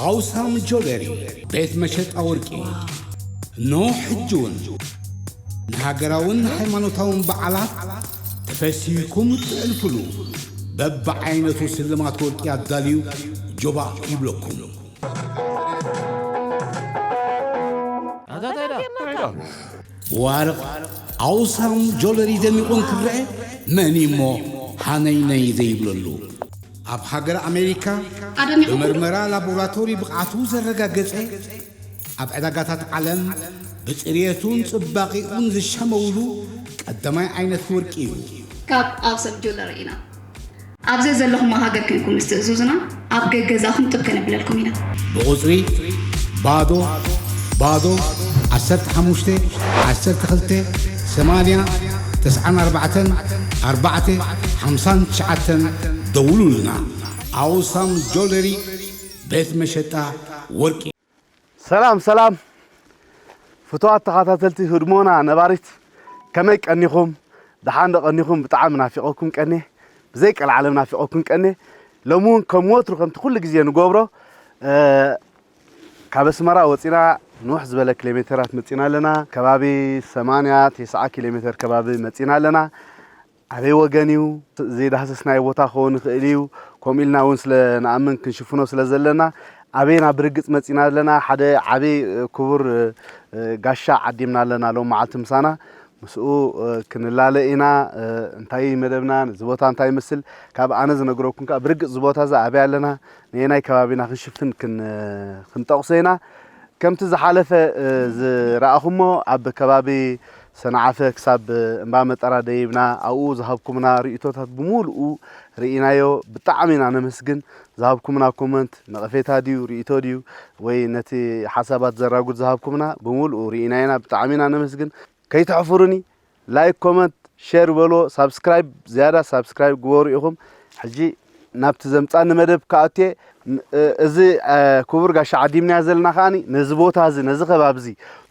ኣውሳም ጆለሪ ቤት መሸጣ ወርቂ። እነሆ ሕጂ እውን ንሃገራውን ሃይማኖታውን በዓላት ተፈሲህኩም እትሕልፉሉ በብዓይነቱ ስልማት ወርቂ ኣዳልዩ ጆባእ ይብለኩም። ብዋርቕ ኣውሳም ጆለሪ ደሚቑ እንትረአ መን እሞ ሃነይነይ ዘይብለሉ? ኣብ ሃገር ኣሜሪካ ኣደሚቑ ብመርመራ ላቦራቶሪ ብቕዓቱ ዘረጋገጸ፣ ኣብ ዕዳጋታት ዓለም ብጽርየቱን ጽባቐኡን ዝሸመውሉ ቀዳማይ ዓይነት ወርቂ እዩ። ካብ ኣውሳም ጆለሪ ኢና። ኣብ ዘዘለኹሞ ሃገር ኮንኩም ምስ ትእዝዙና፣ ኣብ ገገዛኹም ጥብ ከነብለልኩም ኢና። ብቑጽሪ ባዶ ባዶ ዓሰርተ ሓሙሽተ ዓሰርተ ክልተ ሰማንያ ተስዓን ኣርባዕተን ኣርባዕተ ሓምሳን ትሽዓተን ደውሉልና። ኣውሳም ጆለሪ ቤት መሸጣ ወርቂ። ሰላም ሰላም ፍቱዋት ተኸታተልቲ ህድሞና ነባሪት፣ ከመይ ቀኒኹም? ደሓን ዶ ቀኒኹም? ብጣዕሚ ናፊቐኩም ቀኔ፣ ብዘይ ቀልዓለም ናፊቐኩም ቀኔ። ሎሚ እውን ከም ወትሩ ከምቲ ኩሉ ግዜ ንገብሮ፣ እ፣ ካብ ኣስመራ ወፂና ንውሕ ዝበለ ኪሎ ሜተራት መፂና ኣለና። ከባቢ ሰማንያ ተስዓ ኪሎ ሜተር ከባቢ መፂና ኣለና። ኣበይ ወገን እዩ? ዘይዳህሰስናዮ ቦታ ክኸውን ይኽእል እዩ። ከምኡ ኢልና እውን ስለ ንኣምን ክንሽፍኖ ስለ ዘለና፣ ኣበይና ብርግጽ መጺና ኣለና? ሓደ ዓቢ ክቡር ጋሻ ዓዲምና ኣለና ሎም መዓልቲ ምሳና። ምስኡ ክንላለ ኢና። እንታይ መደብና፣ እዚ ቦታ እንታይ ይመስል? ካብ ኣነ ዝነግረኩም ከኣ ብርግጽ እዚ ቦታ እዚ ኣበይ ኣለና? ነየናይ ከባቢና ክንሽፍን ክን-፣ ክንጠቕሶ ኢና። ከምቲ ዝሓለፈ፣ እ፣ ዝረኣኹሞ ኣብ ከባቢ ሰንዓፈ ክሳብ እምባ መጠራ ደይብና ኣብኡ ዝሃብኩምና ርእይቶታት ብምሉኡ ርኢናዮ። ብጣዕሚ ኢና ነመስግን። ዝሃብኩምና ኮመንት ነቐፌታ ድዩ ርእይቶ ድዩ ወይ ነቲ ሓሳባት ዘራጉድ ዝሃብኩምና ብምሉኡ ርኢናዮና። ብጣዕሚ ኢና ነመስግን። ከይትሕፍሩኒ። ላይክ፣ ኮመንት፣ ሼር በሎ፣ ሳብስክራይብ፣ ዝያዳ ሳብስክራይብ ግበሩ ኢኹም። ሕጂ ናብቲ ዘምጻኒ መደብ ክኣቱ እየ። ን-፣ እ-፣ እዚ፣ እ፣ ክቡር ጋሻ ዓዲምናዮ ዘለና ከኣኒ ነዚ ቦታ እዚ፣ ነዚ ከባቢ እዚ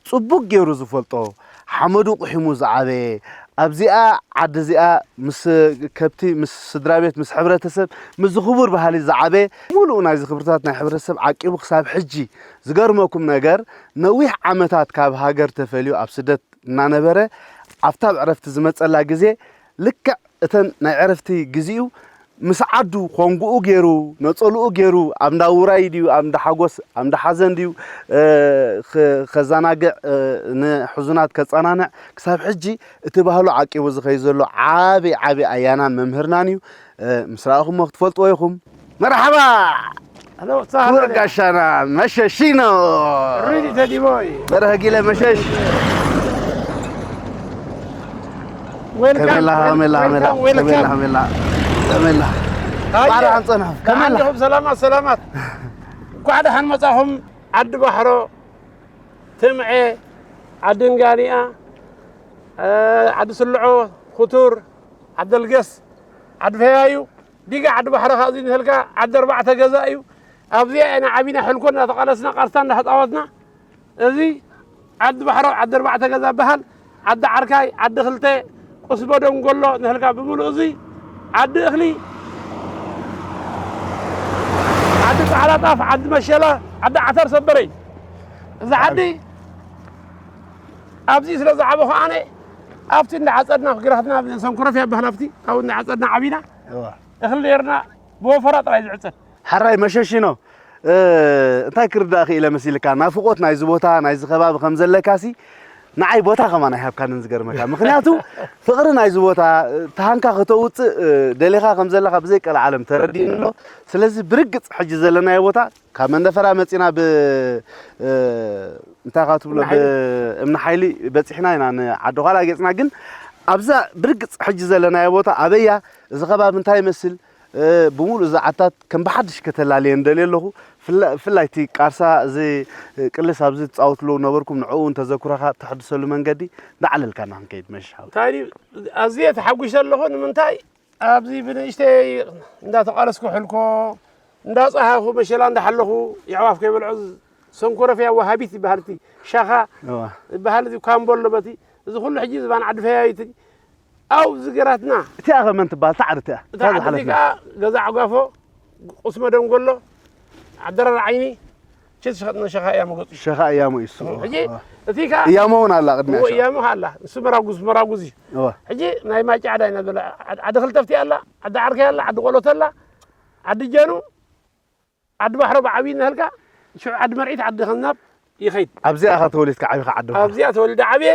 ጽቡቅ ገይሩ ዝፈልጦ፣ ሓመዱ ቁሒሙ ዝዓበየ፣ ኣብዚኣ ዓዲ እዚኣ ምስ ከብቲ፣ ምስ ስድራ ቤት፣ ምስ ሕብረተሰብ፣ ምስዚ ክቡር ባህሊ ዝዓበየ፣ ሙሉእ ናይዚ ክብርታት ናይ ሕብረተሰብ ዓቂቡ ክሳብ ሕጂ። ዝገርመኩም ነገር፣ ነዊሕ ዓመታት ካብ ሃገር ተፈልዩ ኣብ ስደት እናነበረ፣ ኣብታ ኣብ ዕረፍቲ ዝመጸላ ግዜ፣ ልክዕ እተን ናይ ዕረፍቲ ግዜኡ ምስ ዓዱ ኮንግኡ ገይሩ፣ ነጸልኡ ገይሩ፣ ኣብ እንዳ ውራይ ድዩ፣ ኣብ እንዳ ሓጎስ፣ ኣብ እንዳ ሓዘን ድዩ፣ እ፣ ኸ-፣ ከዘናግዕ፣ እ፣ ንሕዙናት ከጸናንዕ፣ ክሳብ ሕጂ እቲ ባህሉ ዓቂቡ ዝኸይድ ዘሎ ዓቢ፣ ዓቢ ኣያናን መምህርናን እዩ። እ፣ ምስ ረኣኹሞ ክትፈልጥዎ ኢኹም። መርሓባ! ኣህለን ወሰህለን። ክቡር ጋሻና መሸሺኖ። ሪዲ ተዲቦይ። በርሀ ጊለ መሸሽ። ዌልካም፣ ከመላ፣ ከመላ፣ ከመላ፣ ዌልካም፣ ዌልካም። ከመላ፣ ከመላ፣ ከመላ። ሃየ። ባዕላ ኣንጸንሖ። ከመላ። ደሓን ዲኹም? ሰላማት፣ ሰላማት። እንኳዕ ደሓን መጻኹም። ዓዲ ባሕሮ፣ ትምዔ፣ ዓዲ እንጋኒኣ፣ እ፣ ዓዲ ስልዖ፣ ኩቱር፣ ዓዲ ኣልገስ፣ ዓዲ ፈያዩ፣ ዲጋ ዓዲ ባሕሪ ኸኣ እዚ ንህልካ ዓዲ ኣርባዕተ ገዛ እዩ። ኣብዚኣ ኢና ዓቢና፣ ሕልኮ እናተቓለስና፣ ቃርሳ እንዳተጻወትና። እዚ ዓዲ ባሕሮ፣ ዓዲ ኣርባዕተ ገዛ በሃል፣ ዓዲ ዓርካይ፣ ዓዲ ክልተ፣ ቁስበ ደንጎሎ ንህልካ ብምሉእ እዚ ዓዲ እኽሊ፣ ዓዲ ጻዕዳ ጣፍ፣ ዓዲ መሸላ፣ ዓዲ ዓተር ሰበረይ። እዚ ዓዲ ኣብዚ ስለ ዝዓበኹ ኣነ ኣብቲ እንዳዓጸድና፣ ግራትና ሰንኮረፍ ይበሃል፣ ኣብቲ ኣብኡ እንዳዓጸድና ዓቢና። እዋ። እኽሊ ነይርና ብወፈራ ጥራይ ዝዕጸድ። ሕራይ መሸሺኖ፣ እ፣ እንታይ ክርዳእ ክኢለ መሲልካ? ናፍቖት ናይዚ ቦታ፣ ናይዚ ከባቢ ከም ዘለካሲ ንዓይ ቦታ ከማን ኣይሃብካንን፣ ዝገርመካ። ምኽንያቱ ፍቕሪ ናይዚ ቦታ፣ እ፣ ተሃንካ ከተውጽእ፣ እ፣ ደሊኻ ከም ዘለኻ ብዘይ ቀልዓለም ተረዲእኒ ኣሎ። ስለዚ ብርግጽ ሕጂ ዘለናዮ ቦታ ካብ መንደፈራ መጺና ብ-፣ እ፣ እንታይ ካብ ትብሎ፣ እምኒ ሓይሊ። ብእምኒ ሓይሊ በጺሕና ኢና ንዓዲ ዃላ ገጽና። ግን ኣብዛ ብርግጽ ሕጂ ዘለናዮ ቦታ ኣበያ፣ እዚ ከባቢ እንታይ ይመስል፣ እ፣ ብምሉእ እዚ ዓድታት ከም ብሓድሽ ከተላልየ ንደልየ ኣለኹ። ፍላ-፣ ብፍላይ እቲ ቃርሳ፣ እዚ ቅልስ ኣብዚ ትጻወትሉ ነበርኩም፣ ንዕኡ እውን ተዘክሮኻ ተሐድሰሉ መንገዲ እንዳዕለልካና ክንከይድ መሸሽ ሓወይ። እንታይ ድዩ፣ ኣዝየ ተሓጒሰ ኣለኹ። ንምንታይ ኣብዚ ብንእሽተይ እንዳተቓለስኩ ሕልኮ እንዳጻሃኹ፣ መሸላ እንዳሓለኹ፣ የዕዋፍ ከይበልዖ፣ ሰንኮረፍያ ወሃቢት ይበሃል፣ እቲ ሻኻ እዋ። ይበሃል፣ እዚ ኳምቦሎ በቲ፣ እዚ ኩሉ ሕጂ ዝባን ዓዲ ፈያይቲ፣ ኣብኡ ዝገራትና። እቲኣ ኸ መን ትበሃል? እታ ዓዲ እቲኣ? እታ እታ ዓዲ እዚ ዝሓለፍና። ከኣ ገዛ ዓጓፎ፣ ቁስመ ደንጎሎ፣ ዓደራር ዓይኒ፣ ሸኻ እያሞ ገጹ። ሸኻ እያሞ እዩ እሱ። ሕጂ እቲ ከኣ እያሞ እውን ኣላ ቅድሚያ እወ፣ እያሞ ከኣ ኣላ። ንሱ መራጉዝ፣ መራጉዝ እዩ። እወ። ሕጂ ናይ ማይ ጫዕዳ ኢና ዝበላ። ዓዲ ክልተ ፍቲ ኣላ፣ ዓዲ ዓርከይ ኣላ፣ ዓዲ ቆሎት ኣላ፣ ዓዲ ጀኑ፣ ዓዲ ባሕሮ ብዓብዪ እናሃልካ፣ ሽዑ ዓዲ መርዒት፣ ዓዲ ከናብ ይኸይድ። ኣብዚኣ ኢኻ ተወሊድካ ዓቢኻ ዓዲ ባሕሮ? ኣብዚኣ ተወሊደ ዓብየ።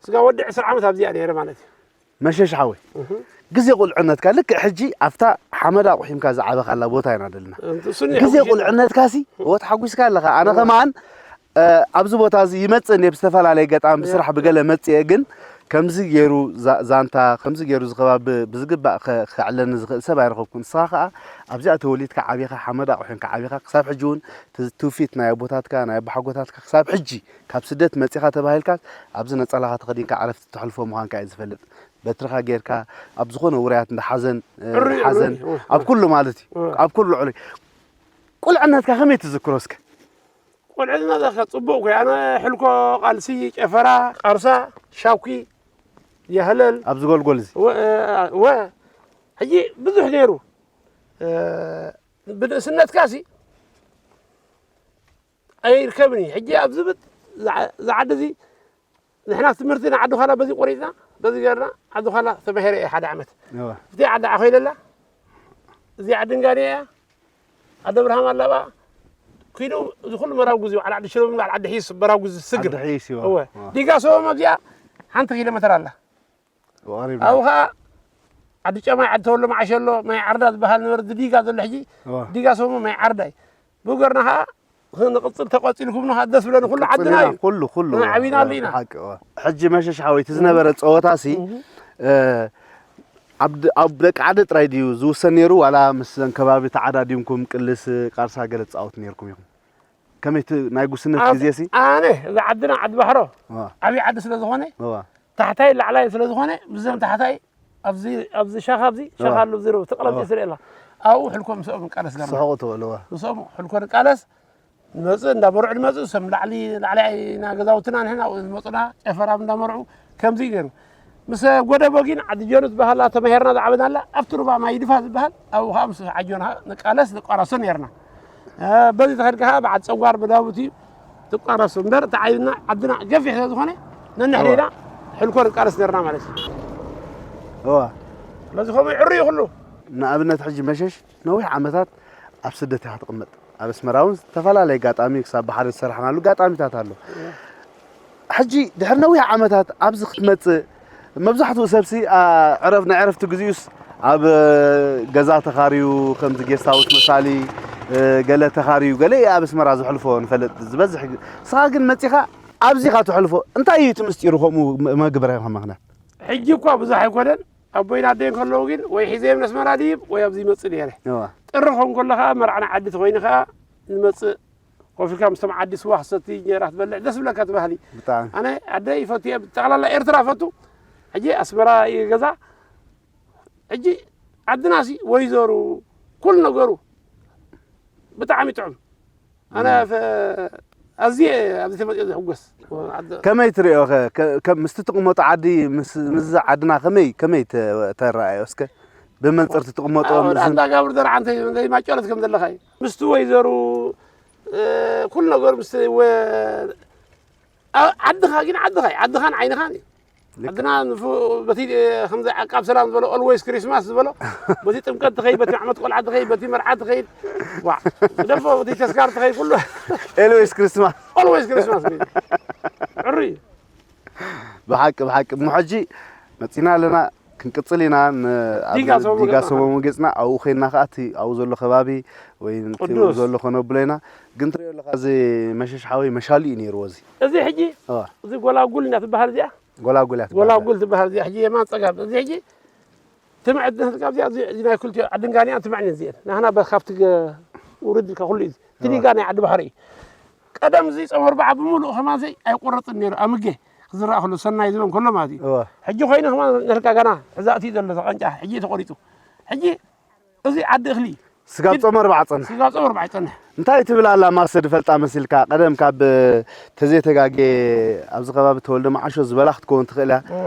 ስጋ ወዲ ዕስራ ዓመት ኣብዚኣ ነይረ ማለት እዩ። መሸሽ ሓወይ ግዜ ቁልዕነትካ ልክዕ ሕጂ ኣብታ ሓመዳ ቁሒምካ ዝዓበኻላ ቦታ ኢና ደልና። ግዜ ቁልዕነትካሲ ወት ሓጒስካ ኣለኻ። ኣነ ከማን ኣብዚ ቦታ እዚ ይመጽእ እንደ ብዝተፈላለየ ገጣሚ ብስራሕ ብገለ መጽየ ግን ከምዚ ገይሩ ዛንታ ከምዚ ገይሩ ዝኸባቢ ብዝግባእ ከዕለኒ ዝኽእል ሰብ ኣይረኸብኩን። ንስኻ ከዓ ኣብዚኣ ተወሊድካ ዓቢኻ ሓመዳ ቁሒምካ ዓቢኻ ክሳብ ሕጂ እውን ትውፊት ናይ ኣቦታትካ ናይ ኣቦሓጎታትካ ክሳብ ሕጂ ካብ ስደት መጺኻ ተባሂልካ ኣብዚ ነጸላኻ ተኸዲንካ ዕረፍቲ ተሕልፎ ምዃንካ እየ ዝፈልጥ። በትርኻ ጌርካ ኣብ ዝኾነ ውራያት እንዳ ሓዘን ሓዘን ኣብ ኩሉ ማለት እዩ ኣብ ኩሉ ዕሉይ ቁልዕነትካ ከመይ ትዝክሮ እስከ? ቁልዕነትካ ጽቡቕ ኮይ ኣነ ሕልኮ ቃልሲ ጨፈራ ቃርሳ ሻውኪ የህለል ኣብዚ ጎልጎል እዚ ወ ሕጂ ብዙሕ ነይሩ ብንእስነትካ ሲ ኣይርከብን እዩ። ሕጂ ኣብ ዝብጥ ዝዓዲ እዚ ንሕና ትምህርቲ ንዓዲ ዃላ በዚ ቆሪፅና በዚ ገርና ዓዲ ዃላ ተማሂረ እየ ሓደ ዓመት እቲ ዓዲ ዓኸይለላ እዚኣ ዓዲ እንጋኔ እያ ዓዲ ኣብርሃም ኣለባ ኩሉ እዚ ኩሉ መራጉዝ እዩ ዓዲ ሽረም ዓዲ ሒስ መራጉዝ ስግር ዲጋ ሰቦም ኣብዚኣ ሓንቲ ኪሎ ሜትር ኣላ ኣብኡ ከዓ ዓዲ ጨማይ ዓዲ ተወሎ መዓሸሎ ማይ ዓርዳ ዝበሃል ነበረ ዲጋ ዘሎ ሕጂ ዲጋ ሰቦም ማይ ዓርዳ እዩ ብገርና ከዓ ንቕፅል ተቐፂልኩም ንኻ ደስ ብለኒ ኩሉ ዓድና እዩ ኩሉ ኩሉ ዓቢናሉ ኢና ሓቂ ሕጂ መሸሽ ሓወይ እቲ ዝነበረ ፀወታ ሲ ኣብ ደቂ ዓዲ ጥራይ ድዩ ዝውሰን ነይሩ ዋላ ምስ ዘን ከባቢ ተዓዳዲምኩም ቅልስ ቃርሳ ገለ ትፃወቱ ነይርኩም ኢኹም ከመይ ናይ ጉስነት ግዜ ሲ ኣነ እዚ ዓድና ዓዲ ባሕሮ ዓብዪ ዓዲ ስለ ዝኾነ ታሕታይ ላዕላይ ስለ ዝኾነ ብዘም ታሕታይ ኣብዚ ኣብዚ ሻኻ ኣብዚ ሻኻ ኣሎ ዝረቡ ተቕለብ የስርኤላ ኣብኡ ሕልኮ ምስኦም ንቃለስ ገርና ስሕቑ ትበልዋ ምስኦም ሕልኮ ንቃለስ ንመፅእ እንዳመርዑ ንመፅእ ሰም ላዕሊ ላዕሊ ኢና ገዛውትና ንሕና ዝመፁና ጨፈራ እንዳመርዑ ከምዚ እዩ ነይሩ ምስ ጎደቦ ግን ዓዲ ጀኑ ዝበሃላ ተመሄርና ዝዓበናላ ኣብቲ ሩባ ማይ ድፋ ዝበሃል ኣብኡ ከዓ ምስ ዓጆና ንቃለስ ንቋረሶ ነርና በዚ ተኸድካ ከዓ በዓል ፀጓር መዳውቲ ትቋረሱ እምበር እቲ ዓይብና ዓድና ገፊሕ ስለ ዝኾነ ነንሕድና ሕልኮ ንቃለስ ነርና ማለት እዩ እዋ ስለዚ ከምኡ ዕሩ እዩ ኩሉ ንኣብነት ሕጂ መሸሽ ነዊሕ ዓመታት ኣብ ስደት ኢኻ ትቕመጥ ኣብ ኣስመራ እውን ዝተፈላለየ ኣጋጣሚ ክሳብ ብሓደ ዝሰራሕናሉ ኣጋጣሚታት ኣሎ ሕጂ ድሕሪ ነዊሕ ዓመታት ኣብዚ ክትመፅእ መብዛሕትኡ ሰብሲ ዕረፍ ናይ ዕረፍቲ ግዜኡስ ኣብ ገዛ ተኻርዩ ከምዚ ጌስት ሃውስ መሳሊ ገለ ተኻርዩ ገለ ኣብ ኣስመራ ዝሕልፎ ንፈልጥ ዝበዝሕ ንስኻ ግን መፂኻ ኣብዚኻ ትሕልፎ እንታይ እዩ እቲ ምስጢሩ ከምኡ መግበርካ ምኽንያት ሕጂ እኳ ብዙሕ ኣይኮነን ኣቦይን ኣደይን ከለዉ ግን ወይ ሒዘዮም ነስመራ ድይብ ወይ ኣብዚ ይመፅእ ነይረ ጥሪ ኸውን ከሎ ከዓ መርዓና ዓዲ ተኮይኑ ከዓ ንመፅእ ኮፍ ኢልካ ምስቶም ዓዲ ስዋ ክሰቲ እንጀራ ትበልዕ ደስ ብለካ እቲ ባህሊ ብጣዕሚ ኣነ ኣደይ ይፈትየ ጠቕላላ ኤርትራ ፈቱ ሕጂ ኣስመራ እዩ ገዛ ሕጂ ዓድናሲ ወይዘሩ ኩሉ ነገሩ ብጣዕሚ ጥዑም ኣነ ኣዝየ ኣብዚ ተመፅኦ ዝሕጎስ ከመይ ትሪኦ ከ ምስቲ ትቕመጦ ዓዲ ምስዚ ዓድና ከመይ ከመይ ተረኣዮ እስከ ብመንፅር ትቕመጦ ኣንዳ ጋብር ዘርዓ እንተይ ማጨሎት ከም ዘለኻ እዩ ምስቲ ወይዘሩ ኩሉ ነገሩ ምስ ዓድኻ ግን ዓድኻ እዩ ዓድኻን ዓይንኻን እዩ ዓድና በቲ ከምዚ ዓቃብ ሰላም ዝበሎ ኦልዌይስ ክሪስማስ ዝበሎ በቲ ጥምቀት ትኸይድ በቲ ዓመት ቆልዓ ትኸይድ በቲ መርዓ ትኸይድ ግደፎ በቲ ተስካር ትኸይድ ኩሉ ኤልዌይስ ክሪስማስ ኦልዌይስ ክሪስማስ ዕሩ እዩ ብሓቂ ብሓቂ እሞ ሕጂ መፂና ኣለና ክንቅፅል ኢና ዲጋ ሰሞም ገፅና ኣብኡ ኮይንና ከዓ እቲ ኣብኡ ዘሎ ከባቢ ወይ ዘሎ ከነብሎ ኢና ግን ትሪኦ ኣለካ እዚ መሸሽ ሓወይ መሻሉ እዩ ነይርዎ እዚ እዚ ሕጂ እዚ ጎላጉል እናትበሃል እዚኣ ጎላጉል እያ ጎላጉል ትበሃል እዚኣ ሕጂ የማን ፀጋም እዚ ሕጂ ትምዕድ ነትካ እዚኣ እዚ ናይ ክልቲኦ ዓድንጋንያን ትምዕን እዚአን ናህና ካብቲ ውርድ ኢልካ ኩሉ እዩ ትዲጋ ናይ ዓዲ ባሕሪ እዩ ቀደም እዚ ፀወር በዓ ብምሉእ ከማን ዘይ ኣይቆረፅን ነይሩ ኣምጌ ክዝረእ ከሎ ሰናይ ዝበን ከሎ ማለት እዩ ሕጂ ኮይኑ ከማን ነርካ ገና ሕዛእቲ ዘሎ ተቐንጫ ሕጂ ተቆሪፁ ሕጂ እዚ ዓዲ እኽሊ ስጋብ ጾም ኣርባዓ ጸንሕ። ስጋብ ጾም ኣርባዓ ይጸንሕ። እንታይ ትብል ኣላ ማሰ ድፈልጣ መሲልካ ቀደም ካብ ተዘይተጋጌ ኣብዚ ከባቢ ተወልደ መዓሾ ዝበላ ክትከውን ትኽእል እያ። እወ።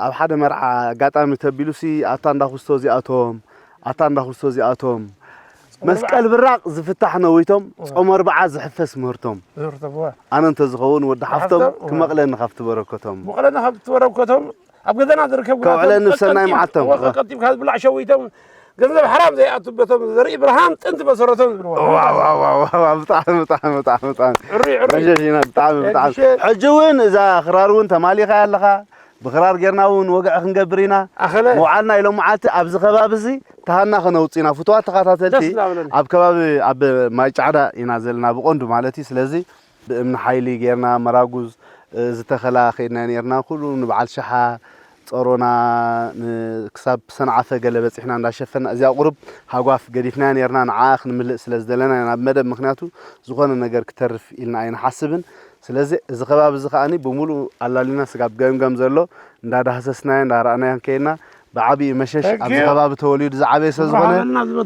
ኣብ ሓደ መርዓ ኣጋጣሚ ተቢሉሲ ኣታ እንዳኹስቶ እዚኣቶም ኣታ እንዳኹስቶ እዚኣቶም መስቀል ብራቕ ዝፍታሕ ነዊቶም፣ ጾም ኣርብዓ ዝሕፈስ ምህርቶም። ምህርቶም፣ እወ። ኣነ እንተዝኸውን ወዲ ሓፍቶም፣ ሓፍቶም፣ እወ። ክመቕለኒ ካብቲ በረከቶም። መቕለኒ ካብቲ በረከቶም፣ ኣብ ገዛና ዝርከብ ከውዕለኒ ጉዳቶም ብሰናይ ቀልጢፍ-፣ መዓልቶም። እወ፣ እወ። ቀልጢፍካ ዝብላዕ ሸዊቶም፣ ገንዘብ ሓራም ዘይኣቱ በቶም፣ ዘርኢ ብርሃን ጥንቲ መሰረቶም ዝብልዎ። ዋው፣ ዋው፣ ዋው፣ ዋው፣ ብጣዕሚ፣ ብጣዕሚ፣ ብጣዕሚ፣ ብጣዕሚ። ዕሩይ፣ ዕሩይ። መሸሽ ኢና፣ ብጣዕሚ፣ ብጣዕሚ። ሕጂ እውን እዛ ክራር እውን ተማሊኻያ ኣለኻ። ብኽራር ጌርና እውን ወግዒ ክንገብር ኢና። ኣኸለ። መውዓልና ኢሎም መዓልቲ ኣብዚ ከባቢ እዚ ተሃና ከነውፅእ ኢና። ፍቱዋት ተኸታተልቲ ደስ እናበለኒ። ኣብ ከባቢ ኣብ ማይ ጫዕዳ ኢና ዘለና ብቐንዱ ማለት እዩ። ስለዚ ብእምኒ ሓይሊ ጌርና መራጉዝ፣ እ፣ ዝተኸላ ኸይድና ኔርና። ኩሉ ንበዓል ሸሓ፣ ጸሮና፣ ን-፣ ክሳብ ሰንዓፈ ገለ በጺሕና እንዳሸፈና እዚኣ ቁሩብ ሃጓፍ ገዲፍናያ ኔርና። ንዓኣ ክንምልእ ስለ ዝደለና ኢና ናብ መደብ፣ ምኽንያቱ ዝኾነ ነገር ክተርፍ ኢልና ኣይንሓስብን። ስለዚ እዚ ከባቢ እዚ ከኣኒ ብምሉኡ ኣላሊና ስጋብ ገምገም ዘሎ እንዳዳህሰስናዮ እንዳረኣናዮን ከይድና ብዓቢኡ መሸሽ ኣብዚ ከባቢ ተወሊዱ ዝዓበየ ስለ ዝኾነ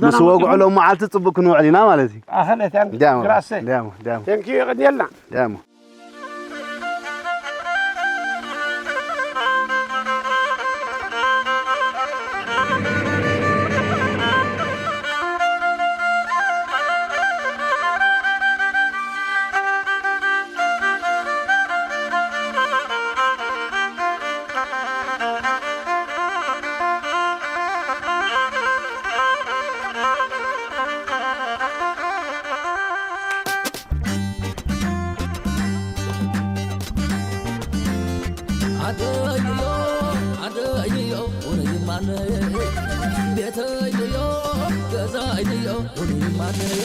ምስ ወግዑ ሎም መዓልቲ ጽቡቅ ክንውዕል ኢና ማለት እዩ። ኣኸለ፣ ታንክ ዩ፣ ዲያሞ፣ ግራሰ። ዲያሞ፣ ዲያሞ። ታንክ ዩ፣ የቐንየልና። ዲያሞ። ዓደይዮ፣ ዓደይዮ፣ ውነይ ማነይ። ቤተይዮ፣ ገዛይዮ፣ ውነይ ማነይ።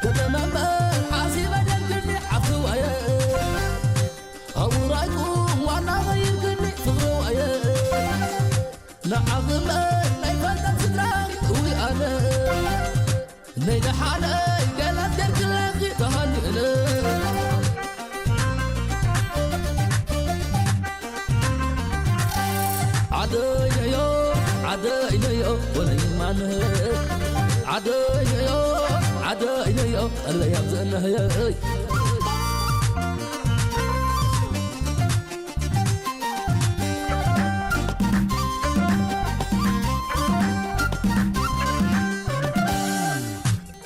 ከተማ እምበር ሓሲበ ደልክኒ ሓፍትዋየ። ኣውራይኩም ዋና ኸይርክኒ ፍቕርዋየ። ንዓኽመ ኣይፈልጠን ስድራ እዊ ኣነ። ናይ ደሓነይ ገላት ገርግላኺ ተሃኒእነ። ዓደይነዮ፣ ዓደይነዮ፣ ወለይማነ። ዓደይነዮ፣ ዓደይነዮ፣ ቀልበይ ኣብዘነህየ።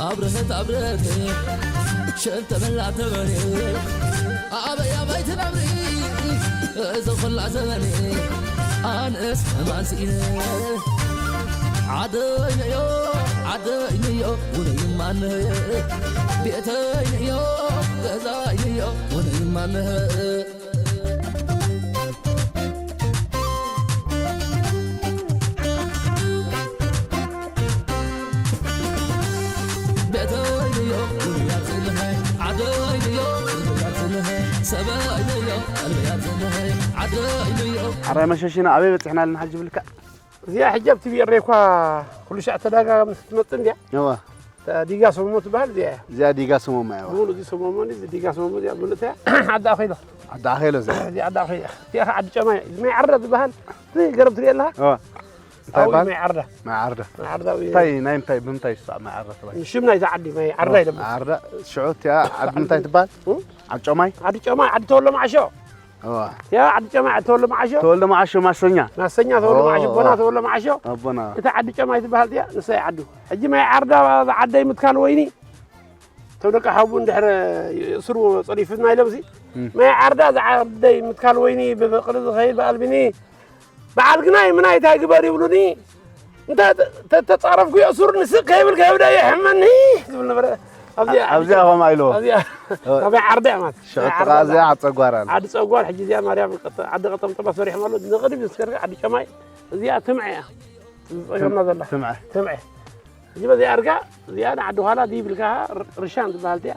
ኣብርሀት ኣብርሀት ሸንተ መላ ተበሬ ኣበይ ኣበይ ትነብሪ እዚ ኹላ ዘበኔ ኣነስ ሕማን ስኢነ ዓደይነዮ ዓደይነዮ ውነይማነየ ቤተይነዮ ገዛይነዮ ውነይማነየ ዓራይ መሸሽና ኣበይ በፂሕና ኣለና ሕጂ ብልካ? እዚኣ ሕጂ ኣብቲ ቢኤሬ እኳ ኩሉ ሻዕ ተዳጋጋሚ ክትመፅእ እንድያ። እዋ። እታ ዲጋ ሰሞሞ ትበሃል እዚኣ እያ። እዚኣ ዲጋ ሰሞማ እያ። ሙሉ እዚ ሰሞሞ፣ እዚ ዲጋ ሰሞሞ እዚኣ ምልእታ እያ። ዓዲ ኣኼሎ። ዓዲ ኣኼሎ እዚኣ። እዚኣ ዓዲ ኣኼሎ። እዚኣ ኸዓ ዓዲ ጨማ እያ። እዚ ማይ ዓርዳ ዝበሃል። እዚ ገረብ ትሪኦ ኣለኻ? እዋ። እንታይ ኣብኡ ይበሃል? ማይ ዓርዳ። ማይ ዓርዳ። ማይ ዓርዳ ኣብኡ እንታይ፣ ናይ ምንታይ፣ ብምንታይ ይስዋዕ ማይ ዓርዳ ተባሂሉ? ሽም ናይዛ ዓዲ ማይ ዓርዳ ኦ፣ ኢሎም። ማይ ዓርዳ። ሽዑ እቲኣ ዓዲ ምንታይ ትበሃል? እ? ዓዲ ጨማይ? ዓዲ ጨማይ፣ ዓዲ ተወሎ መዓሾ። እዋ። ያ ዓዲ ጨማይ፣ ዓዲ ተወሎ መዓሾ። ተወልደ መዓሾ ማሰኛ። ማሰኛ ተወሎ ኦ፣ መዓሾ፣ ቦና ኦ። ተወሎ መዓሾ። ኣቦና። እታ ዓዲ ጨማይ ትበሃል እያ፣ ንሳ እያ ዓዱ። ሕጂ ማይ ዓርዳ፣ ዓደይ ምትካል ወይኒ። እቶም ደቂ ሓቡ እንድሕር ይእስርዎ ጸሪፍና ኢሎምሲ፣ እም። ማይ ዓርዳ፣ እዛ ዓደይ ምትካል ወይኒ፣ ብፍቕሪ ዝኸይድ ብኣልቢኒ፣ በዓል ግናይ ምናይ እንታይ ግበር ይብሉኒ። እንተ-፣ ተ-፣ ተጻረፍኩ የእሱርኒ፣ ስቕ ከይብል ከብደይ የሕመኒ ዝብል ነበረ። ኣብዚኣ ኣብዚኣ ከምኣ ኢልዎ። ኣብዚኣ፣ እ፣ ኣብ ዓርዳ እያ ማለት። ሽዑ ናይ ጥቓ ዓርዳ እዚኣ እያ። ዓዲ ጸጓር ኣላ። ዓዲ ጸጓር፣ ሕጂ እዚኣ ማርያም ቀጠ-፣ ዓዲ ቀጠምጠማ ሰሪሖም ኣለዉ። ንቕድሚት ምስ ከድካ ዓዲ ጨማይ፣ እዚኣ ትምዐ እያ ዝጸገምና ዘላ። ትምዐ። ትምዐ። ሕጂ በዚኣ ኣድጋ፣ እዚኣ ንዓዲ ኋላ ድይብ ኢልካ ር-፣ ርሻን ትበሃል እያ።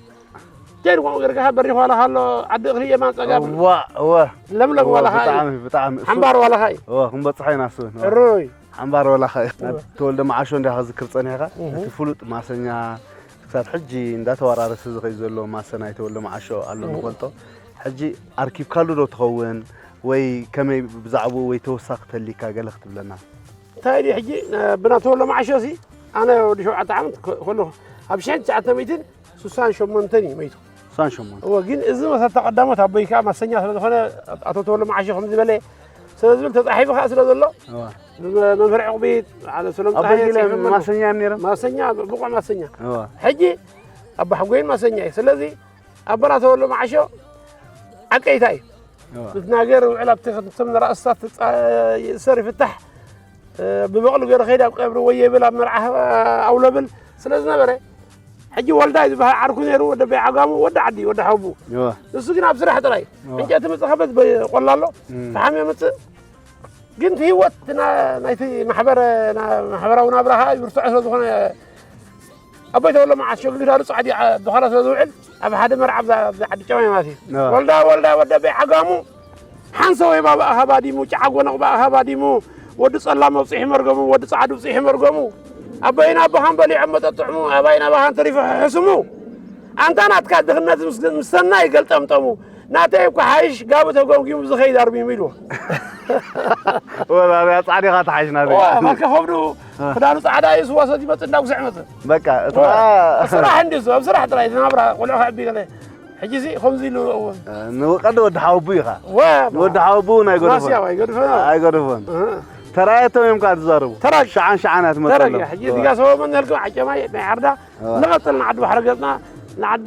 ጀርጓ ገርጋሃ በሪኽ ዋላኻ ኣሎ፣ ዓዲ እኽሊ የማን ጸጋም። እዋ፣ እዋ። ለምለም እዋ፣ ዋላኻ እዩ። ብጣዕሚ፣ ብጣዕሚ። ሓምባር ዋላኻ እዩ። እዋ፣ ክንበጽሖ ኢና እሱ። እሩይ። ሓምባር ዋላኻ እዩ። ናብ እዋ። ተወልደ መዓሾ እንዲኻ ክዝክር ጸኒሕካ። እህ። እቲ ፍሉጥ ማሰኛ ክሳብ ሕጂ እንዳተወራረሰ ዝኸይድ ዘሎ ማሰ ናይ ተወልደ መዓሾ ኣሎ እህ። ንፈልጦ። ሕጂ ኣርኪብካሉ ዶ ትኸውን? ወይ ከመይ ብዛዕባኡ ወይ ተወሳኺ ተሊካ ገለ ክትብለና? እንታይ ድዩ ሕጂ፣ ነ-፣ ብና ተወልደ መዓሾ ሲ፣ ኣነ ወዲ ሸውዓተ ዓመት ከ-፣ ከለኹ፣ ኣብ ሽሕን ትሽዓተ ሚእትን ስሳን ሸሞንተን እዩ መይቱ። ስሳን ሸሞንተ። እወ፣ ግን እዚ መሰታ ቀዳሞት ኣቦይ ከዓ ማሰኛ ስለ ዝኾነ፣ ኣቶ ተወልደ መዓሾ ከምዚ በለ ስለ ዝብል ተጻሒፉ ከዓ ስለ ዘሎ፣ እወ። ብመ-፣ መምህር ዕቑቢት፣ በዓለ ሰሎም ኣቦይ ጸሃየ ጊለ ጽሒፎም ኣለዉ። ማሰኛ እዮም ነይሮም? ማሰኛ፣ ብቑዕ ማሰኛ። እወ። ሕጂ ኣባ ሓጎይን ማሰኛ እዩ። ስለዚ ኣቦና ተወልደ መዓሾ ዓቀይታ እዩ። እወ። ብትናገር ውዕል ኣብቲ ክትም ንራእስታት ትጻ-፣ ይእሰር ይፍታሕ፣ እ፣ ብበቕሊ ገይሩ ከይድ ኣብ ቀብሪ ወይ የብል ኣብ መርዓ ኣውለብል ስለ ዝነበረ፣ ሕጂ ወልዳይ ዝበሃል ዓርኩ ነይሩ፣ ወዲ ኣበይ ዓጋሙ፣ ወዲ ዓዲ፣ ወዲ ሓቡ። እወ። ንሱ ግን ኣብ ስራሕ ጥራይ። እወ። ዕንጨይቲ ምጽእ ከበት በ-፣ ቆላ ኣሎ፣ እም። ፈሓም የምጽእ። ግን እቲ ህይወት ና-፣ ናይቲ ማሕበረ-፣ ና-፣ ማሕበራዊ ናብራ ከዓ ይብርትዖ ስለ ዝኾነ፣ ኣቦይ ተወልደ መዓሾ ግዳሉ ጻዕዲ ዓ-፣ ድዃላ ስለ ዝውዕል፣ ኣብ ሓደ መርዓ ኣብዛ፣ ኣብዛ ዓዲ ጨዋይ ማለት እዩ። አ። ወልዳ፣ ወልዳ፣ ወዲ ኣበይ ዓጋሙ፣ ሓንሰ ወይ ባባ ኣኻ ባዲሙ፣ ጨዓ ጎነቕ ባእኻ ባዲሙ፣ ወዲ ጸላም ኣብጺሑ መርገሙ፣ ወዲ ጻዕዱ ኣብጺሑ መርገሙ። ኣቦይን ኣቦኻን በሊዖም መጠጥዕሙ፣ ኣባይን ኣባኻን ተሪፉ ሕሕስሙ። ኣንታ ናትካ ድኽነት ምስ፣ ምስ ሰናይ ገልጠምጠሙ። ናተይ እኮ ሓይሽ ጋቢ ተጎምጊሙ ዝኸይድ ኣርሚሙ ኢልዎ። ወላ፣ ያ ጻዕዲኻ ተሓይሽ ናተይ። ዋ፣ ማከ ከብዱ አ። ክዳኑ ጻዕዳ እዩ፣ ስዋ ሰቲ መጽእ፣ እንዳጉስዕ መጽእ። በቃ፣ እቲ ዋ፣ ኸኣ ኣብ ስራሕ እንዲ፣ ኣብ ስራሕ ጥራይ፣ እቲ ናብራ ቆልዑ ከዕቢ ገለ። ሕጂ እዚ ከምዚ ኢሉ እውን። እ፣ ንቀንዲ ወዲ ሓወቡ ኢኻ። ዋ፣ ንወዲ ሓወቡ እውን ኣይገድፎን። ማስያው ኣይገድፎን። ኣይገድፎን። እህ። ተራየቶም እዮም ከኣ ዝዛረቡ። ተራግ-፣ ሸዓን ሸዓን እያ ትመጸሎም። ተራግ-፣ ሕጂ ዋ። እዚጋ ሰቦ መን ነልኩም ዓጨማይ ናይ ዓርዳ። ዋ። ንቐጽል ንዓዲ ባሕሪ ገጽና፣ ንዓዲ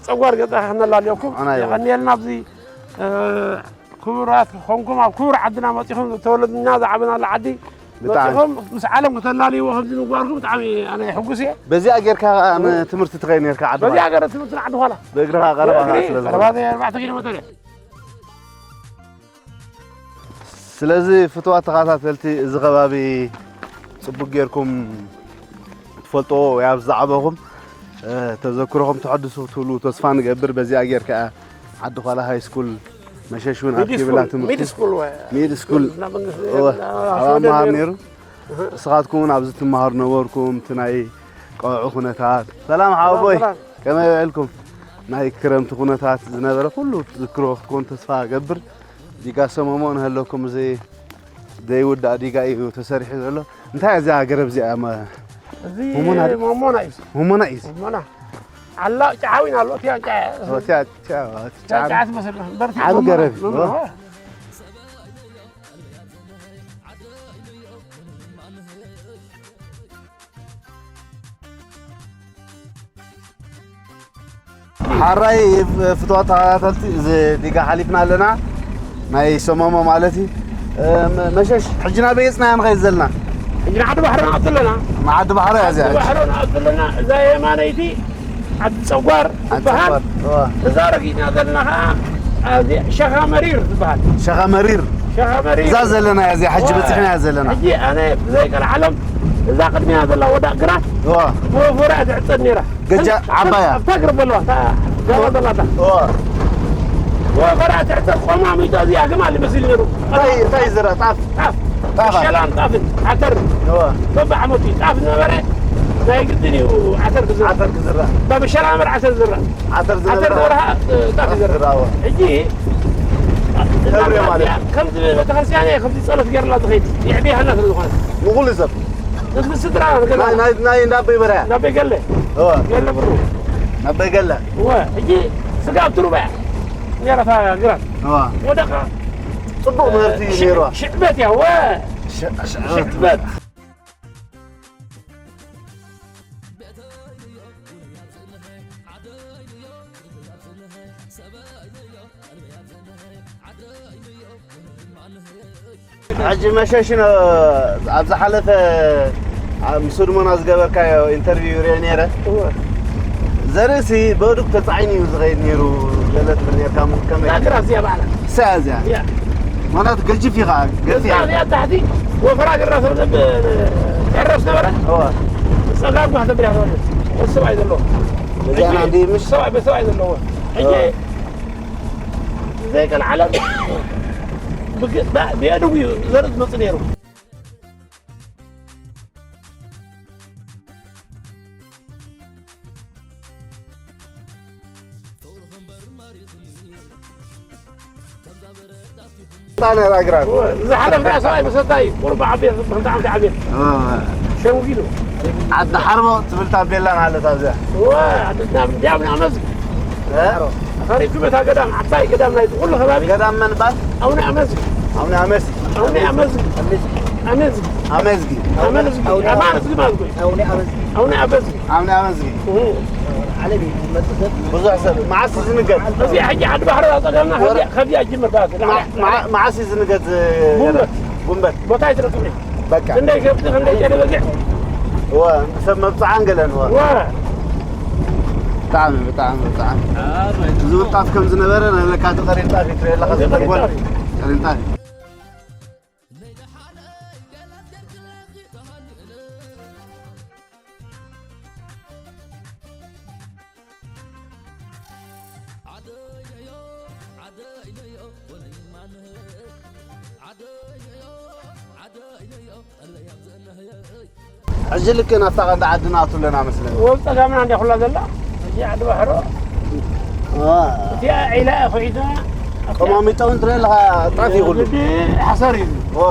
ጸጓር ገጽና ክነላልየኩም። ኣና ይዋ። የቐንየልና ኣብዚ፣ እ፣ ክቡራት ኮንኩም ኣብ ክቡር ዓድና መጺኹም ተወለድና ዝዓበናሉ ዓዲ ብጣዕሚ። መጺኹም ምስ ዓለም ከተላልይዎ ከምዚ ምግባርኩም ብጣዕሚ ኣነ ሕጉስ እየ። በዚኣ ጌርካ ኸኣ ን-፣ ትምህርቲ ትኸይድ ኔርካ ዓዲ በዚኣ ዃላ። ገረ ትምህርቲ ንዓዲ ዃላ። ብእግርኻ ቀረባ ብእግሪ ስለ ዝኾነ። ቀረባ ዘይ ኣርባዕተ ኪሎ ሜተር እያ። ስለዚ ፍቱዋት ተኸታተልቲ፣ እዚ ከባቢ ጽቡቕ ጌርኩም ትፈልጥዎ ወይ ኣብ ዝዓበኹም፣ እ፣ ተዘክሮኹም ተሐድሱ ክትብሉ ተስፋ ንገብር። በዚኣ ጌርካ ዓዲ ዃላ ሃይ ስኩል መሸሽ እውን ሚድ ኣርኪብላ ስኩል፣ ትምህርቲ። ሚድ ስኩል ወ-፣ ሚድ ስኩል። እና መንግስቲ እወ፣ እና ኣብ ኣምሃር ኣስወደድ ነይሩ። ነይሩ። እህ። ንስኻትኩም እውን ኣብዚ ትመሃሩ ነበርኩም፣ እቲ ናይ ቀውዒ ኩነታት። ሰላም ሓወቦይ፣ ሰላም፣ ሰላም። ከመይ ውዒልኩም? ናይ ክረምቲ ኩነታት ዝነበረ ኩሉ ትዝክሮ ክትኮን ተስፋ እገብር። ዲጋ ሰመሞ ንሃለኩም፣ እዚ ዘይውዳእ ዲጋ እዩ ተሰሪሑ ዘሎ። እንታይ እያ እዚኣ ገረብ እዚኣ? መ-፣ እዚ ሞሞና ድዩ? ሞሞና እዩ። ሞሞና እዩ። ሞሞና። ዓላ ጫዓዊን ኣሎ፣ እቲያ ጫ-፣ ኦ፣ እቲያ፣ እቲያ፣ እቲያ ጫ-፣ ጫ ትመስል። በርቲ ዓቢ ሞሞና። ገረብ እዩ። ሞሞና። ኦ። ሓራይ ፍትዋት ተኸታተልቲ፣ እዚ ዲጋ ሓሊፍና ኣለና። ናይ ሰመሞ ማለት እዩ። እ፣ መ-፣ መሸሽ፣ ሕጂ ናበይ ገጽና ኢና ንኸይድ ዘለና? ሕጂ ንዓዲ ባሕሪ ንኣቱ ኣለና። ንዓዲ ባሕሪ እያ እዚኣ። ዓዲ ባሕሪ ንኣቱ ኣለና። እዛ የማነይቲ ዓዲ ጸጓር ዓዲ ትበሃል። ጸጓር፣ እዋ። እዛ ረጊጽና ዘለና ኸዓ ኣብዚ ሸኻ መሪር ትበሃል። ሸኻ መሪር። ሸኻ መሪር። እዛ ዘለና እያ እዚኣ፣ ሕጂ እዋ። በጺሕና እያ ዘለና። ሕጂ ኣነ ብዘይ ቀልዓለም እዛ ቅድሚና ዘላ ወዳእ ግራት እዋ። ብወፈራ እያ ትዕጸድ ነይራ። ገጃ ከም-፣ ዓባያ። ኣብታ ግርብ ኣለዋ፣ እታ ገዛ ዘላ እታ። እዋ። ብወፈራ ትዕጸድ ቆማሚጦ እዚኣ ግማል ይመስል ነይሩ። እንታይ፣ እንታይ ዝረ-፣ ጣፍ? ጣፍ። ጣፍ። ሸላን ጣፍን ዓተር እዋ። በብዓመቱ እዩ። ጣፍ ዝነበረ ናይ ግድን እዩ ዓተር ክዝራእ። ዓተር ክዝራእ። በብሸላ እምበር ዓተር ዝዝራእ። ዓተር ዝነበረ ዓተር ዝነበረ ጣፍ ይዝራእ። ዝዝራእ፣ እዋ። ሕጂ ተብርዮ ማለት። ከምዚ ቤተክርስትያን እየ፣ ከምዚ ጸሎት ገይርላ ዝኸይድ። የዕብየሃልና ስለ ዝኾነ። ንኹሉ ሰብ። ምስ ስድራ ገዛ። ናይ፣ ናይ፣ ናይ እንዳበይ በርያ? እንዳበይ ገለ። እዋ። ገለ ብሩ። እንዳበይ ገለ። እወ፣ ሕጂ ስጋ ኣብ ትሩባ እያ። ነይራ እታ ግራት። እዋ። ወደኻ። ጽቡቕ ምህርቲ እዩ ሽ-፣ ነይርዋ። ሽዕበት እያ፣ እወ። ሽ-፣ ሽዕበት። ሽዕበት። ሕጂ መሸሽ ነ-፣ ኣብ ዝሓለፈ ኣብ ምስ ህድሞና ዝገበርካዮ ኢንተርቪው ሪኦ ነይረ። እወ። ዘርእሲ በዱግ ተጻዒኑ እዩ ዝኸይድ ነይሩ ገለ ትብል ነይርካ፣ እሞ ከመይ? እዛ ግራት እዚኣ ባዕላ። እሳ እዚኣ። እያ። ማለት ገጅፍ እዩ ኸዓ፣ ገፊሕ እዛ እዩ። እዚኣ ታሕቲ ወፈራ ግራት ትዕረፍ ዝነበረት። እወ። ጸጋም ማሕተም እያ ትወርድ። ወዲ ሰብኣይ ዘለዎ። እዚኣ ሕጂ ናንዲ ምሽ? ሰብኣይ፣ በሰብኣይ ዘለዎ። ሕጂ እወ። ዘይቀልዓለም ብግ-፣ ብ-፣ ብየድጉ እዩ ዘርኢ ዝመጽእ ነይሩ። ጣና ራግራት። ዝሓለፍና ሰብኣይ መሰታ እዩ። ቁሩብ ዓብየ፣ ክልተ ዓመት ዓብየ። እወ። ደንጉዩ። ዓዲ ሓርቦ ትብል ታቤላ ማለት ኣብዚኣ። እወ፣ ዓዲ ናብ እንዲያም ኣመስግን። እ? ኣኸሪብኩም እታ ገዳም፣ ዓባይ ገዳም ናይዚ ኩሉ ከባቢ። ገዳም መን ይባል? ኣቡነ ኣመስግን። ኣቡነ ኣመስግን። ኣቡነ ኣመስግን። ኣመስግን። ኣመስግን። ኣመስግን። ኣቡነ ኣመስግን ማለት እኮ እዩ። ኣቡነ ኣመስግን። ኣቡነ ኣመስግን። ኣቡነ ኣመስግን። እሁ። ዓለም እዩ ዝመጽእ ሰብ። ብዙሕ ሰብ። መዓስ እዩ ዝንገር? እዚ ሕጂ ዓዲ ባሕሪ ኣጸጋምና ወረ- ከዚኣ፣ ከዚኣ ጅምር ባስ። መዓ-፣ መዓ-፣ መዓስ እዩ ዝንገር ዝ-፣ ጉንበት። ጉንበት። ቦታ ኣይትረክብን። በቃ። ክንደይ ከብቲ፣ ክንደይ ጨደ በጊዕ። እወ፣ ሰብ መብጽዓን ገለን፣ እወ። እወ። ብጣዕሚ፣ ብጣዕሚ፣ ብጣዕሚ። ኣረ። ዝውጣፍ ከም ዝነበረ ናይ ለካቲ ቀሪንጣፍ ይትረየ ኣለኻ፣ እዚ ዝትርጎል። ቀሪንጣፍ። ቀሪንጣፍ። ሕጂ ልክዕ ናብታ ቀንዲ ዓዲ ንኣቱ ኣለና መስለኒ። ወብ ጸጋምና እንዲያ ኩላ ዘላ፣ እዚ ዓዲ ባሕሮ። ዋ። እቲኣ ዒላ እያ ኮይና፣ ኣብቲኣ ቀማሚጦ እውን ትርኢ ኣለኻ፣ ጣፍ እዩ ኩሉ። ግዲ ሓሰር እዩ። ዋ።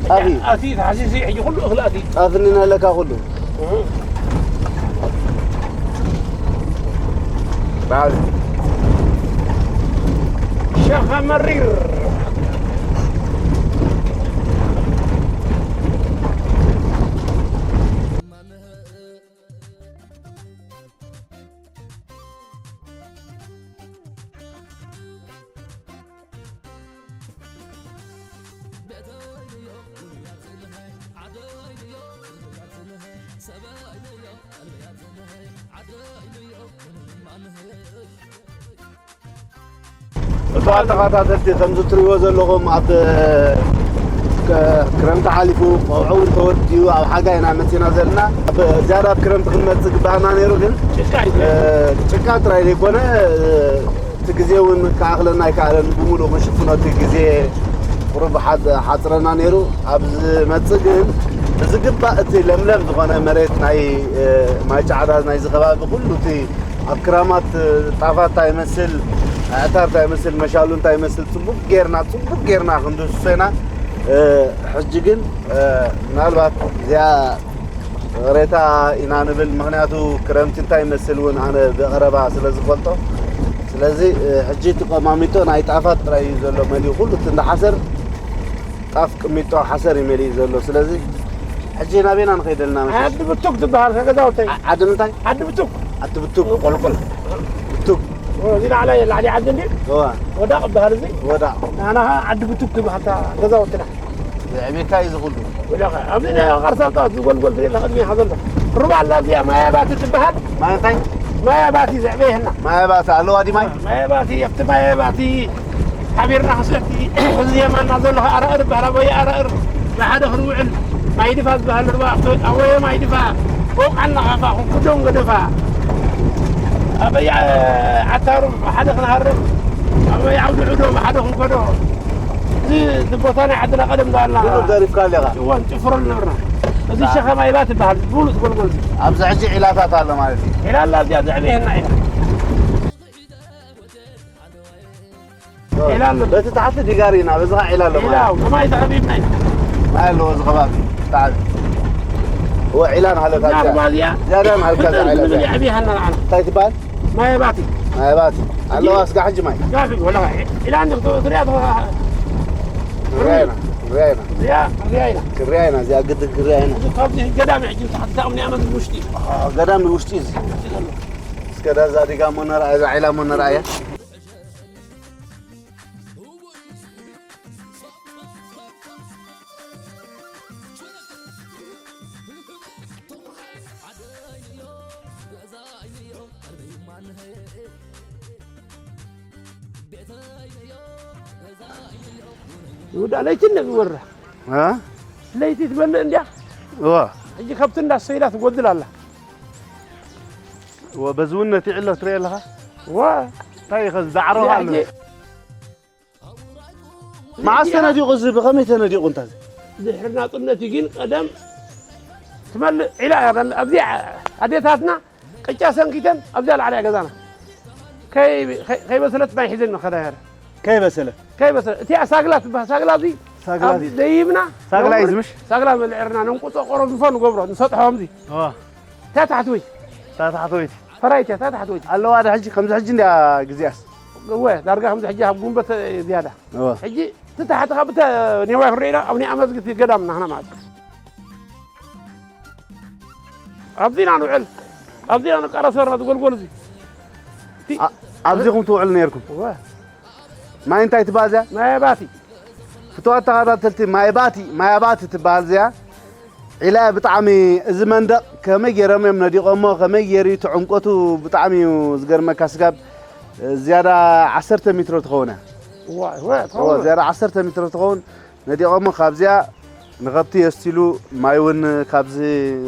ጣፍ እዩ። ኣቲ ተሓሲሲ ሕጂ ኩሉ እኽሊ ኣቲ። ጣፍ እኒና ኣለካ ኩሉ። እህ። ባል። ሸኻ መሪር። እቶም ተኸታተልቲ ከምዚ ትሪእዎ ዘለኹም ኣብ ከ-፣ ክረምቲ ሓሊፉ፣ ቀውዒ እውን ተወዲኡ ኣብ ሓጋይ ኢና መፂና ዘለና። ኣብ ዝያዳ ኣብ ክረምቲ ክንመፅእ ግባእና ነይሩ፣ ግን ጭቃ እዩ። እ፣ ጭቃ ጥራይ ዘይኮነ፣ እ፣ እቲ ግዜ እውን ክኣኽለና ኣይከኣለን፣ ብምሉእ ክንሽፍኖ እቲ ግዜ ቁሩብ ሓጽ-፣ ሓጽረና ነይሩ። ኣብ ዝመጽእ ግን ብዝግባእ እቲ ለምለም ዝኾነ መሬት ናይ፣ እ፣ ማይ ጫዕዳ ናይዚ ከባቢ ኩሉ እቲ ኣብ ክራማት፣ እ፣ ጣፋት እንታይ ይመስል፣ ኣዕታር እንታይ ይመስል፣ መሻሉ እንታይ ይመስል ጽቡቕ ጌርና፣ ጽቡቕ ጌርና ክንድህስሶ ኢና። እ፣ ሕጂ ግን፣ እ፣ ምናልባት እዚኣ ቅሬታ ኢና ንብል፣ ምኽንያቱ ክረምቲ እንታይ ይመስል እውን ኣነ ብቐረባ ስለ ዝፈልጦ። ስለዚ፣ እ፣ ሕጂ እቲ ቆማሚጦ ናይ ጣፋት ጥራይ እዩ ዘሎ መሊኡ፣ ኩሉ እቲ እንዳ ሓሰር ጣፍ ቅሚጦ ሓሰር እዩ መሊኡ ዘሎ። ስለዚ ሕጂ ናበይና ንኸይድ ኣለና መሸሽ? ዓዲ ብቱክ ትበሃል ከገዛውተይ። ዓ-፣ ዓዲ ምንታይ? ዓዲ ብቱክ። ዓዲ ብቱክ። ቁልቁል። ብቱክ። ኦ፣ እዚ ላዕላይ፣ ላዕሊ ዓዲ እንዲ? እዋ። ወዳቕ ይበሃል እዚ። ወዳቕ። ናና ኸዓ ዓዲ ብቱክ ትበሃል እታ ገዛውትና። ዘዕቤካ እዩ ዝኹሉ። ወዳቕ። ኣብዚ ናይ ቐርሳ ጣት ዝጎልጎል ትሪኢ ኣለኻ፣ ቅድሜኻ ዘሎ። ሩባ ኣላ እዚኣ፣ ማያባቲ ትበሃል። ማይ እንታይ? ማያባቲ ዘዕቤ ይህና። ማያባቲ ኣለዋ ዲ ማይ? ማያባቲ፣ ኣብቲ ማያባቲ ሓቢርና ክሰቲ፣ እዚ የማና ዘሎ ኣራእር ይበሃል። ኣበየ ኣራእር ብሓደ ክንውዕል፣ ማይ ድፋ ዝበሃል ሩባ፣ ኣበየ ማይ ድፋ፣ ወቃና ኻፋ፣ ክንኩዶም ገደፋ። ኣበየ ዓታሩ ብሓደ ክንሃርም፣ ኣበየ ዓውዲ ዑዶ ብሓደ ክንከዶ። እዚ፣ እዚ ቦታ ናይ ዓድና ቀደም እንዳበልና ኩሉ ደሪፍካ ኣለኻ። እወ፣ ንጭፍሮ ነበርና። እዚ ሸኸማ ኢላ ትበሃል፣ ብሉጽ ጎልጎል እዚ። ኣብዚ ሕጂ ዒላታት ኣሎ ማለት እዩ። ዒላ ኣላ እዚኣ ዘዕበየና ኢና። ዒላ ኣሎ። በቲ ታሕቲ ዲጋሪ ኢና፣ በዚ ኸዓ ዒላ ኣሎ ዒላ፣ ማለት እዩ። ከማይ ተኸቢብና ኢና። ማይ ኣለዎ እዚ ከባቢ፣ ታሕቲ። እወ፣ ዒላ ናሃለካ እዛ እዚኣ። ሩባ እዚኣ ዝያዳ ናሃልካ እዛ ፍጠር ዒላ ዝብል እዚኣ። የዕብየሃና ንዓና። እንታይ ትበሃል? ማይ ባቲ። ማይ ባቲ። ኣለዋ ስጋ ሕጂ ማይ? ስጋ ሕጂ፣ ወላ ዒላ እንዲ ክትሪኣ ትኸ-፣ ክንሪኣ ኢና፣ ክንሪኣ ኢና። እዚኣ ክንሪኣ ኢና። ክንሪኣ ኢና፣ እዚኣ ግድን ክንሪኣ ኢና። እዚ ካብዚ ገዳም እዩ ሕጂ፣ ታሕቲ ታቕምኒ ኣመት ውሽጢ። አ፣ ገዳም ውሽጢ እዚ። ውሽጢ ዘሎ። እስከ ዳዛ ዲጋ እሞ ነርኣያ፣ እዛ ዒላ እሞ ነርኣያ። ይሁዳ ለይቲ ነቢ ወራ። እ? ለይቲ ትበልዕ እንዲያ። እወ። ሕጂ ከብቲ እንዳሰይዳ ትጎድል ኣላ። እወ፣ በዚ እውን ነቲ ዕሎ ትሪኦ ኣለኻ? እወ። እንታይ እዩ ኸዚ ዳዕሮ እዚ ኣሎ? ሕጂ መዓስ ተነዲቑ እዚ? ብኸመይ ተነዲቑ እንታ እዚ? ድሕሪ ናጽነት ግን ቀደም ትመልእ ዒላ እያ። ኣብዚኣ ኣዴታትና ቅጫ ሰንኪተን ኣብዚኣ ላዕሊ እያ ገዛና። ከይ-፣ ከይ-፣ ከይበሰለት ማይ ሒዘን ንኸዳ እያ። ከይበሰለት? ከይበሰለት። እቲኣ ሳግላ ትበሃል። ሳግላ እዚ ሳግላ ኣብዚ ዘይብና ሳግላ እዩ ዝምሽ? ሳግላ መልዕርና ነንቁጾ ቆሮንፎ ንገብሮ፣ ንሰጥሖ ከምዚ። እዋ። እታ ታሕተወይቲ። እታ ታሕተወይቲ። ፈራይቲ እታ ታሕተወይቲ። ኣለዋ ዶ ሕጂ? ከምዚ ሕጂ እንድያ ግዜኣስ? እወ፣ ዳርጋ ከምዚ ሕጂ ኣብ ጉንበት ዝያዳ። እወ። ሕጂ እቲ ታሕቲ ካብ እተ ኔዋ ይፍረይና፣ ኣብ ናይ ኣመዝግቲ ገዳም ናህና ማለት። ኣብዚ ኢና ንውዕል። ኣብዚ ኢና ንቃረስ ነበርና፣ ዝጎልጎል እዚ። እቲ ኣ-፣ ኣብዚኹም ትውዕሉ ነይርኩም? እወ። ማይ እንታይ ትበሃል እዚኣ? ማይ ኣባቲ። ፍትዋት ተኸታተልቲ፣ ማይ ባቲ፣ ማይ ኣባቲ ትበሃል እዚኣ። ዒላ ብጣዕሚ፣ እዚ መንደቕ ከመይ ገይሮም እዮም ነዲቖሞ፣ ከመይ ገይሩ እዩ እቲ ዕምቆቱ ብጣዕሚ እዩ ዝገርመካ። ስጋብ ዝያዳ ዓሰርተ ሜትሮ ትኸውን እያ። እዋ፣ እዋ፣ እዋ፣ ትኸውን። ዝያዳ ዓሰርተ ሜትሮ ትኸውን። ነዲቖሞ ካብዚኣ ንኸብቲ የስትይሉ፣ ማይ እውን ካብዚ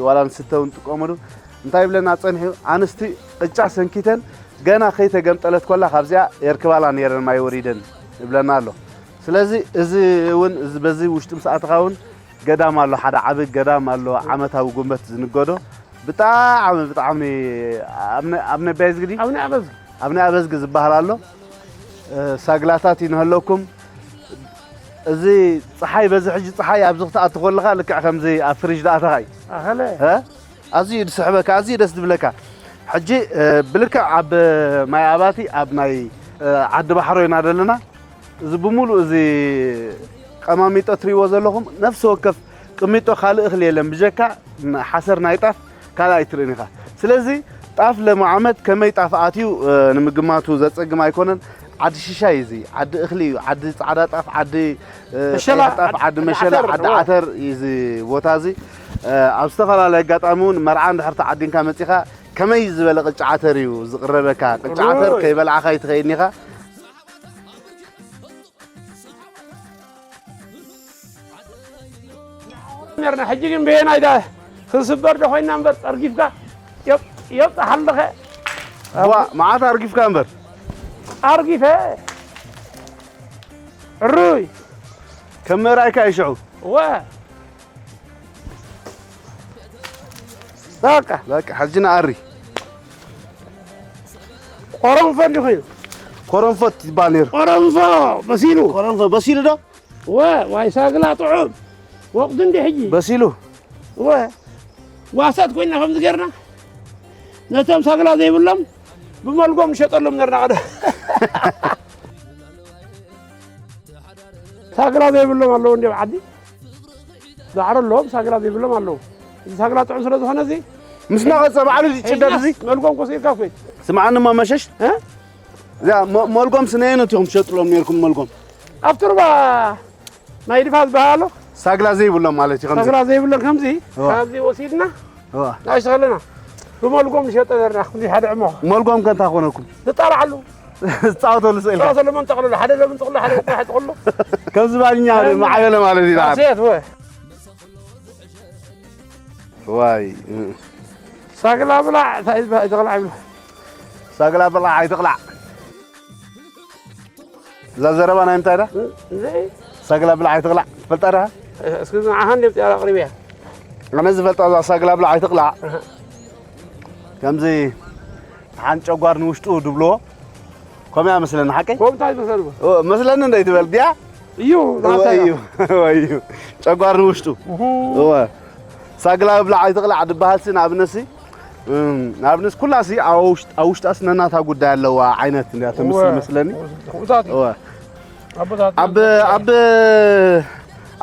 ዋላ ንስተ እውን ንጥቀመሉ። እንታይ ይብለና ጸኒሑ፣ ኣንስቲ ቅጫ ሰንኪተን ገና ከይተገምጠለት ኮላ ካብዚኣ የርክባላ ነይረን ማይ ወሪደን ይብለና ኣሎ። ስለዚ እዚ እውን፣ እዚ በዚ ውሽጢ ምስ ኣተኻ እውን ገዳም ኣሎ፣ ሓደ ዓቢ ገዳም ኣሎ፣ ዓመታዊ ጉንበት ዝንገዶ። ብጣዕሚ፣ ብጣዕሚ ኣብ ነ-፣ ኣብ ነቢያ ዝግዲ? ኣብ ናይ ኣበዝጊ። ኣብ ናይ ኣበዝጊ ዝበሃል ኣሎ። እ፣ ሳግላታት ይንሀለኩም። እዚ ጸሓይ፣ በዚ ሕጂ ጸሓይ ኣብዚ ክትኣቱ ከለኻ ልክዕ ከምዚ ኣብ ፍሪጅ ዝኣተኻ እዩ። ኣኸለ። እ? ኣዝዩ እዩ ዝስሕበካ፣ ኣዝዩ ደስ ዝብለካ። ሕጂ፣ እ፣ ብልክዕ ኣብ ማይ ኣባቲ፣ ኣብ ናይ፣ እ፣ ዓዲ ባሕሮ ኢና ዘለና። እዚ ብምሉእ እዚ ቀማሚጦ ትርእይዎ ዘለኹም፣ ነፍሲ ወከፍ ቅሚጦ ካልእ እኽሊ የለን፣ ብጀካ ሓሰር ናይ ጣፍ ካልእ ኣይትርእን ኢኻ። ስለዚ ጣፍ ለሚ ዓመት ከመይ ጣፍ ኣትዩ፣ እ፣ ንምግማቱ ዘጸግም ኣይኮነን። ዓዲ ሽሻይ እዩ እዚ፣ ዓዲ እኽሊ እዩ፣ ዓዲ ጻዕዳ ጣፍ፣ ዓዲ፣ እ፣ መሸላ፣ ቀይሕ ጣፍ፣ ዓዲ፣ ዓዲ ዓዲ መሸላ፣ መሸላ፣ ዓዲ ዓተር፣ ዓዲ እዋ። ዓተር እዩ እዚ ቦታ እዚ። እ፣ ኣብ ዝተፈላለየ ኣጋጣሚ እውን መርዓ እንድሕር ተዓዲንካ መጺኻ ከመይ ዝበለ ቅጫ ዓተር እዩ ዝቕረበካ። ቅጫ ዓተር ሩይ። ከይበላዕኻ ኣይትኸይድን ኢኻ። ነርና፣ ሕጂ ግን በየናይ ዳ ክንስበር ዶ ኮይና እምበር፣ ጸርጊፍካ የብ-፣ የብጽሓ ኣለኸ። ዋ፣ መዓት ኣርጊፍካ እምበር። ኣርጊፈ። ሩይ። ከም ምእራይካ እዩ ሽዑ። ወ። በቃ። በቃ፣ ሕጂ ንኣሪ። ቆረንፎ እንዲ ኮይኑ። ቆረንፎት ይባል ነይሩ። ቆረንፎ በሲሉ። ቆረንፎ በሲሉ ዶ? ወ፣ ዋይ ሳግላ ጥዑም። ወቕቱ እንዲ ሕጂ። በሲሉ። ወ፣ ዋሳት ኮይና ከምዚ ጌርና፣ ነቶም ሳግላ ዘይብሎም ብመልጎም ንሸጠሎም ነርና ቀደም። ሳግላ ዘይብሎም ኣለዉ እንዲዮም ዓዲ። ዳዕሮ ኣለዎም፣ ሳግላ ዘይብሎም ኣለዉ። እዚ ሳግላ ጥዑም ስለ ዝኾነ እዚ ምስ ነቐጸ ባዕሉ ዝጭደድ እዚ? ሒዝናስ መልጎም ኮስ ኢልካ ኮይን። ስምዓኒ እሞ መሸሽ። እ? እዛ ሞ-፣ ሞልጎም ስነየነት ኢኹም ትሸጥሎም ነይርኩም ሞልጎም? ኣብቲ ሩባ ናይ ድፋ ዝበሃል ኣሎ። ሳግላ ዘይብሎም ማለት እዩ፣ ከምዚ። ሳግላ ዘይብሎም ከምዚ፣ እዋ። ካብዚ ወሲድና፣ እዋ። ንኣሽቱ ከለና፣ ብሞልጎም ንሸጦ ነርና፣ ከምዚ ሓደ ዕሞ። ሞልጎም ከ እንታይ ኮነኩም? ዝጣላዓሉ። ዝጻወተሉ ስእልካ? ዝጻወተሉ መንጠቕልሉ፣ ሓደ ለምን ጥቕሉ፣ ሓደ ለምን ጥቕሉ። ከምዚ ባልኛ ሓደ ለምን መዓበለ ማለት እዩ፣ ንዓት። ኣስያት፣ ወ። ዋይ። ሳግላ ብላዕ፣ እንታይ ዝበሃል፣ ኣይትቕላዕ ይብሉ። ሳግላ ብላዕ፣ ኣይትቕላዕ። እዛ ዘረባ ናይ ምንታይ ዳ? እዚ ሳግላ ብላዕ ኣይትቕላዕ ትፈልጣ ዳ? እስኪ ንዓኻ እንዲም ጥያቄ ኣቕሪበያ። ኣነ ዝፈልጣ እዛ ሳግላ ብላዕ ኣይትቕላዕ። ኣሃ። ከምዚ ሓን ጨጓር ንውሽጡ ድብሎ ከምያ መስለኒ፣ ሓቀይ? ከምታ ይመስለኒ። ኦ፣ መስለኒ እንደ ይትበል ድያ? እዩ፣ እወ፣ ናታ እዩ። እወ፣ እዩ። ጨጓር ንውሽጡ። እሁ። እወ። ሳግላ ብላዕ ኣይትቕላዕ ድበሃል ሲ ንኣብነት ሲ፣ እም፣ ንኣብነት ኩላ ሲ ኣብ ውሽጥ፣ ኣብ ውሽጣ ሲ ነናታ ጉዳይ ኣለዋ ዓይነት እንድያ ትምስል እወ። መስለኒ። እወ። እወ። ኣቦታት ኣብ፣ ኣብ፣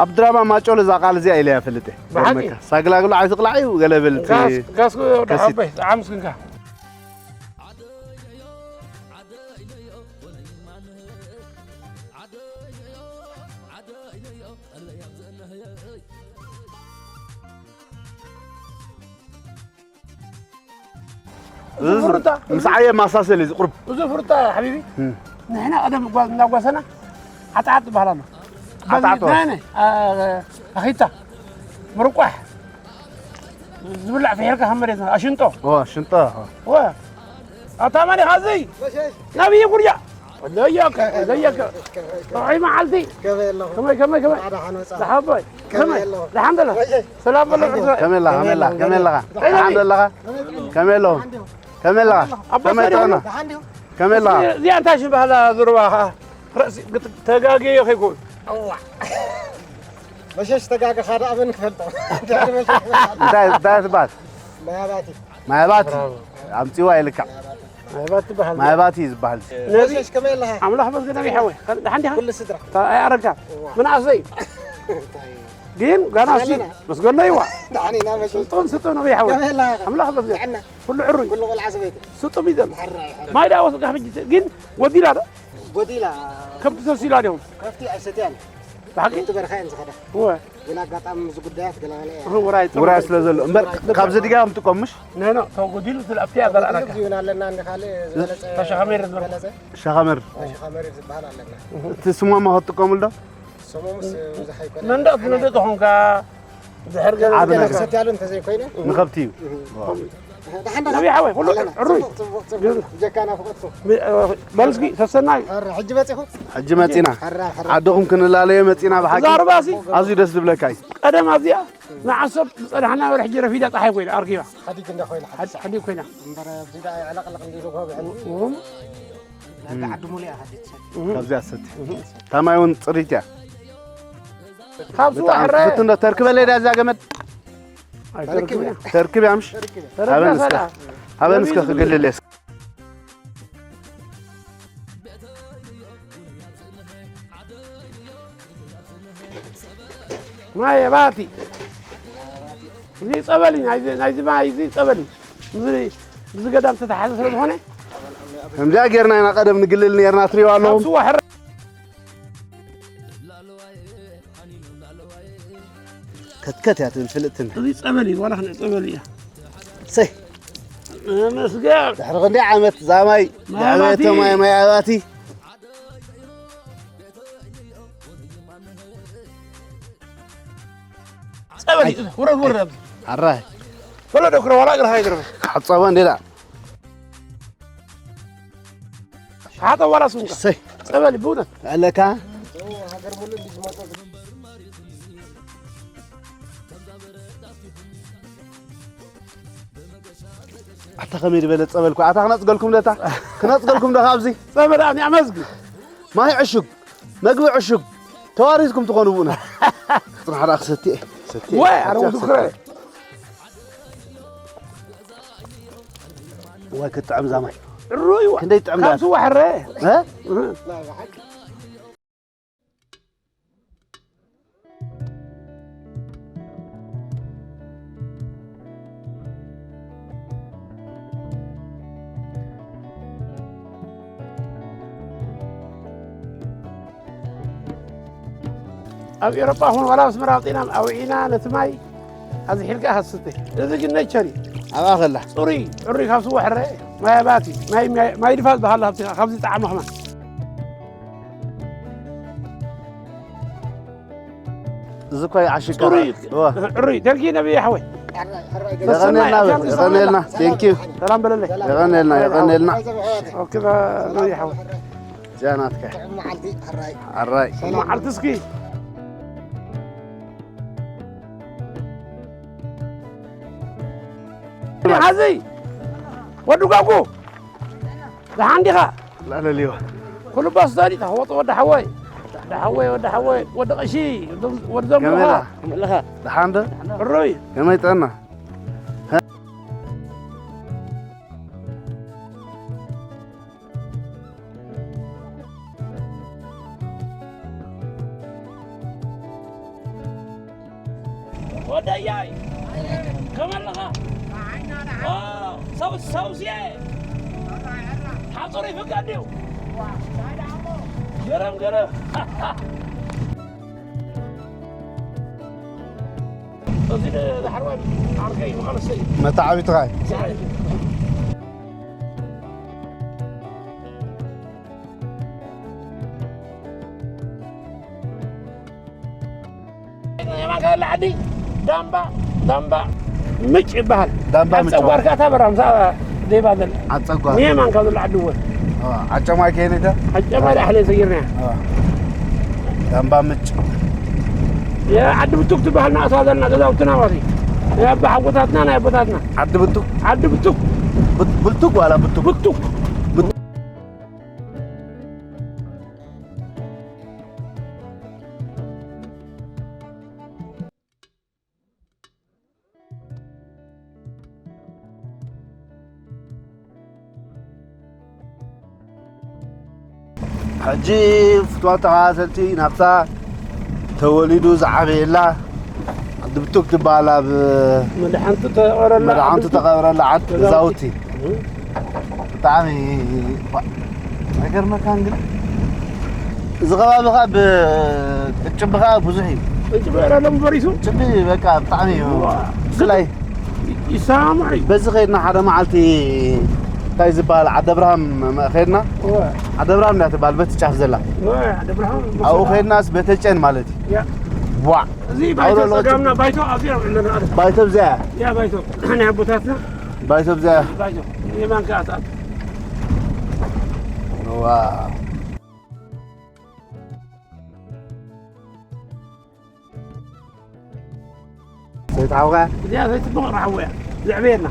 ኣብ ድራማ ማጮሎ እዛ ቃል እዚኣ ኢለያ ፈልጥ እየ። ብሓቂ? ገርመካ። ሳግላ ብላዕ ኣይትቕላዕ እዩ፣ ገለ በልቲ ጋስ-፣ ጋስኩ ወዲ ከሲት። ሓወቦይ፣ ጥዓም እስክንካ። እዚ ፍሩታ፣ ምስ ዓየ ማሳሰል እዩ ዝቕርብ። እዚ ፍሩታ ሓቢቢ፣ እም። ንሕና ቀደም ጓ-፣ እንዳጓሰና ዓጣዓጥ ዝበሃል ኣሎ። ዓጣዓጥ። በዚ ናይ፣ ናይ፣ ኣ-፣ ኣኺታ፣ ምርቋሕ፣ ዝብላዕ ፍሒርካ ከም መሬት፣ ኣሽንጦ። ኦ፣ ኣሽንጦ፣ ኦ። ወ፣ ኣታ መን ኢኻ እዚ? ናብይ ጉርያ? ለየከ፣ ለየከ። ጥዑይ መዓልቲ። ከመይ ኣለኹም? ከመይ፣ ከመይ፣ ከመይ? ጻዕዳ ሓኖ ጻዕዳ። ደሓን ቦይ? ከመይ ከመይ? ኣለኹም? ደሓን ደለ? ወይ፣ ወይ። ሰላም በሎ። ደሓን ዶ? ከመይ ኣለኻ? ከመይ ኣለኻ? ከመይ ኣለኻ? ደሓን ደለኻ? ከመይ ኣለኹም? ከመይ ኣለኻ? ኣቦ ከመይ ሰሪሑ ጥዕና? ደሓን ዲኹም? ከመይ ኣለኻ? እዚኣ እንታይ ሽም ባህላ ዝርባ ኸዓ? ርእሲ ግት-፣ ተጋግየ ከይኮን። እዋ። መሸሽ ተጋገኻ ደኣ መን ክፈልጦ? ድሕሪ መሸሽ እንታይ እንታይ ትበሃል? ማያባቲ። ማያባቲ። ኣምጺዋ ይልካዕ። ማያባቲ ትበሃል። ማያባቲ እዩ ዝበሃል። ነዚ መሸሽ ከመይ ኣለኻ? ኣምላኽ መስገን ነቢ ሓወይ። ደሓን ዲኻ? ኩሉ ስድራ። ኣይ ኣረጋ። እዋ። ምንኣሰይ። እንታይ? ግን ጋና ሲ ኣለና። መስገን ነይዋ። ደሓን ኢና መሸሽ። ስልጡን ስልጡን ነቢ ሓወይ። ከመይ ኣለኻ? ኣምላኽ መስገን። ጥዕና። ኩሉ ዕሩይ። ኩሉ ቆልዓ ሰበይቲ። ስጡም እዩ ዘሎ። ሕራይ፣ ሕራይ። ማይ ደኣ ወስድካ ሕጂ ግን ወዲላ ዶ? ጎዲላ። ከምቲ ሰሲላ ዲኹም? ከፍቲ ኣይሰትያን። ብሓቂ? እቲ በረኻ እየን ዝኸዳ። እወ። ግን ኣጋጣሚ ምስ ጉዳያት ገለመለ እያ። እህ፣ ውራይ ጥሩ። ውራይ ስለ ዘሎ። እምበር ውራይ ጥሩ። ካብዚ ድጋ ምጥቆም ምሽ? ነ፣ ነ፣ ተው ጎዲሉ ስለ ኣብቲ እያ ዘርኣናካ። ብዙ ጊዜ ኣለና እንዲ ካልእ ዝበለጸ ተሸኸመ ይረድ በርኩ። ዝበለጸ። ሸኸመር። ተሸኸመር ዝበሃል ኣለና። እቲ ስሞማ ክትጥቀሙሉ ዶ? ሰሞኑስ ብዙሕ ኣይኮነ። መንደቕ ትነድቕ ተኾንካ፣ ድሕር ገለ ዓቢ ነገር። ክሰት ያሉ እንተዘይኮይነ። ንኸብቲ እዩ። ደሓን ደሓን። ነቢ ሓወይ፣ ኩሉ ኣለና። ዕሩይ። ጽቡቕ፣ ጽቡቕ፣ ጽቡቕ። ጀካና ፍቕርቱ። ብ-፣ እ፣ በል እስኪ፣ ሰሰናይ። ሕራ፣ ሕጂ መጺኹ? ሕጂ መጺና። ሕራ፣ ሕራ። ዓድኹም ክንላለዮ መጺና ብሓቂ። እዛ ርባሲ። ኣዝዩ ደስ ዝብለካ እዩ። ቀደም ኣብዚኣ ንዓሰብ ዝጸናሕና ወርሒ ረፊዳ ጸሓይ ኮይና ኣርጊባ። ሓዲግ እንዳ ኮይና ሓዲግ። ሓዲግ ኮይና። እምበር ኣብዚ ደኣ ዕለቕለቕ እንዲሉ ጎብዐ። እም። ናብቲ ዓዲ ሙሉ እያ ሃዲት ሰብ። እም። ካብዚኣ ሰቲ። እም። ታማይ እውን ጽሪት እያ። ካብ ብጣዕሚ ዝወሕረ። ትፍትን ዶ? ተርክበለይ ዳ እዛ ገመድ? ኣይተርክብን እያ። ተርክብ እያ ምሽ? ተርክብ እያ ሃበን እስከ። ሰላ። ሃበን እስከ ነቢይ ክግልል እየ። ማይ ባቲ። እዚ ጸበል እዩ፣ ናይዚ፣ ናይዚ ማይ እዚ ጸበል እዩ። እዚ፣ እዚ ገዳም ዝተተሓዘ ስለ ዝኾነ። ከምዚኣ ጌርና ኢና ቀደም ንግልል ኔርና፣ ትሪእዋ ኣለኹም። ካብ ስዋ ሕረ- ከትከት እያ ትብል ፍልጥትና። እዚ ጸበል እዩ፣ ዋላ ክንዕ ጸበል እያ። ሰይ። መስገን። ድሕሪ ክንደይ ዓመት ዛማይ ማይ ኣባቲ። ድሕሪ ማይ፣ ማይ ኣባቲ። ጸበል እዩ፣ ውረድ፣ ውረድ ኣብዚ። ኣራይ። በሎ ዶ ክረ ዋላ እግርኻ ይግረፍ። ክሕጸቦ እንዴ ደኣ። ሓጠብ ዋላ ስምካ። እሰይ። ጸበል እዩ፣ ብእውነት። ኣለካ። ኣታ ከመይ ዝበለ ጸበል እኮ። ኣታ ክነጽገልኩም ዶ እታ? ክነጽገልኩም ዶ ካብዚ? ጸበል ኣኒ ኣመስግን። ማይ ዕሹግ፣ መግቢ ዕሹግ፣ ተዋሪድኩም ትኾኑ ብኡና። ጽንሓ ደኣ ክሰቲ እየ። ሰቲ እየ። ወይ፣ ኣረ ሰቲ ውዱ እየ። ክረ። ወይ ክትጥዕም እዛ ማይ። ሩይ ዋ። ክንደይ ትጥዕም ካብ ደኣ? ስዋ ሕረ። እ? እህ። ኣብ ኤውሮጳ ኹን ዋላ ኣስመራ ወጺና ኣውዒና ነቲ ማይ ኣዝሒልካ ሃስተ። እዚ ግን ነቸር እዩ። ኣብኣ ከላ። ጽሩይ፣ ጽሩይ ካብ ስዋ ሕረ፣ ማይ ኣባቲ፣ ማይ፣ ማይ፣ ማይ ድፋ ዝበሃል ኣብቲ፣ ካብዚ ጣዕማ ከማን። እዚ እኮ ይዓሽግ ጽሩይ፣ ከላ። እዋ። ዕሩይ፣ ደርጊ ነብይ ሓወይ። የቐንየልና በል፣ የቐንየልና። Thank you። ሰላም በለለይ። የቐንየልና፣ የቐንየልና። ኦኬ፣ ነብይ ሓወይ። እዚኣ ናትካ። ጥዑም መዓልቲ፣ ሕራይ። ሕራይ። ሰላም። መዓልቲ እስኪ። ሓዚ ወዲ ጓጉ። ደሓን ዲኻ? ላለልዮ። ኩሉ ባስ ዛዲታ፣ ወጥ ወዲ ሓወይ። ወዲ ሓወይ፣ ወዲ ሓወይ፣ ወዲ ቀሺ፣ ወዲ ዘምቡኻ። ከመይ ኢኻ? ከመይ ኣለኻ? ደሓን ዶ? ሕሩይ። ከመይ ጥዕና? ወደያይ፣ ከመይ ኣለኻ? ኦ፣ ሰው-፣ ሰውስየ። ሓጹር ይፍቀድ ድዩ? ገረም፣ ገረም። እዚ ን-፣ ንሓርባይ ዓርከይ መቐለሰይ። መታዓቢትኻ እዩ። የማን ካብ ዘሎ ዓዲ ዳምባ፣ ዳምባ ምጭ ይበሃል። ዳምባ ምጭ። ኣብ ጸጓርካ እታ በራ ምሳ ደይባ ዘላ። ኣብ ጸጓር። ንየማን ካብ ዘሎ ዓዲ እወ። አ፣ ዓጨማይ ከየነይታ? ዓጨማይ ዳሕለ ሰጊርና። አ። ዳምባ ምጭ። የዓዲ ብቱክ ትበሃል ናእሳ ዘለና ገዛውትና ማለት እዩ። ናይ ኣባ ሓጎታትና፣ ናይ ኣቦታትና። ዓዲ ብቱክ? ዓዲ ብቱክ። ብት-፣ ብልቱክ ዋላ ብቱክ? ብቱክ። ብት-፣ ሕጂ ፍትዋት ተኸታተልቲ ናብታ ተወሊዱ ዝዓበየላ ዓዲ ብቱክ ትበሃል ኣብ መድሓንቱ ተቐብረላ መድሓንቱ ዓዲ ተቐብረላ ዓዲ ገዛውቲ። ገዛውቲ። እም። ብጣዕሚ ባ-፣ ኣይገርመካን ግን እዚ ከባቢ ኸዓ ብ-፣ ቅጭቢ ኸዓ ብዙሕ እዩ። ቅጭቢ ሎም በሪሱ? ቅጭቢ በቃ ብጣዕሚ እዩ። ዋ። ብፍላይ ይሰማማዕ እዩ። በዚ ኸይድና ሓደ መዓልቲ እንታይ ዝበሃል ዓዲ ኣብርሃም መ-፣ ኸይድና? እወ። ዓዲ ኣብርሃም እንዳ ትበሃል በቲ ጫፍ ዘላ። እወ፣ ዓዲ ኣብርሃም ኣብኡ መሰላ። ኸይድናስ በተጨን ማለት እዩ። ያ። ዋ። እዚ ባይቶ ኣውሎ ጸጋምና፣ ባይቶ ኣብዚኣ ኣለና። ባይቶ ኣብዚኣ እያ? ያ፣ ባይቶ። ናይ ኣቦታትና። ባይቶ ኣብዚኣ እያ? ባይቶ። የማን ከኣ ትኣቱ። ዋ። ሰይጣውጋ? እዚኣ ዘይትበቕ ረሓቦ እያ። ዘዕበየና።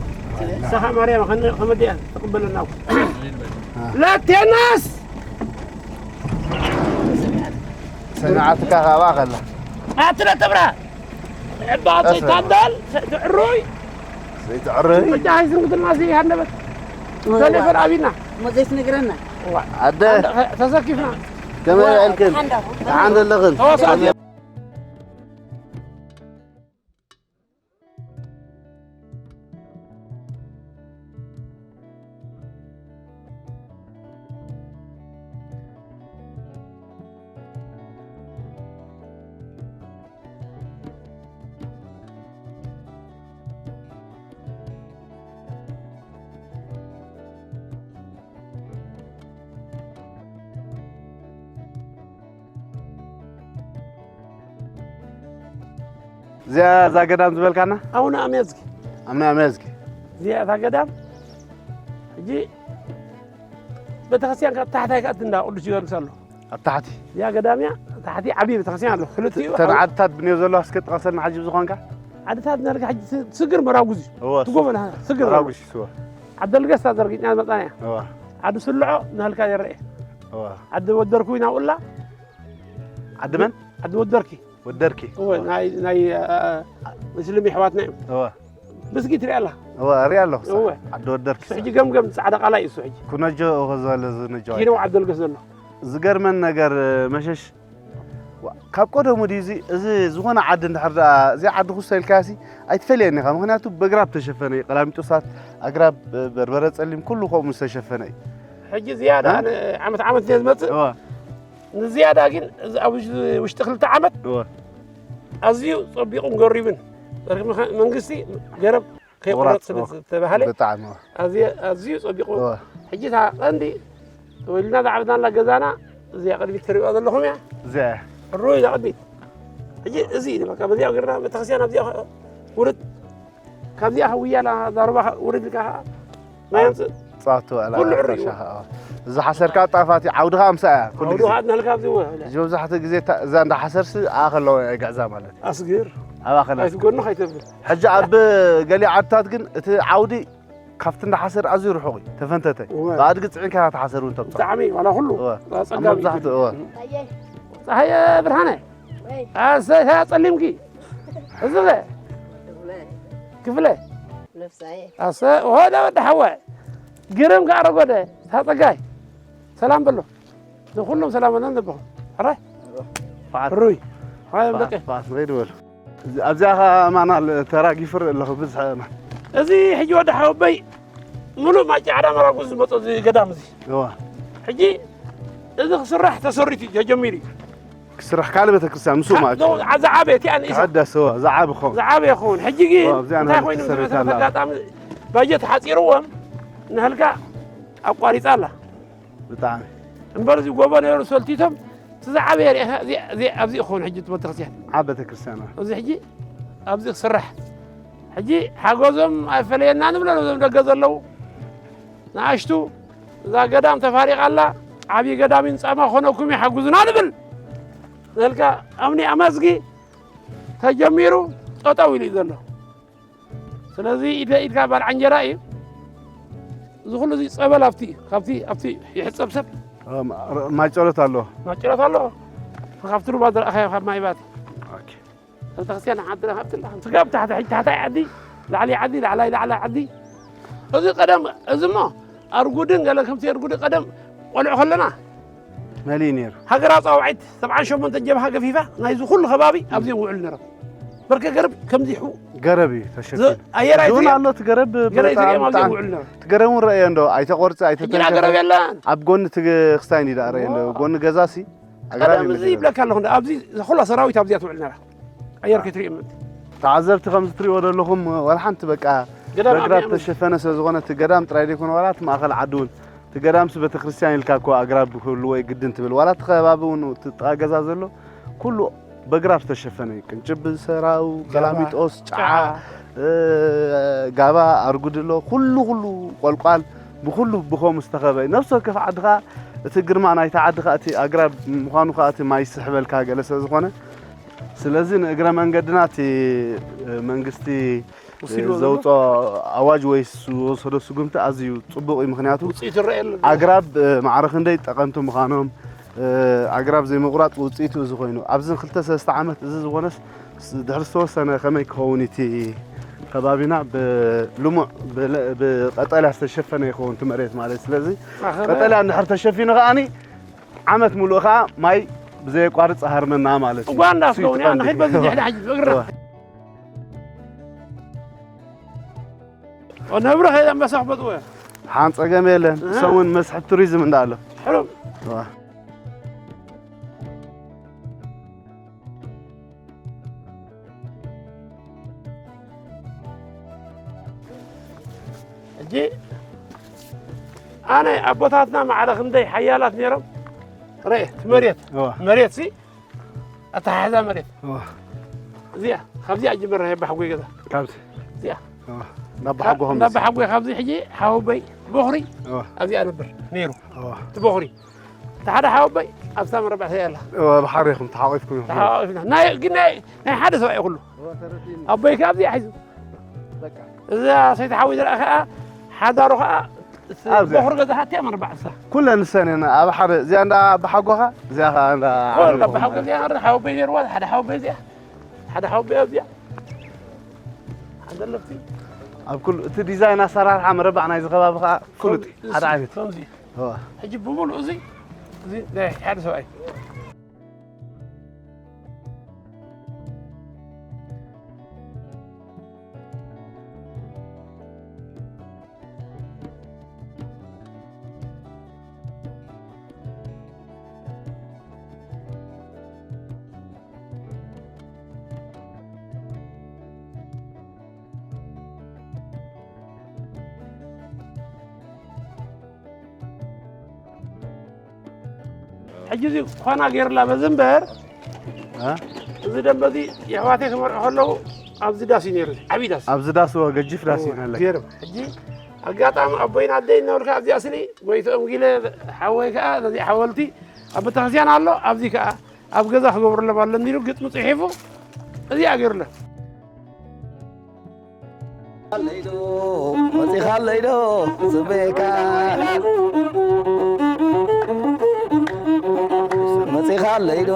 ሰኻ ማርያም ኸነ-፣ ኸመዲያ ትቕበለና እኮ። አ። ላቴናስ! ሰሚዓትካ ኻባ ኸላ። ኣትለ ተብራ! ዕባ ቀስ በል። ዘይታደል፣ ዘይትዕሩይ! ዘይትዕሩይ? መጃ ኣይዝንግድና ዘይሃነበት። ወይ ተሌፎን ዋ። ኣቢና። እሞ ዘይትነግረና? ዋ። ኣደ። ኣንተ-፣ ተሰኪፍና። ከመይ ዋ። ውዒልክን? ሓንዳ። ደሓን ዘለኽን? ተዋሳእቲ። እዚኣ እዛ ገዳም ዝበልካና? ኣቡነ ኣሜዝጊ። ኣቡነ ኣሜዝጊ። እዚኣ እታ ገዳም ሕጂ ቤተክርስትያን ካብ ታሕታይ ከኣ እንዳ ቅዱስ ጊዮርጊስ ኣሎ። ኣብ ታሕቲ? እዚኣ ገዳም እያ፣ ታሕቲ ዓብዪ ቤተክርስትያን ኣሎ። ክልቲኡ ተን ዓድታት ብንዮ ዘለዋ እስከ ጥቀሰልና ሕጂ ብዝኾንካ? ዓድታት እናልካ ሕጂ ስ-፣ ስግር መራጉዝ እዩ። እወ፣ ትጎበና፣ ስግር መራጉዝ እወ። ዓዲ ኣልገስታ ዘርጊጽና ዝመጻና እያ። እወ። ዓዲ ስልዖ እናልካ ይረአ። እወ። ዓዲ ወደርኩ ኢና ውላ። ዓዲ መን? ዓዲ ወደርኪ። ወደርኪ። እወ፣ ናይ፣ ናይ፣ አ፣ አ፣ ሙስሊም የሕዋትና እዮም። እወ። ምስጊድ ትሪኣ ኣላ። እወ፣ እሪኣ ኣለኹ። እወ። ዓዲ ወደርኪ። እሱ ሕጂ ገምገም ጻዕዳ ቃላይ እዩ እሱ ሕጂ። ኩነጆ እኮ ዘሎ ዝነጆ ኪነው ኣይኮነን። ዓዲ ኣልገስ ዘሎ። ዝገርመን ነገር መሸሽ፣ ዋ፣ ካብ ቀደሙ ድዩ እዚ፣ እዚ ዝኾነ ዓዲ እንድሕር ደኣ፣ እዚ ዓዲ ኩስቶ ኢልካሲ ኣይትፈልየን ኢኻ። ምኽንያቱ ብኣግራብ ተሸፈነ እዩ። ቀላሚጦሳት ኣግራብ፣ በርበረ ጸሊም ኩሉ ከምኡ ዝተሸፈነ እዩ። ሕጂ ዝያዳ እ? ኣነ ዓመት ዓመት እየ ዝመጽእ። እወ። ንዝያዳ ግን እዚ ኣብ ውሽ-፣ ውሽጢ ክልተ ዓመት እወ። ኣዝዩ ጸቢቑን ገሪብን። በርክ ምኸ-፣ መንግስቲ ገረብ ከይቁረጽ ምቑራጽ፣ ስለ እወ። ዝተባህለ ብጣዕሚ፣ እወ። ኣዝየ-፣ ኣዝዩ ጸቢቑ። እወ። ሕጂ እታ ቀንዲ ተወሊድና ዝዓበድናላ ገዛና እዚኣ ቅድሚት ትሪእዋ ዘለኹም እያ። እዚኣ እያ። ሩይ እዛ ቅድሚት። ሕጂ እዚ እዩ በቃ በዚኣ ገርና ቤተክርስትያን ኣብዚኣ ውርድ ካብዚኣ ኸ ውያላ እዛ ሩባ ኸ ውርድ ኢልካ ኸ ማይ ኣምጽእ። ጻቱ ኣላ ኩሉ ዕርዩ። ፈሻኻ፣ ኣዎ። እዚ ሓሰርካ ጣፋት እዩ፣ ዓውድኻ ኣምሳያ ኩሉ ዓውድኻ ግዜ። ኣድናልካ ኣብዚ ወ-፣ ሕጂ መብዛሕትኡ ግዜ እታ፣ እዛ እንዳ ሓሰርሲ ኣኸለዎ እያ ግዕዛ ማለት እዩ። ኣስግር። ኣብ ኣኸለ። ኣይትጎንኽ ኣይተብል። ሕጂ ኣብ ገሊኡ ዓድታት ግን እቲ ዓውዲ ካብቲ እንዳ ሓሰር ኣዝዩ ርሑቕ እዩ፣ ተፈንተተ። እወ። ብኣድጊ ጽዒንካ ኢኻ ተሓሰር እውን ተብጽሖ። ብጣዕሚ፣ ዋላ ኩሉ እወ። ኣጸጋሚ ኣብ መብዛሕትኡ፣ እዩ። እወ። ጸሃየ ብርሃነ። ወይ። ኣሰይ፣ ጸሊምኪ። እዚ ኸ? ክፍለ። ክፍለ። ነፍሳየ። ኣሰ፣ ወደ፣ ወደ ሓወ። ግርም ከኣ ረጎደ። እታ ጸጋይ። ሰላም በሎ። ንኹሎም ሰላም በሎ ንደበኹም። ሕራይ? ፋት። ሩይ። ሕራይ በቃ። ፋት፣ ፋት፣ ንኸይድ በሉ። እዚ፣ ኣብዚኣ ኸኣ ኣማን ኣለ፣ ተራጊፉ ርኢ ኣለኹ፣ ብዝሒ ኣማን። እዚ ሕጂ ወዲ ሓወበይ፣ ምሉእ ማይ ጫዕዳ መራጉ ዝመጾ እዚ ገዳም እዚ። እዋ። ሕጂ እዚ ክስራሕ ተሰሪቱ እዩ፣ ተጀሚሩ እዩ። ክስራሕ ካልእ ቤተክርስትያን ምስኡ ከ-፣ ማለት እዩ። ዶ-፣ ዓ-፣ ዝዓበየ እቲኣ ንእሳ። ክሕደስ፣ እዋ፣ ዝዓቢ ክኸውን። ዝዓበየ ክኸውን። ሕጂ ግን እዋ፣ ኣብዚኣ እንታይ ነበር ኮይኑ ትሰረይታ ዝመሰረት ኣላ። ኣጋጣሚ ባጀት ሓጺርዎም ንህልካ ኣቋሪጻ ኣላ። ብጣዕሚ። እምበር እዚ ጎቦ ነይሩ ሰልቲቶም፣ እቲ ዝዓበየ ርኢኻ፣ እዚ፣ እዚ፣ ኣብዚ ይኸውን ሕጂ እቲ ቤተክርስትያን። ዓቢ ቤተክርስትያን፣ እዋ። እዚ ሕጂ ኣብዚ ክስራሕ። ሕጂ ሓገዞም ኣይፈለየና ንብሎ ነዞም ደገ ዘለዉ። ንኣሽቱ እዛ ገዳም ተፋሪቓ ኣላ፣ ዓብዪ ገዳም ይንጻማ ክኾነኩም እዩ፣ ሓግዙና ንብል። ንህልካ እምኒ ኣመዝጊ ተጀሚሩ ጠጠው ኢሉ እዩ ዘሎ። ስለዚ ኢደ ኢድካ ባልዓ እንጀራ እዩ። እዚ ኩሉ እዚ ጸበል ኣብቲ፣ ካብቲ፣ ኣብቲ ይሕጸብ ሰብ። እ፣ ማ-፣ ማይ ጸሎት ኣሎ። ማይ ጸሎት ኣሎ። ካብቲ ሩባ ዝረኣኻዮ ካብ ማይ ባቲ። ኦኬ። ቤተክርስትያን ሓንቲ ኢኻ ኣብቲ ኣለኻ። ስጋብ ታሕቲ፣ ሕጂ ታሕታይ ዓዲ፣ ላዕሊ ዓዲ፣ ላዕላይ፣ ላዕላይ ዓዲ። እዚ ቀደም፣ እዚ እሞ ኣርጉድን ገለ ከምቲ ኣርጉድ ቀደም ቆልዑ ከለና መሊኡ ነይሩ። ሃገራዊ ፃውዒት ሰብዓን ሸሞንተን ጀብሃ ገፊፋ ናይዚ ኩሉ ከባቢ ኣብዚኦም ውዕሉ ነይሮም። በርከ ገረብ ከምዚ ይሑ ገረብ እዩ ተሸፊኑ። ኣየር ኣይትሪኦም ኣሎ እቲ ገረብ ገረብ በጣም ኣይትሪኦም ኣብዚኦም ብጣዕሚ ውዕሉ ነይሮም። እቲ ገረብ እውን ረአዮ እንዶ ኣይተቆርፀ ሕጂ ዳ ገረብ ኣይተተንከፈ የለን። ኣብ ጎኒ እቲ ክስታይ እንዲ ዳ ረአዮ እንዶ ጎኒ ገዛሲ ኣግራብ ቀደም እዚ ይመስል። ይብለካ ኣለኹ እንዳ ኣብዚ ኩላ ሰራዊት ኣብዚኣ ትውዕል ነራ። ኣየር ከይትሪኦም ምእንቲ ተዓዘብቲ ከምዚ ትሪእዎ ዘለኹም ዋላ ሓንቲ በቃ ገዳም በግራብ ኣብያ ተሸፈነ ስለ ዝኾነ እቲ ገዳም ጥራይ ዘይኮነ ዋላ እቲ ማእኸል ዓዲ እውን እቲ ገዳምሲ ቤተክርስትያን ኢልካ እኮ ኣግራብ ክህልዎ የግድን ትብል ዋላ እቲ ከባቢ እውን እቲ ጥቓ ገዛ ዘሎ ኩሉ በግራብ ዝተሸፈነ እዩ ቅንጭብ ሰራው ቀላሚጦስ ጫዓ እ፣ ጋባ ኣርጉድሎ ኩሉ ኩሉ ቆልቋል ብኩሉ ብኸምኡ ዝተኸበ እዩ ነፍሲ ወከፍ ዓዲ ከዓ እቲ ግርማ ናይቲ ዓዲ ከዓ እቲ ኣግራብ ምዃኑ ከዓ እቲ ማይ ይስሕበልካ ገለ ስለ ዝኾነ ስለዚ ንእግረ መንገድና እቲ መንግስቲ ወሲድዎ ዘሎ ዘውፅኦ ኣዋጅ ወይ ዝወሰዶ ስጉምቲ ኣዝዩ ፅቡቕ እዩ ምክንያቱ ውፅኢት ይረአ ኣሎ ኣግራብ ማዕረ ክንደይ ጠቐምቲ ምዃኖም ኣግራብ ዘይምቑራፅ ውፅኢቱ እዚ ኮይኑ ኣብዚ ክልተ ሰለስተ ዓመት እዚ ዝኾነስ ድሕሪ ዝተወሰነ ከመይ ክኸውን እቲ ከባቢና ብልሙዕ ብቀጠልያ ዝተሸፈነ ይኸውን እቲ መሬት ማለት ስለዚ ቀጠልያ እንድሕር ተሸፊኑ ከዓኒ ዓመት ሙሉእ ከዓ ማይ ብዘየቋርፅ ሃርመና ማለት እዩ እጓ እንዳስለውን ያ ንኸይድ በዚ ድሕዳ ሕጂ ብእግርና ነብሪ ከይድ ኣንበሳ ክበጥዎ እያ ሓን ፀገም የለን እሶም እውን መስሕብ ቱሪዝም እንዳኣሎ ሕሉም ሕጂ ኣነ ኣቦታትና ማዕረ ክንደይ ሓያላት ነይሮም ርእ እቲ መሬት መሬት ሲ ኣተሓሕዛ መሬት እዚኣ ካብዚኣ ጅምር ናይ ኣባሓጎይ ገዛ ካብዚ እዚኣ ናባሓጎኹም ናባሓጎይ ካብዚ ሕጂ ሓወበይ ቦኽሪ ኣብዚኣ ነብር ነይሩ እቲ ቦኽሪ እቲ ሓደ ሓወበይ ኣብታ መረባዕተ ኣላ ብሓሪኹም ተሓቂፍኩም ኢኹም ተሓዋቂፍና ናይ ግን ናይ ናይ ሓደ ሰብኣይ ኩሉ ኣቦይ ከ ኣብዚኣ ሒዙ እዛ ሰይቲ ሓወይ ዝረኣ ከዓ ሓዳሩ ከዓ ኣብዚ። ቦኽሪ ገዛ ሓትያ መረባዕተ ኩለን ንሰን እየን ኣብ ሓደ እዚኣ እንዳ ኣባሓጎኻ እዚኣ ከዓ እንዳ ሓወበይ ነይርዋ ሓደ ሓወበይ እዚኣ ሓደ ሓወበይ ኣብዚኣ ሓደ ኣለፍቲ ኣብ ኩሉ እቲ ዲዛይን ኣሰራርሓ መረባዕ ናይዚ ከባቢ ከዓ ፍሉጥ ሓደ ዓይነት ከምዚ እዋ። ሕጂ ብምሉእ እዚ እዚ ናይ ሓደ ሰብኣይ ሕጂ እዚ ኳና ገይርላ በዚ እምበር እ? እዚ ደንበ እዚ የሕዋተይ ክመርዑ ከለዉ ኣብዚ ዳስ እዩ ነይሩ ዓብዪ ዳስ ኣብዚ ዳስ እዎ ገጂፍ ዳስ እዩ ነለካ ገይሩ ሕጂ ኣጋጣሚ ኣቦይን ኣደይ እናበልካ ኣብዚኣ ስኒ ጎይትኦም ጊለ ሓወይ ከዓ ነዚ ሓወልቲ ኣብ ቤተክርስትያን ኣሎ ኣብዚ ከዓ ኣብ ገዛ ክገብረሎም ኣለኒ ኢሉ ግጥሚ ፅሒፉ እዚኣ ገይሩለን መፂኻለይ ዶ ፅበየካ መፂኻለይ ዶ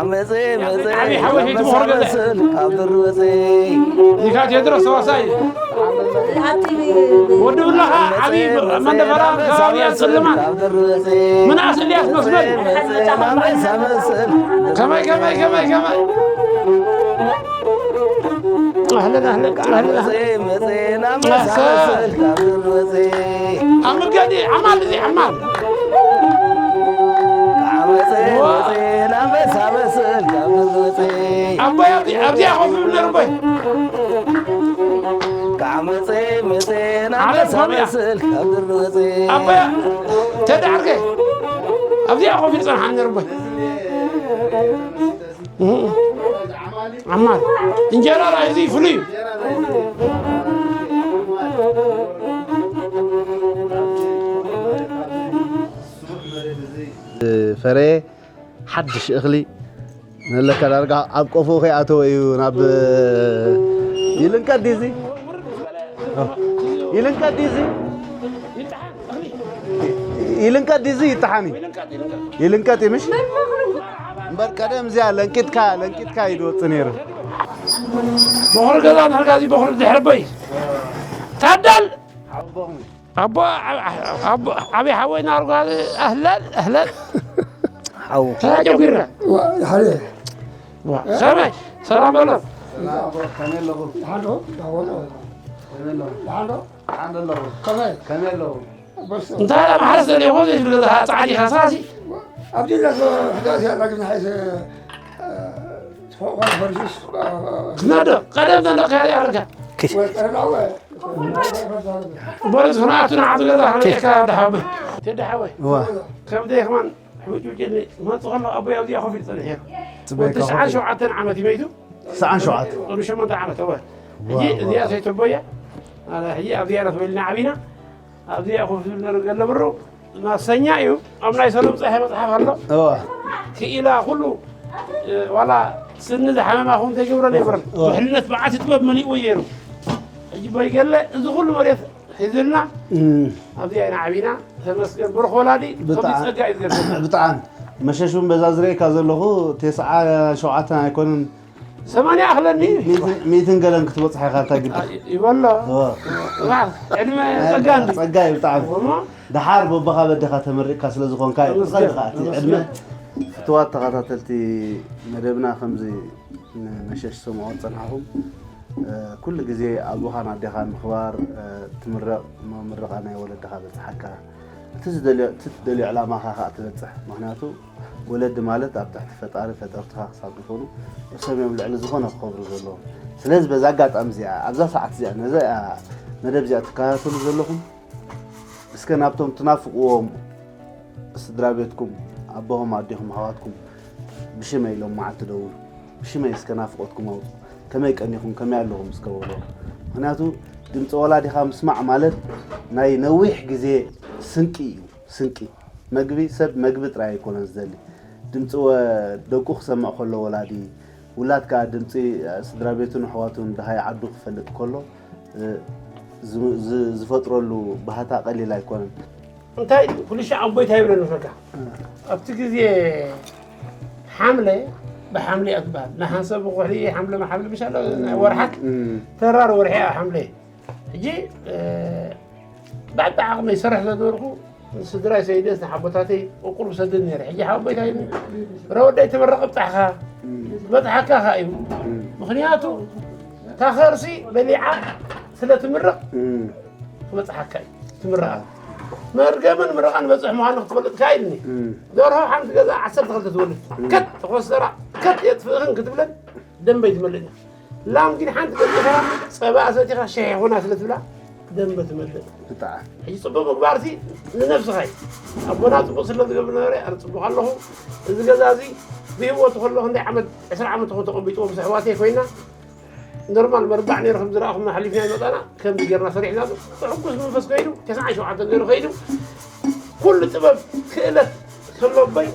ዓመፀ መፀ ዓብዪ ሓወይ ሒቱ ብኾር ገዛ ስል ካብ ድርበፀ ኒካ ቴድሮስ ተዋሳኢ ወዲ ብላኻ ዓብዪ መንደፈራ ከባቢ ኣፅልማን ምንኣስ እልያስ መስበል ከመይ ከመይ ከመይ ከመይ ኣህለን ኣህለን ኣህለን ኣብ ምገዲ ዓማል እዚ ዓማል ኣቦይ ኣብዚኣ ኮፍ ይብል ነሩ ኣቦይ ዓለም ሰሚያ ኣቦያ ተዳዕርከ ኣብዚኣ ኮፍ ይጸንሓ ነርበ ዓማር እንጀራ ራይዚ ፍሉይ ፈረ ሓድሽ እኽሊ ንለካ ዳርጋ ኣብ ቆፎ ከይኣተወ እዩ ናብ ይልንቀት ዲዚ ይልንቀት ዲዚ ይልንቀት ዲዚ ይጣሓኒ ይልንቀት እዩ ምሽ እምበር ቀደም እዚኣ ለንቂጥካ ለንቂጥካ እዩ ዝወፅእ ነይሩ በኹሪ ገዛ ንሕርጋ እዚ በኹሪ ድሕሪ በይ ታደል! ሓውቦም። ኣቦ፣ ኣቦ፣ ዓብዪ ሓወይ ናርጓል፣ ኣህለን፣ ኣህለን። ሓው። ተጀሚርና። ዋ፣ ሓደ። ዋ፣ ከመይ? ሰላም በሎ። ሰላም ኣቦ፣ ከመይ ኣለኹ? ደሓን ዶ? ደሓን ዶ? ከመይ ኣለኹ? ደሓን ዶ? ደሓን ኣለኹ። ከመይ? ከመይ ኣለኹ? በስ። እንታይ ኢላ ማሕረስ ደልየ እኮ ዘይትብል ገዛ ጻዕዲ ኢኻ፣ ሳሲ። ኣብዚ ኢላ ሕዳስ ያላ ግን ሓይሰ፣ እ፣ ትፈ-፣ ኮንፈረንስ፣ እ፣ ትነዶ፣ ቀደም ዘንደቕካ ያርካ። ክሽ። ወ-፣ ቀረብ ኣወ። በሉ፣ ዝኽንኣቱ ንዓቱ ገዛ፣ ከመይ ኢኻ ደሓወ? ቴዲ ሓወይ። እዋ። ከምደይ ከማን ሕውጭውጭ ኢልኒ፣ መጽእ ከሎ ኣቦይ ኣብዚኣ ኮፍ ኢሉ ጸኒሑ ነይሩ። ጽበይ ወዲ ከ ኮፍ ኢሉ። ትሽዓን ሸውዓተን ዓመት እዩ መይቱ። ትሽዓን ሸውዓተን። ቅድሚ ሸሞንተ ዓመት፣ እወ። ሕጂ ዋው፣ እዚኣ ዋው። ሰይተቦያ፣ ኣነ ሕጂ ኣብዚኣ ኢና ተወሊድና ዓቢና። ኣብዚኣ ኮፍ ኢሉ ነሩ ገለ ብሩ፣ ማሰኛ እዩ። ኣብ ናይ ሰሎም ጸሐ መጽሓፍ ኣሎ። እወ። ክኢላ ኩሉ፣ እ፣ ዋላ ስኒ ዝሓመማ ኹም ተገብረን የብረን። እወ። ውሕልነት በዓቲ ጥበብ መሊእዎ ነይሩ። ሕጂ ቦይ ገለ፣ እዚ ኩሉ መሬት ሒዙልና፣ እም። ኣብዚኣ ኢና ዓቢና። ተመስገን፣ ብሩኽ ወላዲ፣ ብጣዕ-፣ ከቢድ ጸጋ እዩ ዝገርም። ብጣዕሚ። መሸሽ እውን በዛ ዝርእየካ ዘለኹ፣ ተስዓ ሸውዓተን ኣይኮነን። ሰማንያ ኣኽለኒ። ሚእትን፣ ሚእትን ገለን ክትበጽሕ ኢኻ፣ እንታይ ግዲ? አ፣ ይበሎ። ኦ። እባ፣ ዕድመ ናይ ጸጋ እንዲ። ጸጋ እዩ ብጣዕሚ። እሞ? ደሓር በቦኻ በዴኻ ተመሪቕካ ስለ ዝኾንካ እዩ። ተመስገን፣ ብኸይድኻ እቲ ተመስገን። ዕድመ። ፍትዋት ተኸታተልቲ መደብና፣ ከምዚ ንመሸሽ ሰምዖ ዝጸናሕኹም፣ እ፣ ኩሉ ግዜ ኣቦኻን ኣዴኻን ምኽባር፣ እ፣ ትምረቕ እሞ ምርቓ ናይ ወለድኻ በጽሓካ። እቲ ዝደልዮ፣ እቲ ትደልዮ ዕላማኻ ኸኣ ትበጽሕ። ምኽንያቱ ወለዲ ማለት ኣብ ትሕቲ ፈጣሪ ፈጠርትኻ ክሳብ ዝኾኑ እሶም እዮም ልዕሊ ዝኾነ ክኸብሩ ዘለዎም። ስለዚ በዛ ኣጋጣሚ እዚኣ፣ ኣብዛ ሰዓት እዚኣ፣ ነዛ መደብ እዚኣ ትከታተሉ ዘለኹም፣ እስከ ናብቶም ትናፍቕዎም ስድራ ቤትኩም፣ ኣቦኹም፣ ኣዴኹም፣ ኣሕዋትኩም ብሽመይ ሎም መዓልቲ ደውሉ። ብሽመይ እስከ ናፍቖትኩም ኣውጽኡ። ከመይ ቀኒኹም፣ ከመይ ኣለኹም እስከ በልዎም። ምኽንያቱ ድምፂ ወላዲኻ ምስማዕ ማለት ናይ ነዊሕ ግዜ ስንቂ እዩ፣ ስንቂ። መግቢ፣ ሰብ መግቢ ጥራይ ኣይኮነን ዝደሊ። ድምፂ ወ-፣ ደቁ ክሰምዕ ከሎ ወላዲ፣ ውላድ ከኣ ድምፂ፣ እ፣ ስድራ ቤቱን ኣሕዋቱን ደሃይ ዓዱ ክፈልጥ ከሎ፣ እ፣ ዝ-፣ ዝ-፣ ዝፈጥረሉ ባህታ ቀሊል ኣይኮነን። እንታይ ኩሉ ሻዕ ኣቦይ እንታይ ይብለኒ መስለካ? እ። ኣብቲ ግዜ ሓምለ ብሓምለ እያ ትበሃል። ንሓንሳብ ብኩሕሊ ሓምለ መሓምለ ምሽ ኣሎ፣ ናይ ወርሓት እም። ተራር ወርሒ እያ ሓምለ። ሕጂ፣ እ፣ ብዓቢ ዓቕመይ ይሰርሕ ስለነበርኩ፣ ንስድራይ ሰይደስ ንሓቦታተይ ቁርቁር ብሰደድ ነይረ። ሕጂ ሓቦይ እንታይ ኢሉኒ? "ረወዳይ ተመረቐ ብጻሕኻ፣ እም። በጽሓካ ከኣ እዩ። እም። ምኽንያቱ፣ እታ ኸርሲ በሊዓ ስለ ትምረቕ፣ እም። ክበጽሓካ እዩ። ትምረቓ። መርገምን ምረቓን በጽሕ ምዃኑ ክትፈልጥ ከኣ" ኢሉኒ። እም። ደርሆ ሓንቲ ገዛ ዓሰርተ ክልተ ትወልድ። እም። ከት ተኾስተራ፣ ከት የጥፍእኽን ክትብለን ደንበ ይትመልእና። ላም ግን ሓንቲ ገዚኻ ጸባ ኣሰቲኻ ሸሕ ይኹና ስለ ትብላ ደንበ ትመልእ። ብጣዕሚ። ሕጂ ጽቡቕ ምግባርሲ ንነብስኻ እዩ። ኣቦና ጽቡቕ ስለ ዝገብር ነበረ፣ ኣነ ጽቡቕ ኣለኹ። እዚ ገዛ እዚ ብህይወቱ ከሎ ክንደይ ዓመት፣ ዕስራ ዓመት ኾን ተቐቢጥዎ ምስ ኣሕዋተይ ኮይና፣ ኖርማል መርባዕ ነይሩ ከም ዝረኣኹም ሓሊፍና ይመጣና፣ ከምዚ ጌርና ሰሪሕና፣ ብሕጉስ መንፈስ ከይዱ፣ ተስዓን ሸውዓተን ነይሩ ከይዱ፣ ኩሉ ጥበብ፣ ክእለት ከሎ ኣቦይ፣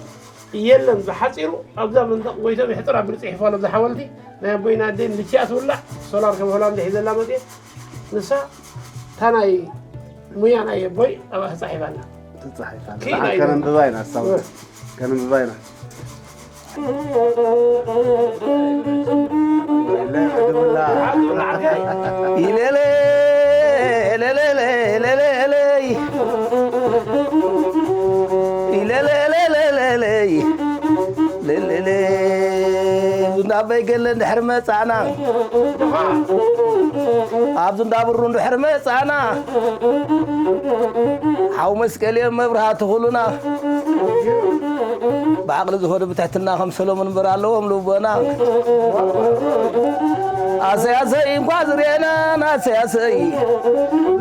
የለን፣ ብሓጺሩ ኣብዛ መንደቕ ጎይቶም ይሕጽራ ብርጺ ይሕፋ ኣሎ፣ ኣብዛ ሓወልቲ ናይ ኣቦይና ኣደይ ልኪኣ ትውላዕ፣ ሶላር ከም ሆላንድ ሒዘላ መጽየ። ንሳ እታ ናይ ሙያ ናይ ኣቦይ ኣብኣ ተጻሒፋ ኣላ። ተጻሒፋ ኣላ። ክኢላ ንዓ እዩ። ከነንብባ ኢና፣ ኣስታውስ። እወ። ከነንብባ ኢና። ኢለለ፣ ኢለለ፣ ኢለለይ። ኢለለለለለይ። ለለለ። እንዳ ኣባይ ገለ እንድሕር መጻና፣ ኣብዚ እንዳ ብሩ እንድሕር መጻና፣ ሓው መስቀል እዮም መብርሃቲ ኩሉና። ብዓቕሊ ዝኸዱ ብትሕትና ከም ሰሎሞን እምበር ኣለዎም ልቦና። ኣሰይ ኣሰይ እንኳዕ ዝርኤና፣ ኣሰይ ኣሰይ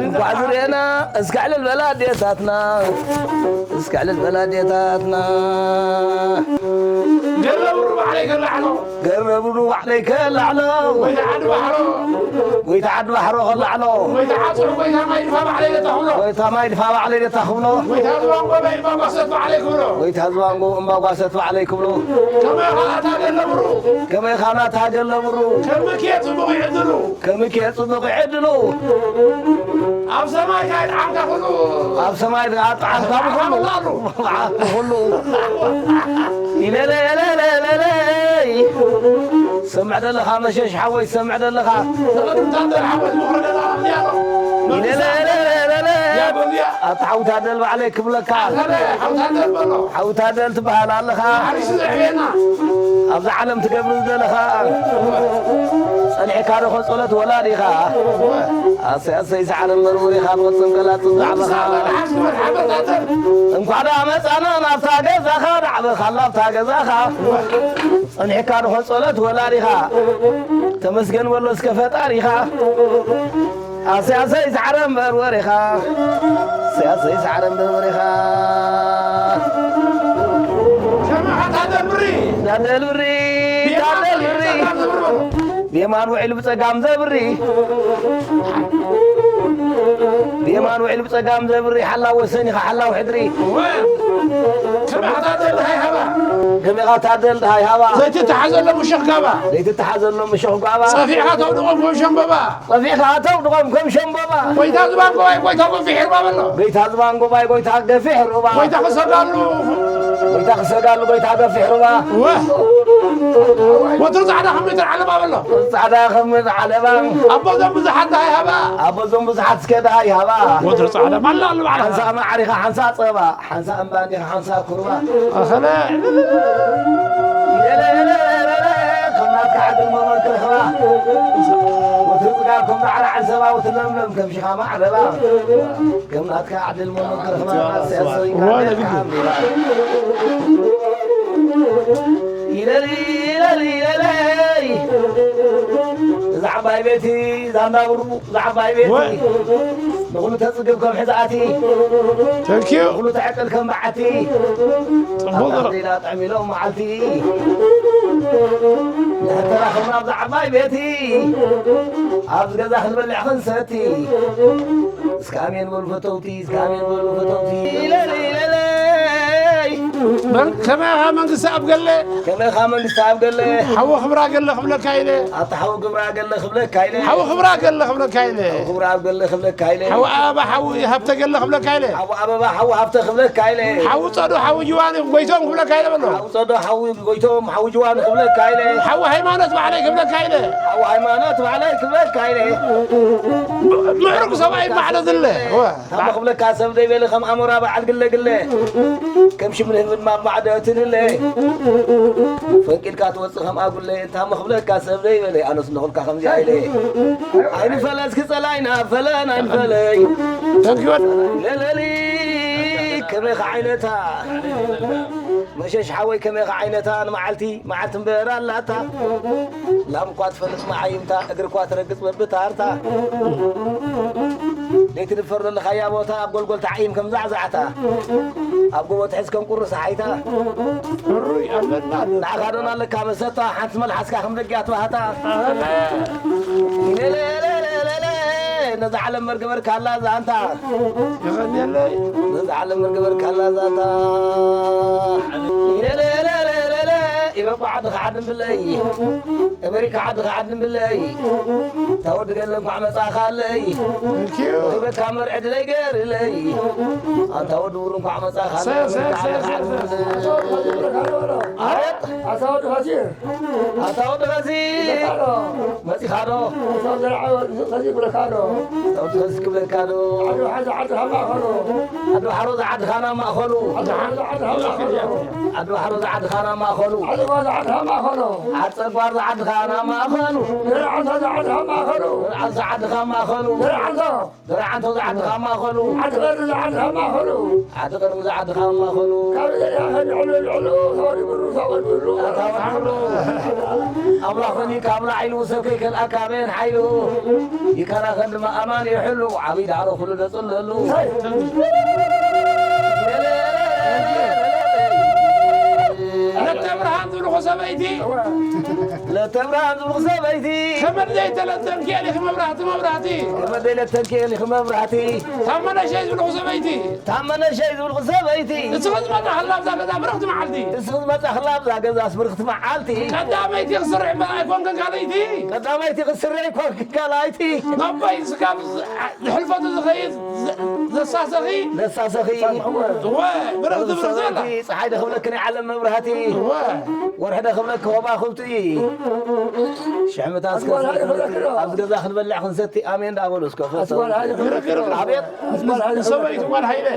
እንኳዕ ዝርኤና። እስከ ዕልል በላ ኣዴታትና፣ እስከ ዕልል በላ ኣዴታትና። ገረብሩ ባዕለይ ከላዕሎ። ገረብሩ ባዕለይ ከላዕሎ። ጎይታ ዓዲ ባሕሮ። ጎይታ ዓዲ ባሕሮ ከላዕሎ። ጎይታ ዓጹዕ፣ ጎይታ ማይ ድፋ ባዕለይ ለታ ክብሎ። ጎይታ ማይ ድፋ ባዕለይ ለታ ክብሎ። ጎይታ ዝባንጎ እምባ ጓሰት ባዕለይ ክብሎ። ጎይታ ዝባንጎ እምባ ጓሰት ባዕለይ ክብሎ። ከመይ ኻና ታገለብሩ። ከመይ ኻና ታገለብሩ። ከምኬ ጽቡቕ ይዕድሉ። ከምኬ ጽቡቕ ይዕድሉ። ኣብ ሰማይ ካይ ጣዕምካ ኩሉ። ኣብ ሰማይ ጣዕምካ ኩሉ። ኩሉ። ኢለለ፣ ኢለለ፣ ኢለለይ። ሰምዕ ደለኻ መሸሽ ሓወይ፣ ሰምዕ ደለኻ። ተቐድም ታደል ሓወይ፣ ምኽሪ ገዛ ኣኽልያ ኣሎ። ኢለለለለለ። ያ በሉያ። ኣታ ሓው ታደል ባዕለይ ክብለካ። ኣኸለ፣ ሓው ታደል በሎ። ሓው ታደል ትበሃል ኣለኻ። ሓሪሱ ዘሕየና። ኣብዛ ዓለም ትገብር ዝደለኻ። ጸኒሕካ ዶ ኸ ጸሎት ወላዲኻ? ኣሰይ፣ ኣሰይ፣ ሰዓረ መርውሪኻ፣ ብቕጽም ቀላጽም ዛዕባኻ። ንሳ ለሓስ ትበል ሓበታተን። እንኳዕ ደኣ መጻና ናብታ ገዛኻ፣ ዳዕበኻ ናብታ ገዛኻ። ጸኒሕካ ዶ ኸ ጸሎት ወላዲኻ? ተመስገን በሎ እስከ ፈጣሪኻ። ኣሰይ፣ ኣሰይ፣ ሰዓረ እምበር ወሬኻ። ኣሰይ፣ ኣሰይ፣ ሰዓረ እምበር ወሬኻ። ሸማኻ ታደል ብሪ። ታደል ብሪ፣ ታደል ብሪ። ብየማን ውዒሉ ብጸጋም ዘብሪ። ብየማን ውዒሉ ብጸጋም ዘብሪ። ሓላው ወሰን ኢኻ፣ ሓላው ሕድሪ። ከመይ ኢኻ ታደል ደሃይ ሃባ? ከመይ ኢኻ ታደል ደሃይ ሃባ? ዘይትተሓዘሎም ምሸኽ ጋባ። ዘይትተሓዘሎም ምሸኽ ጋባ። ጸፊዕኻ ተውድቖም ከም ሸምበባ። ጸፊዕኻ ተውድቖም ከም ሸምበባ። ጎይታ ዝባን ጎባይ፣ ጎይታ ገፊሕ ርባ በሎ። ጎይታ ዝባን ጎባይ፣ ጎይታ ገፊሕ ርባ። ጎይታ ክሰጋሉ። ጎይታ ክሰጋሉ፣ ጎይታ ገፊሕ ርባ። ወ-፣ ወትሩ ጻዕዳ ከም ምድሪ ዓለባ በሎ። ጻዕዳ ከም ምድሪ ዓለባ። ኣቦ ዞም ብዙሓት ደሃይ ሃባ። ኣቦ ዞም ብዙሓት እስከ ደሃይ ሃባ። ወትሩ ጻዕዳ ማላ ኣሎ ባዕላ። ሓንሳእ ማዕሪኻ፣ ሓንሳእ ጸባ። ሓንሳእ እምባ እንዲኻ ሓንሳእ ኩርባ። ኣኸለ። ኢለለለለለ፣ ከም ናትካ ዕድል መመት ክረኽባ። ወትሪ ጽጋብ ከም ዳዕራ ዓንሰባ፣ ወትሪ ለምለም ከም ሽኻ ማዕረባ። ከም ናትካ ዕድል መመት ክረኽባ። ኣሰይ፣ ኣሰይ፣ ወለ ግዲ። ኢለሊ፣ ኢለሊ፣ ኢለለይ። እዛ ዓባይ ቤቲ፣ እዛ እንዳብሩ፣ እዛ ዓባይ ቤቲ። ወይ። ንኹሉ ተጽግብ ከም ሕዛእቲ። Thank you። ንኹሉ ተዕቅል ከም በዓቲ። ጽቡቕ ኣታ ደረቕ። ዜና ጥዕም ኢሎም መዓልቲ። ንሕተራኸብና ኣብዛ ዓባይ ቤቲ። ኣብዚ ገዛ ክንበልዕ ክንሰቲ። እስከ ኣሜን በሉ ፈተውቲ፣ እስከ ኣሜን በሉ ፈተውቲ። ኢለለይ፣ ኢለለይ። መን-፣ ከመይ ኢኻ መንግስቲ ኣብ ገለ? ከመይ ኢኻ መንግስቲ ኣብ ገለ? ሓዊ ክብራ ገለ ክብለካ ኢለ። ኣታ ሓዊ ክብራ ገለ ክብለካ ኢለ። ሓዊ ክብራ ገለ ክብለካ ኢለ። ሓዊ ክብራ ገለ ክብለካ ኢለ። ሓዊ ኣበባ ሓዊ ሃብተ ገለ ክብለካ ኢለ። ሓዊ ኣበባ ሓዊ ሃብተ ክብለካ ኢለ። ሓዊ ጸዶ ሓዊ ጅዋኒ ጎይቶም ክብለካ ኢለ በሎ። ሓዊ ጸዶ ሓዊ ጎይቶም ሓዊ ጅዋኒ ክብለካ ኢለ። ሓዊ ሃይማኖት ባዕለይ ክብለካ ኢለ። ሓዊ ሃይማኖት ባዕለይ ክብለካ ኢለ። ምዕሩግ ሰብኣይ ባዕለ ዝለ። ወ-፣ ታሞ ክብለካ ሰብ ዘይበለ ከም ኣሞራ በዓል ግለ ግለ። ከም ሽም ንህብን ማብ ማዕዶ ትንለ። ፈንቂልካ ትወጽእ ከም ኣጉለ። ታሞ ክብለካ ሰብ ዘይበለ ኣነስ ንኹልካ ከምዚኣ ኢለ። ኣይንፈለስ ክጸላይና ፈለን ኣይንፈለይ። ተንኪወት። ለለሊ ከመይ ከዓይነታ። መሸሽ ሓወይ ከመይ ከዓይነታ። ንመዓልቲ መዓልቲ እምበር ኣላታ። ላም እኳ ትፈልጥ መዓይምታ፣ እግሪ እኳ ትረግጽ በብታርታ። ለይቲ ድፈር ዘለኻያ ቦታ፣ ኣብ ጎልጎል ተዓይም ከም ዛዕዛዕታ። ኣብ ጎቦ ትሕዝ ከም ቁሪ ሰሓይታ። ሕሩይ ኣለና። ንዓኻ ዶን ኣለካ መሰታ፣ ሓንቲ መልሓስካ ከም ደጊያ ትባህታ። ኣለ። ኢለለለለለ፣ ነዛ ዓለም መርገበርካ ኣላ ዛንታ። የቐንየለይ። ነዛ ዓለም መርገበርካ ኣላ ዛንታ። ኢለለለለለ፣ ኢረቋ ዓድኻ ዓድም ብለይ። ኣሜሪካ ዓድኻ ዓድም ብለይ። ታወዲ ገለ እንኳዕ መጻኻለይ። Thank you። ክበካ መርዐ ድለይ ገርለይ። ኣንታ ወዲ ውሩ እንኳዕ መጻኻለይ። ሰ-፣ ሰ-፣ ኣሜሪካ ሰ-፣ ዓድኻ ሰ-፣ ዓድም ሰ-፣ ብለይ። ኣታ ወዲ ኸሲር። ኣታ ወዲ ኸሲር። መጺኻ ዶ? ኣታ ወዲ ኸሲር ክብለካ ዶ? ኣታ ወዲ ኸሲር ክብለካ ዶ? ዓዲ ሓሮ ዝዓድኻ ማእኸሉ። ዓዲ ሓሮ ዝዓድኻ ናብ ማእኸሉ። ዓዲ ሓሮ ዝዓድኻ ማእኸሉ። ዓዲ ሓሮ ዝዓድኻ ናብ ማእኸሉ። ዓዲ ጓል ዝዓድኻ ማእኸሉ። ዓዲ ጸጓር ዝዓድኻ ናብ ማእኸሉ። ደርዓንቶ ዝዓድኻ ማእኸሉ። ደርዓንቶ ዝዓድኻ ማእኸሉ። ደርዓንቶ። ደርዓንቶ ዝዓድኻ ማእኸሉ። ዓዲ ቐርኒ ዝዓድኻ ማእኸሉ። ዓዲ ቐርኒ ዝዓድኻ ማእኸሉ። ካብ ደርያ ከልዕሉ ልዕሉ፣ ተወዲቡሉ ተወዲቡሉ። ኣታ ወዲቡሉ። ኣምላኽ ኾኒ ካብ ላዕሉ፣ ሰብ ከይከልኣካ መን ሓይሉ። ይከላኸል ድማ ኣማን ይሕሉ፣ ዓብይ ዳዕሮ ኩሉ ደጽለሉ። ለተብርሃን ዝብልኹ ሰበይቲ። ከመደይ ተለተንኪ ኤሊኺ መብራህቲ፣ መብራህቲ። ከመደይ ለተንኪ ኤሊኺ መብራህቲ። ታመነሸይ ዝብልኹ ሰበይቲ። ታመነሸይ ዝብልኹ ሰበይቲ። እስኺ ዝመጻ ክላ ኣብዛ ገዛ ብርኽቲ መዓልቲ። እስኺ ዝመጻ ክላ ኣብዛ ገዛ ብርኽቲ መዓልቲ። ቀዳመይቲ ክስርዕ እምበር ኣይኮንክን ካልኣይቲ። ቀዳመይቲ ክስርዕ ኣይኮንክን ካልኣይቲ። ነቦይ ስጋብ ዝ-፣ ዝሕልፈቱ ዝኸይድ ዘ-፣ ዘሳሰኺ። ዘሳሰኺ። እወ፣ ብርኽቲ፣ ብርኽቲ በላ። ሰበይቲ፣ ፀሓይ ዶ ክብለኪ ናይ ዓለም መብራህቲ። እወ። ወርሒ ዶ ክብለኪ ከዋኽብቲ። ሽሕምታት እስከ ኣብዚ ገዛ ክንበልዕ ክንሰቲ ኣሜን እንዳበሉ እስከ ፈተው። ኣቤት። ሰበይቲ ጓል ሃይለ።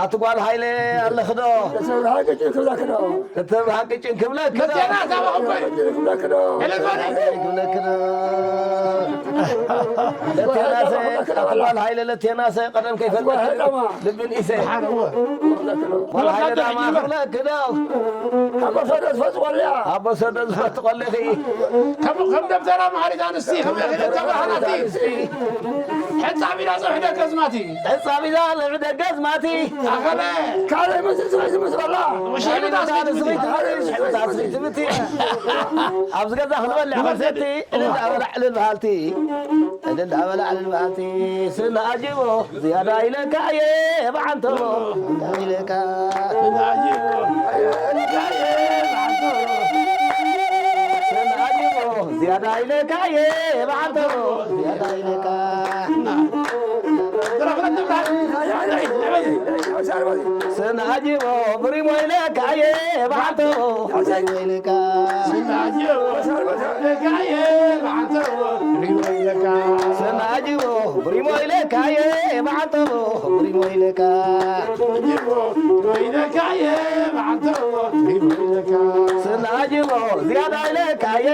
ኣቲ ጓል ሃይለ ኣለኽዶ? እቲ ብሃቂ ጭን ክብለክ ዶ? ለቴናስ ኣባኹም ኮይኑ። ክብለክ ዶ? ለቴናስ፣ ኣቲ ጓል ሃይለ ለቴናስ ቀደም ከይፈለክ ልብን ኢሰ። ጓል ሃይለ ዳማ ክብለክ ዶ? ኣቦ ሰዶ ዝፈትቆልያ። ኣቦ ሰዶ ዝፈትቆልኺ። ከም ከም ደብተራ መሃሪት ኣንስቲ፣ ከም ከም ደብተራ መሃሪት ኣንስቲ። ሕጻብ ኢላ ዘውሕደ ገዝማቲ። ሕጻብ ኢላ ዘውሕደ ገዝማቲ። ኣኸለ። ካልእ ምስ ዝስምዕ ዝምስለላ። ሽሕምታት ስምዒት። ሽሕምታት ስምዒት። ኣብዚ ገዛ ክንበልዕ ክንሰቲ፣ እልል ኣበላ ዕልል በሃልቲ። እልል ኣበላ ዕልል በሃልቲ። ስና ኣጅቦ ዝያዳ ኢለካ እየ ብዓንተቦ። ዝያዳ ኢለካ። ስና ኣጅቦ ዝያዳ ኢለካ እየ ብዓንተቦ። ዝያዳ ኢለካ። ስነ ኣጅቦ ብሪሞ ኢለካ እየ ብዓንተቦ። ብሪሞ ኢለካ። ስነ ኣጅቦ ብሪሞ ኢለካ እየ ብዓንተቦ። ብሪሞ ኢለካ። ስነ ኣጅቦ ብሪሞ ኢለካ እየ ብዓንተቦ። ብሪሞ ኢለካ። ኣጅቦ ብሪሞ ኢለካ እየ ብዓንተቦ። ብሪሞ ኢለካ። ስነ ኣጅቦ ዝያዳ ኢለካ እየ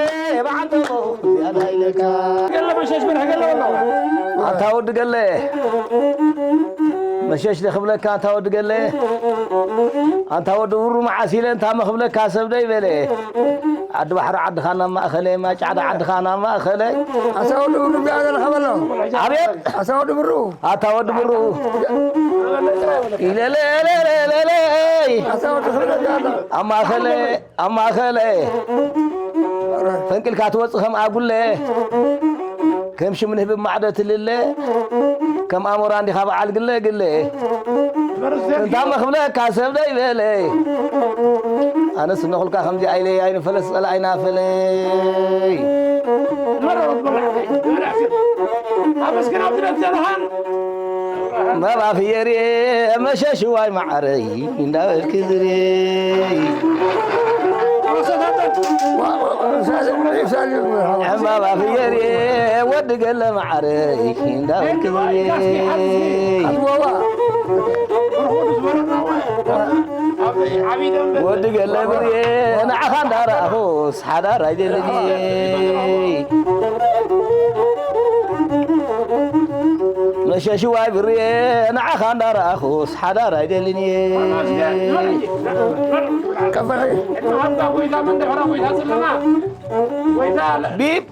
ብዓንተቦ። ዝያዳ ኢለካ። ገለ መሸሽ ብርሕ ገለ ወላ። ኣታ ወዲ ገለ። መሸሽ ዶ ክብለካ ኣንታ ወዲ ገለ? ኣንታ ወዲ ብሩ መዓስ ኢለ እንታመ ክብለካ ሰብ ዶ ይበለ? ዓዲ ባሕሪ ዓድኻ ናብ ማእኸለ፣ ማይ ጫዕዳ ዓድኻ ናብ ማእኸለ። ኣታ ወዲ ብሩ ቢያ ዘለኻ በሎ። ኣቤት! ኣታ ወዲ ብሩ። ኣታ ወዲ ብሩ። ኢለለለለለይ። ኣታ ወዲ ክብለካ ኣሎ። ኣብ ማእኸለ ኣብ ማእኸለ ፈንቂልካ ትወፅእ ከም ኣጉለ፣ ከም ሽም ንህቢ ማዕዶ ትልለ፣ ከም ኣሞራ እንዲኻ በዓል ግለ ግለ። እንታ መኽብለካ ሰብ ደይበለ፣ ኣነስ እነኹልካ ከምዚ ኣይለይ ኣይንፈለስ ጸላእ ኣይናፈለይ። ኣመስግን ኣብ ትደት ዘለኻን መባፍየርየ መሸሽዋይ መዓረይ እንዳበልኪ ዝርየይ። ዕምባባ ፍየርየ ወዲ ገለ መዓረይ እንዳበልኪ ዝርየይ። ወዲ ገለ ብርየ ንዓኻ እንዳረኣኹስ ሓዳር ኣይደልን እየ። መሸሽዋይ ብርየ ንዓኻ እንዳረኣኹስ ሓዳር ኣይደልን እየ። ቢብ።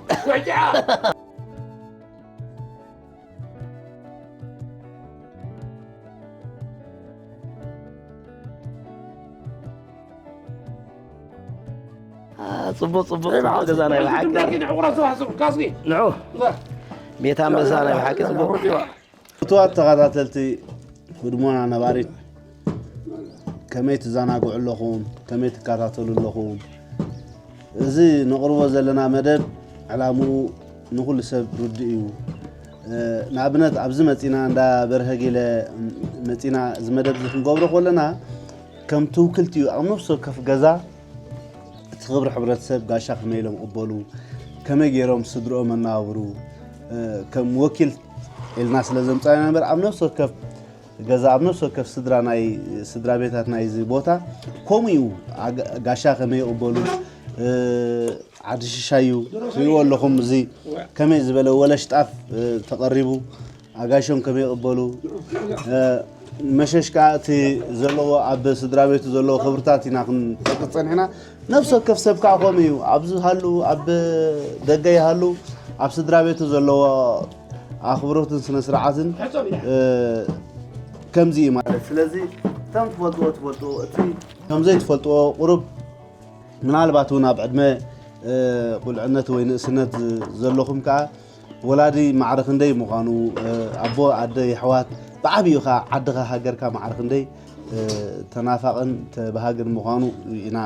ጽቡቕ፣ ጽቡቕ፣ ጽቡቕ ገዛ ናይ ብሓቂ። ንዑ። ቤት ኣንበሳ ናይ ብሓቂ ጽቡቕ። ክቡራት ተኸታተልቲ ህድሞና ነባሪት፣ ከመይ ትዘናግዑ ኣለኹም? ከመይ ትከታተሉ ኣለኹም? እዚ ነቕርቦ ዘለና መደብ ዕላምኡ ንኹሉ ሰብ ርዱእ እዩ። እ፣ ንኣብነት ኣብዚ መጺና እንዳ በርሀ ጌለ መጺና እዚ መደብ እዚ ክንገብሮ ከለና ከም ትውክልቲ እዩ። ኣብ ነፍሲ ወከፍ ገዛ እቲ ክብሪ ሕብረተሰብ ጋሻ ከመይ ኢሎም ይቕበሉ፣ ከመይ ገይሮም ስድርኦም መነባብሩ፣ እ፣ ከም ወኪል ኢልና ስለ ዘምጻእና እምበር ኣብ ነፍሲ ወከፍ ገዛ ኣብ ነፍሲ ወከፍ ስድራ ናይ ስድራ ቤታት ናይዚ ቦታ ከምኡ እዩ። ኣጋ-፣ ጋሻ ከመይ ይቕበሉ፣ እ፣ ዓዲ ሽሻዩ ትሪእዎ ኣለኹም። እዚ ከመይ ዝበለ ወለሽጣፍ፣ እ፣ ተቐሪቡ፣ ኣጋሾም ከመይ ይቕበሉ፣ እ፣ መሸሽ ከኣ እቲ ዘለዎ ኣብ ስድራ ቤቱ ዘለዎ ክብርታት ኢና ክንጠቅስ ጸኒሕና። ነፍሲ ወከፍ ሰብ ከኣ ከምኡ እዩ። ኣብዚ ሃሉ፣ ኣብ ደገ ይሃሉ፣ ኣብ ስድራ ቤቱ ዘለዎ ኣኽብሮትን ስነ ስርዓትን፣ እ፣ ከምዚ እዩ ማለት። ስለዚ እቶም ትፈልጥዎ ትፈልጥዎ፣ እቲ ከም ዘይትፈልጥዎ ቁሩብ ምናልባት እውን ኣብ ዕድመ፣ እ፣ ቁልዕነት ወይ ንእስነት ዘለኹም ከኣ ወላዲ ማዕረ ክንደይ ምዃኑ፣ እ፣ ኣቦ፣ ኣደ፣ የሕዋት፣ ብዓቢኡ ከኣ ዓድኻ፣ ሃገርካ ማዕረ ክንደይ፣ እ፣ ተናፋቕን ተባሃግን ምዃኑ ኢና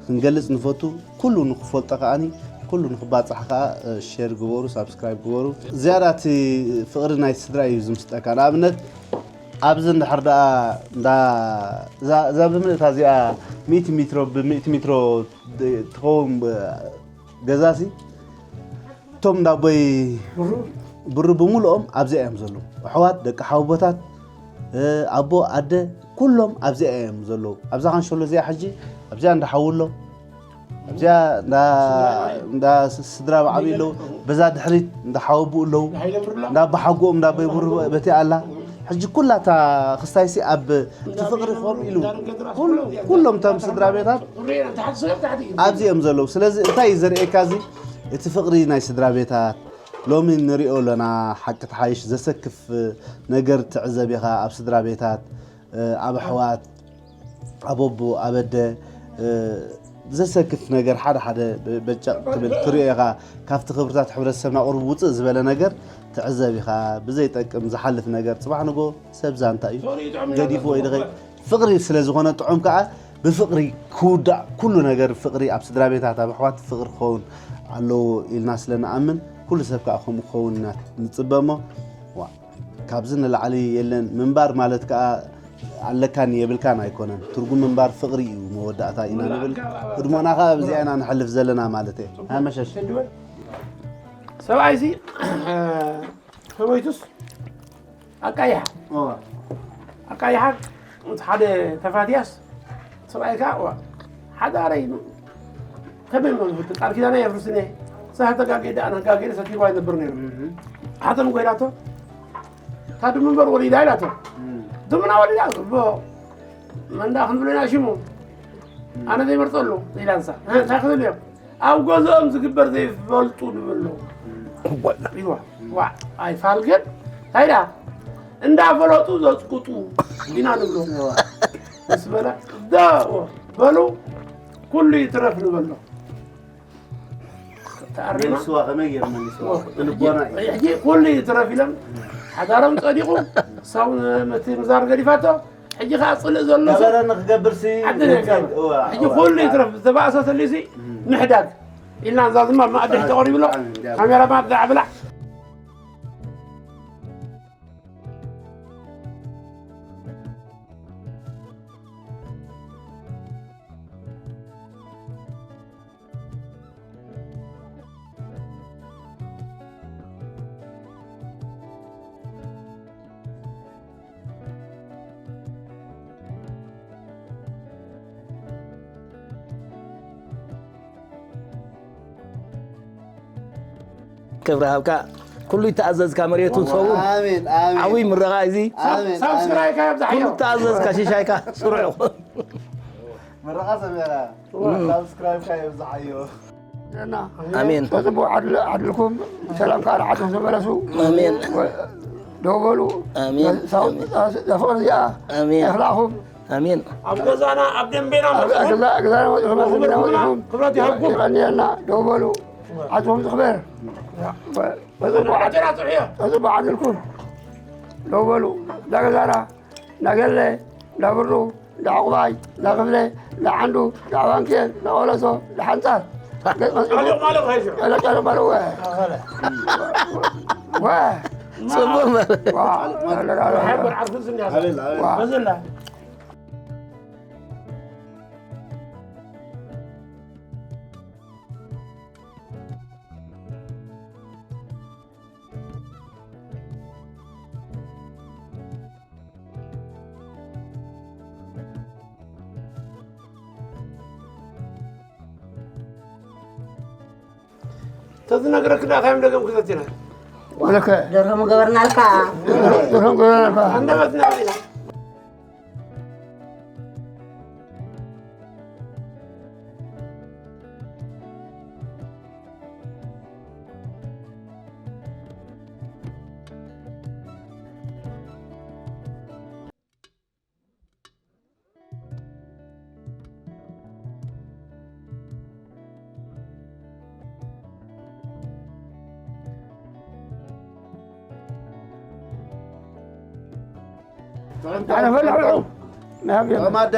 ክንገልጽ ንፈቱ። ኩሉ ንኽፈልጦ ከኣኒ፣ ኩሉ ንኽባጻሕ ከኣ፣ እ፣ ሼር ግበሩ፣ ሳብስክራይብ ግበሩ። ዝያዳ እቲ ፍቕሪ ናይቲ ስድራ እዩ ዝምስጠካ። ንኣብነት፣ ኣብዚ እንድሕር ደኣ እንዳ፣ እዛ፣ እዛ ብምልእታ እዚኣ ሚእቲ ሜትሮ ብሚእቲ ሜትሮ ድ-፣ ትኸውን ብ-፣ ገዛሲ፣ እቶም እንዳቦይ ብሩ ብምልኦም ኣብዚኣ እዮም ዘለዉ። ኣሕዋት፣ ደቂ ሓወቦታት፣ ኣቦ፣ ኣደ፣ ኩሎም ኣብዚኣ እዮም ዘለዉ። ኣብዛ ካንሸሎ እዚኣ ሕጂ ኣብዚኣ እንዳ ሓዉ ኣሎ። ኣብዚኣ እንዳ ስድራ ብዓብይ ኣለዉ። በዛ ድሕሪት እንዳ ሓወቦ ኣለዉ። እንዳ ኣቦ ሓጎኦም፣ እንዳ ኣቦይ ብሩ በቲ ኣላ። ሕጂ ኩላታ ክስታይሲ ኣብ እቲ ፍቕሪ ከምኡ ኢሉ ኩሎም እቶም ስድራ ቤታት ኣብዚ እዮም ዘለዉ። ስለዚ እንታይ እዩ ዘርእየካ እዚ? እቲ ፍቕሪ ናይ ስድራ ቤታት ሎሚ ንሪኦ ኣለና። ሓቂ ተሓይሽ ዘሰክፍ ነገር ትዕዘብ ኢኻ ኣብ ስድራ ቤታት፣ ኣብ ኣሕዋት፣ ኣብ ኣቦ፣ ኣብ ኣደ ዘሰክፍ ነገር ሓደ ሓደ በጨቕ ትብል ትሪኦ ኢኻ። ካብቲ ክብርታት ሕብረተሰብና ቁሩብ ውፅእ ዝበለ ነገር ትዕዘብ ኢኻ። ብዘይጠቅም ዝሓልፍ ነገር ፅባሕ ንጎ ሰብ ዛንታ እዩ። ገዲፍዎ እዩ ድኸይ ፍቕሪ ስለ ዝኾነ ጥዑም ከዓ ብፍቕሪ ክውዳእ ኩሉ ነገር ፍቕሪ ኣብ ስድራ ቤታት ኣብ ኣሕዋት ፍቕሪ ክኸውን ኣለዎ ኢልና ስለ ንኣምን ኩሉ ሰብ ከዓ ከምኡ ክኸውን ኢና ንፅበ እሞ ዋ ካብዚ ንላዕሊ የለን። ምንባር ማለት ከዓ ኣለካን የብልካን ኣይኮነን። ትርጉም ምንባር ፍቕሪ እዩ መወዳእታ ኢና ንብል። ህድሞና ከዓ ኣብዚኣ ኢና ንሕልፍ ዘለና ማለት እየ። ኣመሸሽ ሰብኣይሲ ተሞይቱስ ኣቃይሓ ኣቃይሓ እቲ ሓደ ተፋትያስ ሰብኣይ ከዓ ዋ ሓዳረይ ከመይ መምህርቲ ቃል ኪዳና የፍርስን እየ ሳህ ተጋጌ ደኣ ንጋጌ ሰቲርዋ ይነብር ነይሩ ሓተም ኮይናቶ ታዱ ምንበር ወሊዳ ኢላቶ ድምና ወሊዳ ጽቡቕ መንዳ ክንብለና ሽሙ ኣነ ዘይመርጸሉ ኢላንሳ እንታይ ክብል እዮም ኣብ ገዝኦም ዝግበር ዘይፈልጡ ንብሎ ኢልዋ ዋዕ ኣይፋል ግን እንታይ ደኣ እንዳፈለጡ ዘፅቁጡ ኢና ንብሎ ምስ በለ ዳ በሉ ኩሉ ይትረፍ ንበሎ ተኣሪማ መልስዋ ከመይ ገይሩ መልስዋ ብልቦና እዩ ሕጂ ኩሉ ይትረፍ ኢሎም ሓዳሮም ፀዲቑ ክሳብ እቲ ምዛር ገዲፋቶ ሕጂ ከዓ ፅልእ ዘሎ ሰብ ነበረ ንክገብር ሲ ዓዲ ነገር ሕጂ ኩሉ ይትረፍ ዝተባእሰ ተልዩ ሲ ምሕዳግ ኢልና እዛ ድማ ማእዲ ሕጂ ተቐሪብሎ ካሜራ ማእዲ ዓብላዕ ክብሪ ሃብካ ኩሉ ይተኣዘዝካ መሬቱ ሰው ዓብይ ምረቓ እዚ ሳብስክራይካ የብዛሕዮ ተኣዘዝካ ሽሻይካ ስሩዕ ምረቓ ሰሜራ ሳብስክራይብካ የብዛሓዮ ኣሜን ተፅቡቅ ዓድልኩም ሰላም ከዓ ንዓድኩም ተመለሱ ኣሜን ደው በሉ ኣሜን ዘፍቅር እዚኣ ኣሜን ይኽላእኹም ኣሜን ኣብ ገዛና ኣብ ደንቤና ገዛና ወፅኹም ክብረት ይሃብኩም ይቐንየልና ደው በሉ ዓድኹም ትኽበር ዓድና ፅዕዮ ተፅቡቅ ዓድልኩም ደው በሉ እንዳገዛና እንዳገለ እንዳብሩ እንዳዕቑባይ እንዳክፍለ እንዳዓንዱ እንዳባንኬን እንዳቆለሶ እንዳሓንፃር ቃልዮ ማለት ሃይሾ ቀለቀለ በልወ ወ ፅቡቅ ማለት ሓበር ዓርፍን ስንያዘ በዘላ ተዝነግረክ ዳእካ እዮም ደገም ክዘት ኢና ወለከ ደርሆ ምገበርናልካ ደርሆ ገበርናልካ ኣንደበትና ኢና ኣነ ፈለሑ ናብ ተማደ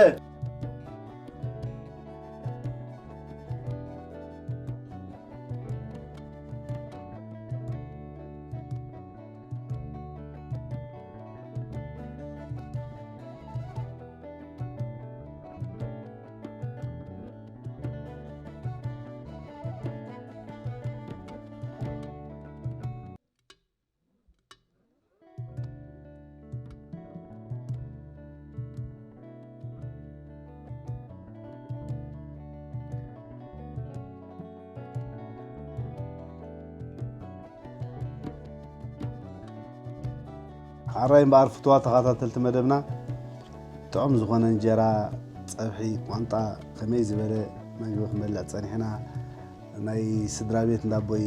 ሓራይ እምበኣር ፍትዋ ተኸታተልቲ መደብና፣ ጥዑም ዝኾነ እንጀራ፣ ጸብሒ፣ ቋንጣ፣ ከመይ ዝበለ መግቢ ክንበልዕ ጸኒሕና። ናይ ስድራ ቤት እንዳቦይ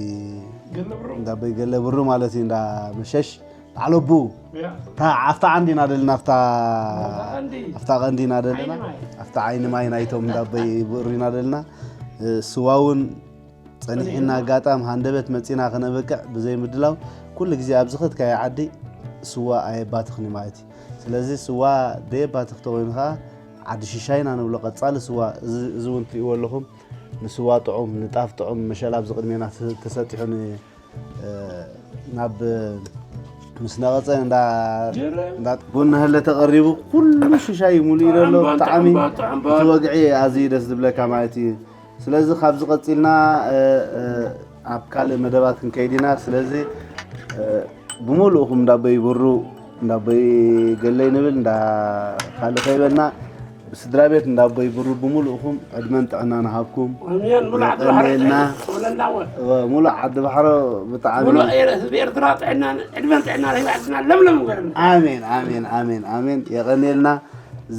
ገለ ብሩ። እንዳቦይ ገለ ብሩ ማለት እዩ፣ እንዳ መሸሽ በዓል ኣቡ። ያ። እታ ኣብታ ዓንዲ ኢና ደለና፣ ኣብታ ኣብታ ቀንዲ። ኣብታ ቀንዲ ኢና ደለና። ዓይኒ ማይ። ኣብታ ዓይኒ ማይ ናይቶም እንዳቦይ ብሩ ኢና ደለና። እ፣ ስዋ እውን ጸኒሕና፣ ኣጋጣም ሃንደበት መጺና ከነበቅዕ ብዘይ ምድላው፣ ኩሉ ግዜ ኣብ ዝኸድካዮ ዓዲ ስዋ ኣየባትኽን እዩ ማለት እዩ። ስለዚ ስዋ ደየባትኽ ተኾይኑ ኸኣ ዓዲ ሽሻይና ንብሎ ቀጻሊ ስዋ። እዚ፣ እዚ እውን ትርእይዎ ኣለኹም። ንስዋ ጥዑም፣ ንጣፍ ጥዑም መሸላ ኣብዚ ቅድሜና ተ-፣ ተሰጢሑ ን-፣ እ፣ ናብ ምስ ነቐጸ እንዳ፣ ጀረ። እንዳ ቡን እናሃለ ተቐሪቡ ኩሉ ሽሻይ ሙሉእ ኢሉ ኣሎ። ጥዕምባ፣ ብጣዕሚ ጥዕምባ፣ ጥዕምባ። እቲ ወግዒ ኣዝዩ ደስ ዝብለካ ማለት እዩ። ስለዚ ካብዚ ቀጺልና፣ እ፣ እ፣ ኣብ ካልእ መደባት ክንከይድ ኢና። ስለዚ፣ እ፣ ብምሉእኹም እንዳቦይ ብሩ፣ እንዳቦይ ገለይ ንብል፣ እንዳ ካልእ ከይበልና፣ ብስድራ ቤት እንዳቦይ ብሩ ብምሉእኹም ዕድመን ጥዕናን ይሃብኩም። ኣሜን። ሙሉእ ዓዲ ባሕሪ የቐንየልና። ጥዑም ትብለና እወ። እወ፣ ሙሉእ ዓዲ ባሕሮ ብጣዕሚ ሙሉእ ኤር-፣ ህዝቢ ኤርትራ ጥዕናን ዕድመን ጥዕናን ሂባ ዓድና ለምለም ይግበረልና። ኣሜን፣ ኣሜን፣ ኣሜን፣ ኣሜን። የቐንየልና።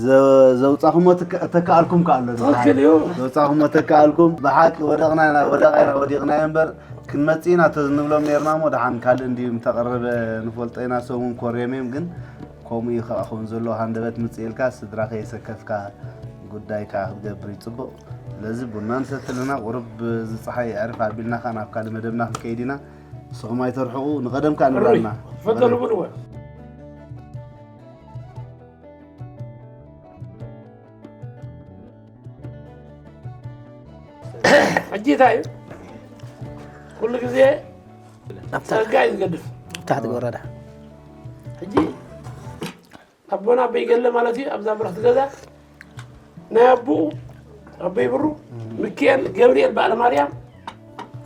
ዘ-፣ ዘውጻኹሞ ተካ-፣ ተካኣልኩም ከኣ ኣሎ። ትኽክል እዩ። ዘውጻኹሞ ተካኣልኩም። ብሓቂ ወደቕና ኢና፣ ወደቓ ኢና፣ ወዲቕና እምበር፣ ክንመጽእ ኢና ተዝንብሎም ነርና እሞ፣ ደሓን ካልእ እንድዩ ምተቐረበ ንፈልጦ ኢና። ሰሙን ኮርዮም እዮም፣ ግን ከምኡ እዩ ከኣ ክኸውን ዘለዎ። ሃንደበት ምጽእ ኢልካ ስድራ ከየሰከፍካ ጉዳይካ ክትገብር እዩ ጽቡቕ። ስለዚ ቡና ንሰቲ ኣለና፣ ቁሩብ እዚ ጸሓይ የዕርፍ ኣቢልና ከኣ ናብ ካልእ መደብና ክንከይድ ኢና። ንስኹም ኣይተርሕቑ፣ ንቐደም ከኣ ንብላና። ፈተሉ ብልወ። ሕጂ እንታይ እዩ? ኩሉ ግዜ ኣብታ ጸጋ እዩ ዝገድፍ። ታሕቲ ወረዳ። ሕጂ ኣቦና ኣበይ ገለ ማለት እዩ፣ ኣብዛ ብረኽቲ ገዛ ናይ ኣቦኡ ኣበይ ብሩ፣ ሚካኤል፣ ገብርኤል፣ በዓለ ማርያም፣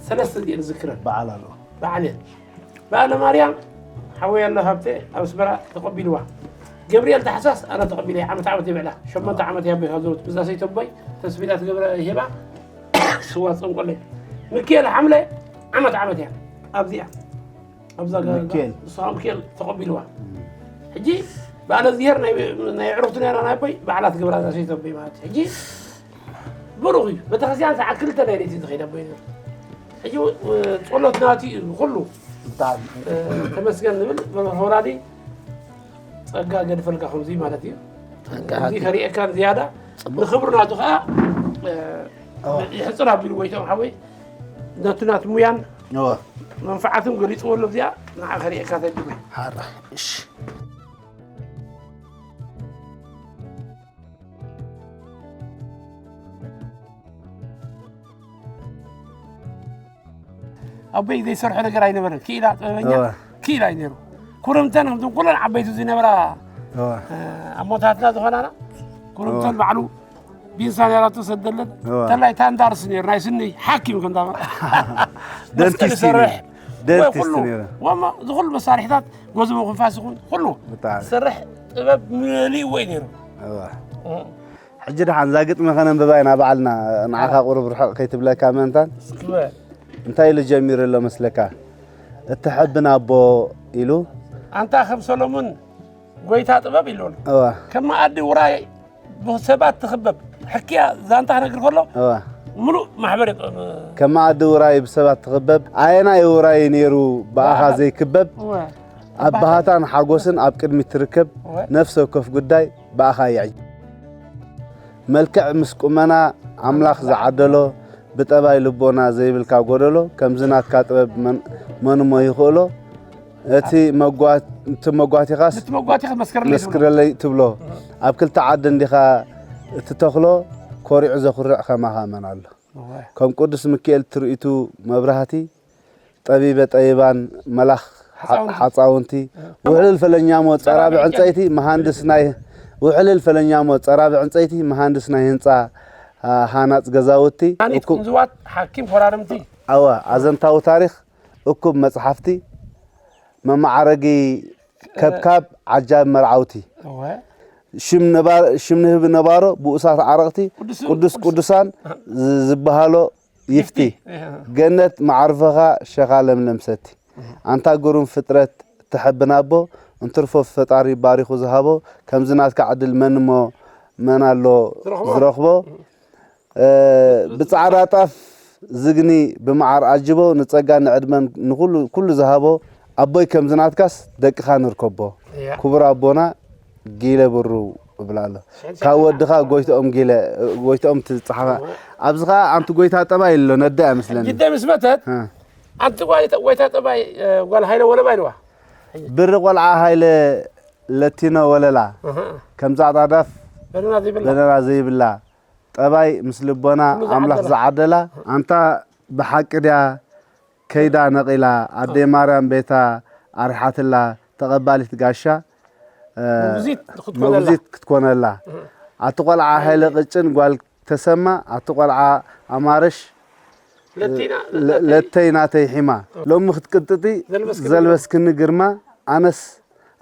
ሰለስተ እዚኤን ዝክረን። በዓል ኣሎ። በዓል እየን። በዓለ ማርያም ሓወይ ኣሎ ሃብተ ኣብ ኣስመራ ተቐቢልዋ። ገብርኤል ታሕሳስ ኣነ ተቐቢለ፣ ዓመት ዓመት ይብዕላ። ሸሞንተ ዓመት እያ ኣቦይ ካብ ዘውት፣ ብዛ ሰይተቦይ ተስቢላት ገብረ ሄባ ስዋ ጸንቆለይ። ሚካኤል ሓምለ ዓመት ዓመት እያ። ኣብዚኣ ኣብዛ ገ-፣ ሚካኤል። ንስኻ ሚካኤል ተቐቢልዋ። ሕጂ በዓለ እግዚኣብሔር ናይ፣ ናይ ዕረፍቱ ነይራ ናይ ኣቦይ በዓላት ግብራ እዛ ሰይተቦይ ማለት እዩ። ሕጂ ብሩኽ እዩ። ቤተክርስትያን ሰዓት ክልተ ናይ ለይቲ ዝኸይድ ኣቦይ ነይሩ። ሕጂ፣ እ፣ ጸሎት ናቱ እዩ ኩሉ። ብጣዕሚ። እ፣ ተመስገን ንብል። መምህር ወራዲ ጸጋ ገድፈልካ ከምዚ ማለት እዩ። ጸጋ እዚ ሃብቲ። ከርእየካ ዝያዳ ጽቡቕ። ንኽብሩ ናቱ ከኣ፣ እ፣ እወ። ይሕጽር ኣቢሉ ጎይቶም ሓወይ ነቲ ናቱ ሙያን እወ። መንፈዓትን ገሊጽዎ ኣሎ። እዚኣ ንዓ ከርእየካ ተድመ። ሓራ። እሺ። ኣቦይ ዘይሰርሖ ነገር ኣይነበረን። ክኢላ ጥበበኛ እወ። ክኢላ እዩ ነይሩ። ኩርምተን ከምቶም ኩለን ዓበይቲ ዝነበራ፣ እወ። እ፣ ኣሞታትና ዝኾናና ኩርምተን እወ። ባዕሉ ቢንሳ ነይራቶ ሰደለን። እወ። ተላይ ታንዳርስ ነይሩ፣ ናይ ስኒ ሓኪም ከምታ ደንቲስት እዩ ይሰርሕ። ነይሩ። ደንቲስት ወይ ኩሉ፣ ነይሩ። ወማ፣ እዚ ኩሉ መሳርሒታት ጎዝሞ ክንፋስ ይኹን ኩሉ ብጣዕሚ። ዝሰርሕ ጥበብ መሊእዎ እዩ ነይሩ። እወ። እ። ሕጂ ደሓን እዛ ግጥሚ ከነንብባ ኢና ባዕልና፣ ንዓኻ ቁሩብ ርሕቕ ከይትብለካ ምእንታን። እስኪ በል። እንታይ ኢሉ ጀሚሩ ኣሎ መስለካ? እትሐብን ኣቦ ኢሉ። ኣንታ ከም ሰሎሙን ጎይታ ጥበብ ኢሉ ኣሎ። እዋ። ከም መኣዲ ውራይ ብሰባት ትኽበብ። ሕክያ ዛንታ ክነግር ከሎ እዋ። ምሉእ ማሕበር የጥበብ። ከም መኣዲ ውራይ ብሰባት ትኽበብ። ኣየናይ ውራይ ነይሩ ብኣኻ ብኣኻ ዘይክበብ? እዋ። ኣብ ባህታን ሓጎስን ኣብ ቅድሚት ትርከብ። እዋ። ነፍሲ ወከፍ ጉዳይ ብኣኻ ይዕጅ። መልክዕ ምስ ቁመና ኣምላኽ ዝዓደሎ፣ ብጠባይ ልቦና ዘይብልካ ጎደሎ፣ ከምዚ ናትካ ጥበብ መን-፣ መን እሞ ይኽእሎ? እቲ መጓ-፣ እቲ መጓቲኻስ ነቲ መጓቲኻ መስክረለይ ትብሎ። መስክረለይ ትብሎ። ኣብ ክልተ ዓዲ እንዲኻ እትተኽሎ፣ ኮሪዑ ዘኹርዕ ከማኻ መን ኣሎ? እወ። ከም ቅዱስ ሚካኤል ትርኢቱ መብራህቲ፣ ጠቢበ ጠቢባን መላኽ ሓ-፣ ሓፃውንቲ። ሓፃውንቲ። እ። ውሕልል ፈለኛሞ ጸራቢ ጸራቢ ዕንጨይቲ፣ መሃንድስ ናይ፣ ውሕልል ፈለኛሞ ጸራቢ ዕንጨይቲ፣ መሃንድስ ናይ ህንጻ፣ አ፣ ሃናጽ ገዛውቲ። መድሃኒት እኩ-፣ ቁንዝዋት፣ ሓኪም ኮራርምቲ። ኣወ፣ ኣዘንታዊ ታሪኽ፣ እኩብ መጽሓፍቲ፣ መመዓረጊ ከብካብ፣ ዓጃብ መርዓውቲ። እወ። ሽም ነባር-፣ ሽም ንህቢ ነባሮ፣ ብኡሳት ዓረቕቲ፣ ቅዱስ፣ ቅዱስ ቅዱስ። ቅዱሳን ዝ-፣ ዝበሃሎ ይፍቲ። ይፍቲ። ገነት መዓርፎኻ ሸኻ ለምለም ሰቲ። ኣንታ ግሩም ፍጥረት ትሕብን ኣቦ፣ እንትርፎ ፈጣሪ ባሪኹ ዝሃቦ። ከምዚ ናትካ ዕድል መን እሞ መን ኣሎ ዝረኽቦ? ዝረኽቦ? እ፣ ብጻዕዳ ጣፍ ዝግኒ ብመዓር ኣጅቦ፣ ንጸጋን ንዕድመን ንኹሉ፣ ኩሉ ዝሃቦ ኣቦይ፣ ከምዚ ናትካስ ደቅኻ ንርከቦ። እያ። ክቡር ኣቦና ጊለ ብሩ እብላ ኣሎ። ሽሕን ካብ ሽሕን ወድኻ ጎይትኦም ጊለ፣ ጎይትኦም ትጽሓፋ። እወ። ኣብዚ ኸኣ ኣንቲ ጎይታ ጠባይ ኣሎ፣ ነዳ እያ መስለኒ። ግደ ምስ መተት፣ እ። ኣንቲ ጓል-፣ ጎይታ ጠባይ፣ እ፣ ጓል ሃይለ ወለባ ኢልዋ። ብሪ ቆልዓ ሃይለ ለቲኖ ወለላ፣ እህ። ከም ጻዕዳ ዳፍ በደና ዘይብላ። በደና ዘይብላ። ጠባይ ምስ ልቦና ኩሉ ኣምላኽ ዝዓደላ። ዝዓደላ፣ ኣንታ ብሓቂ ድያ ከይዳ ነቒላ፣ ኣደይ ማርያም ቤታ ኣርሓትላ፣ ተቐባሊት ጋሻ፣ እ፣ መጉዚት ክትኮነላ። መጉዚት ክትኮነላ። እህ። ኣቲ ቆልዓ ሃይለ ቅጭን ጓል ተሰማ፣ ኣቲ ቆልዓ ኣማረሽ፣ ለተይና፣ ለ-፣ ለተይ ናተይ ሒማ። ሎሚ ክትቅንጥጢ ዘልበስክኒ ዘልበስክኒ ግርማ፣ ኣነስ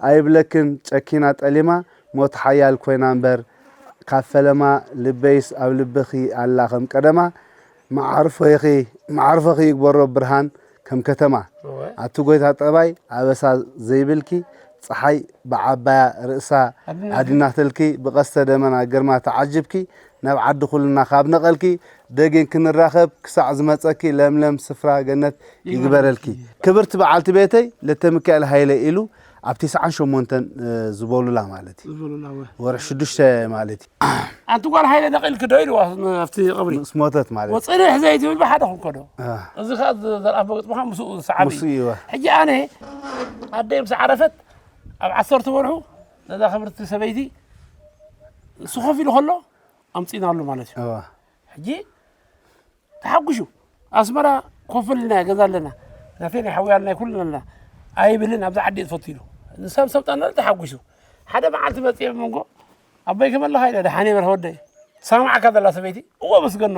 ኣይብለክን ጨኪና ጠሊማ፣ ሞት ሓያል ኮይና እምበር፣ ካብ ፈለማ ልበይስ ኣብ ልብኺ ኣላ ከም ቀደማ፣ መዓርፎኺ፣ መዓርፎኺ ይግበሮ ብርሃን ከም ከተማ። እወ። ኣቲ ጎይታ ጠባይ ኣበሳ ዘይብልኪ፣ ጸሓይ ብዓባያ ርእሳ ኣድናትልኪ። ኣድናትልኪ፣ ብቐስተ ደመና ግርማ ተዓጅብኪ፣ ናብ ዓዲ ኩልና ካብ ነቐልኪ፣ ደጊም ክንራኸብ ክሳዕ ዝመጸኪ፣ ለምለም ስፍራ ገነት ይግበረልኪ። ይግበረልኪ። ክብርቲ በዓልቲ ቤተይ ለተሚካኤል ሃይለ ኢሉ ኣብ ተስዓን ሸሞንተን፣ እ፣ ዝበሉላ ማለት እዩ። ዝበሉላ፣ ወ። ወርሒ ሽዱሽተ ማለት እዩ። ኣንቲ ጓል ሃይለ ነቒልኪ ዶ ኢልዋ ኣብቲ ቀብሪ? ምስ ሞተት ማለት እዩ። ወጽንሕ ዘይትብል ብሓደ ክንከዶ። እ። እዚ ኸኣ ዘ-፣ ዘርኣፎ ገጽምኻ ምስኡ ዝሰዓብ እዩ። ምስኡ እዩ፣ ወ። ሕጂ ኣነ ኣደይ ምስ ዓረፈት ኣብ ዓሰርተ ወርሑ ነዛ ክብርቲ ሰበይቲ ንሱ ኮፍ ኢሉ ከሎ ኣምጺእናሉ ማለት እዩ። እዋ። ሕጂ ተሓጒሱ ኣስመራ ኮፍ ኢልና ገዛ ኣለና። ናተይ ናይ ሓውያ ናይ ኩልና ኣለና። ኣይብልን፣ ኣብዚ ዓዲ እየ ዝፈቱ ኢሉ። ንሳብ ሰብጣና ተሓጒሱ። ሓደ መዓልቲ መጽየ ኣብ መንጎ ኣቦይ ከመለኻ ኢለ፣ ደሓን እየ በርሀ ወደይ። ትሰማማዓካ ዘላ ሰበይቲ፣ እወ መስገኖ።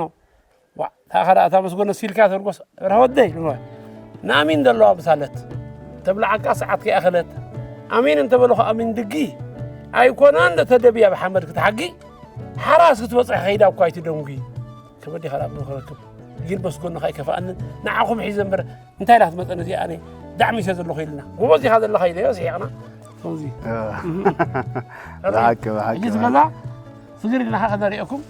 ዋ፣ ታኻ ደኣ እታ መስገኖ ሲልካ ተርጎስ፣ በርሀ ወደይ፣ ንዋ። ንኣሚን ዘለዋ ምሳለት። ተብልዓካ ሰዓት ከይኣኸለት። ኣሚን እንተበልኹ ኣሚን ድጊ። ኣይኮነን እንደ ተደብያ ብሓመድ ክትሓጊ። ሓራስ ክትበጽሕ ከይዳ እኳ ኣይትደንጉ። ከመይ ዲኻ ናብ ክረክብ? ግን መስገንኻ ኣይከፍኣንን። ንዓኹም ሒዘ እምበር እንታይ ኢላ ክትመጸኒ እዚኣ ኣነ ዳዕሚሰ ዘለኹ ኢልና። ጎበዝ ዲኻ ዘለኻ ኢለዮ ስሒቕና። ከምዚ። እ። እህ። ብሓቂ፣ ብሓቂ፣ ሕጂ ብሓቂ። ዝገዛ ስግር ኢልና ኸዓ ከነርእየኩም።